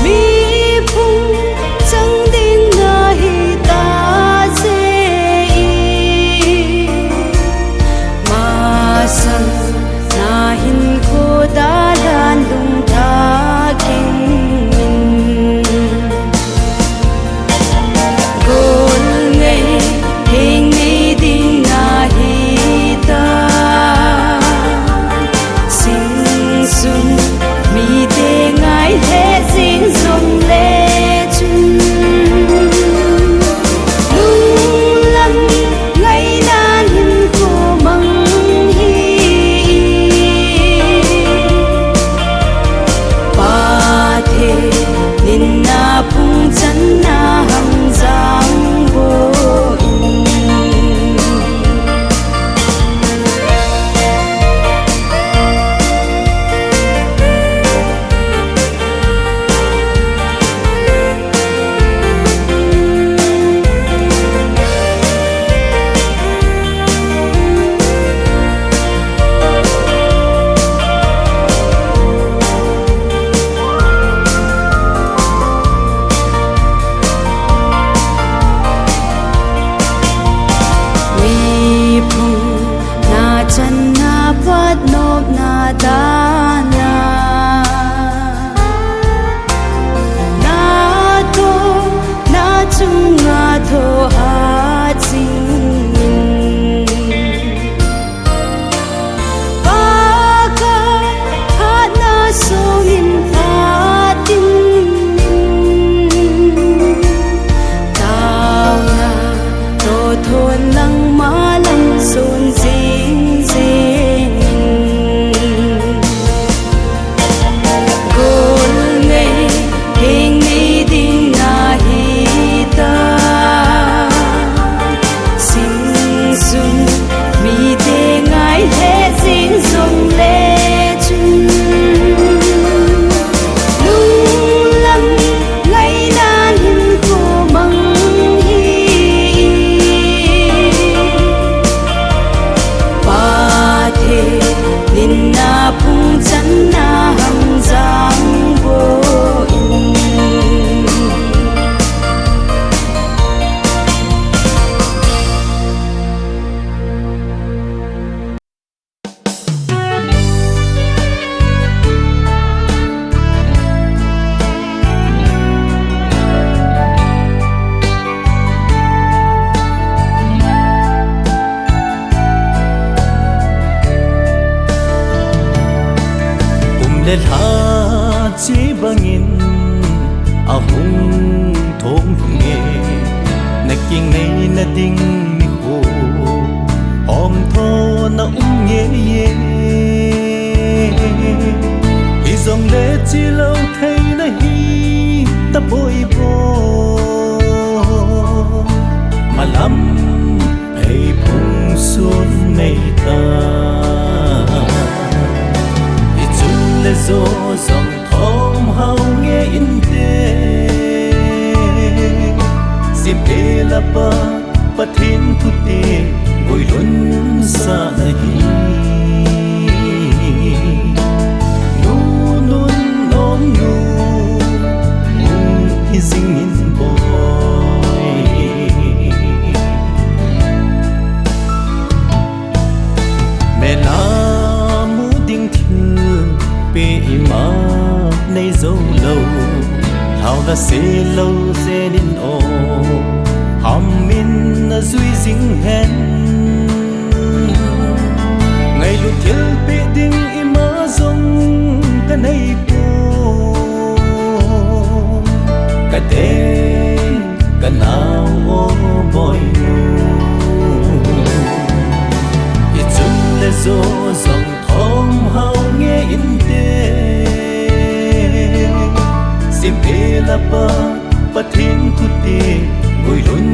Mi phung chang ding na Dana, na to, na chunga to ha ching. Pakai, hana songin atin. Tauna, to thon lang malang son jing jing. Gol ngei, hing ni ding na hi ta. Sing sun, mi te ngai he sing sung le chun. Lunglam ngai nan hin ko mang hi. Pathen, nin na phung chan na hang jang bo in. Kum le lha che bangin ahung thong lhung e, na kingaina ding nikho hom thona um nge e. Hijongle chilou thei na hi tapoi bo. Malam ei phung sun nei ta. Hichun le jo jong thom hao nge inte. Sipela pa Pathen thute guilhun sa na hi. Nu nun nom nu hung hi jing in boi. Mela mu ding thil pe ima nei jou lou. Lhao la se lou jen in o, ham in na jui jing hen. Ngailut thil pe ding ima jong ka nei poi. Ka te ka nao o boi nu. Hichun le jo jong thom hao nge inte. Sipela pa Pathen thute guilhun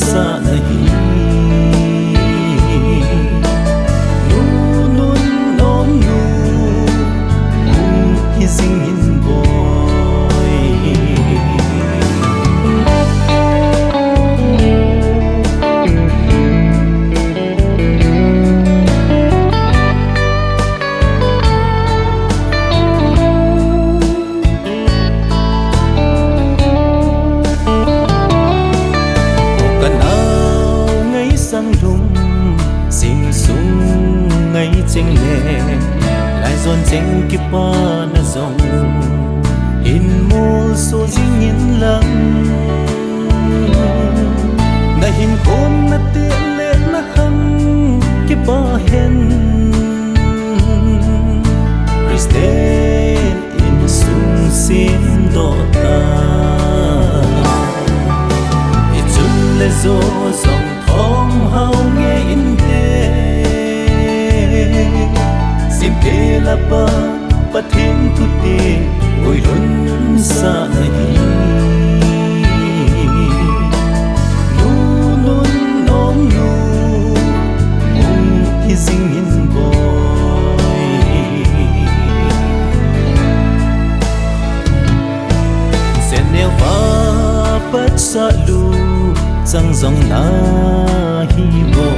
sa na hi. Nu nun nom nu hung hi jing in boi. Ka nao ngai sang lum, sing sung ngai cheng le, lai jon cheng kipa na jong hin mol so jing in lang. Na hin kon na te le na khang kipa hen. Christian insung sim doh ta. Hichun le jo jong thom hao nge inte. Sipela pa Pathen thute guilhun sa na hi. Nu nun nom nu hung hi jing in boi. Sen neo pa pat sa lu chang jong na hi bo.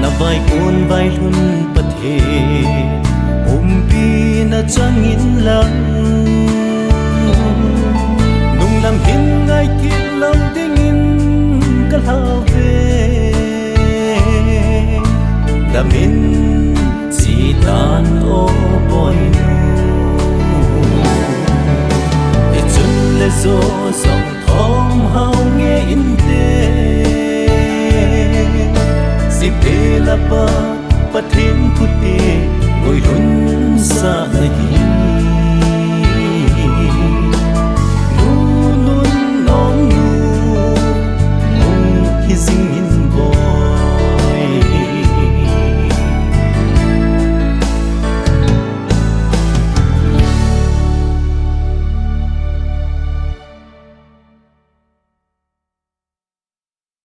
Na vai kun vai lhun Pathen umpi na chang in lang. Nung lam hin ngai kit lou ding in ka lhau ve. Dam in chi tan o Cho song thom hao nge inte. Sipela pa, Pathen thute, ngoi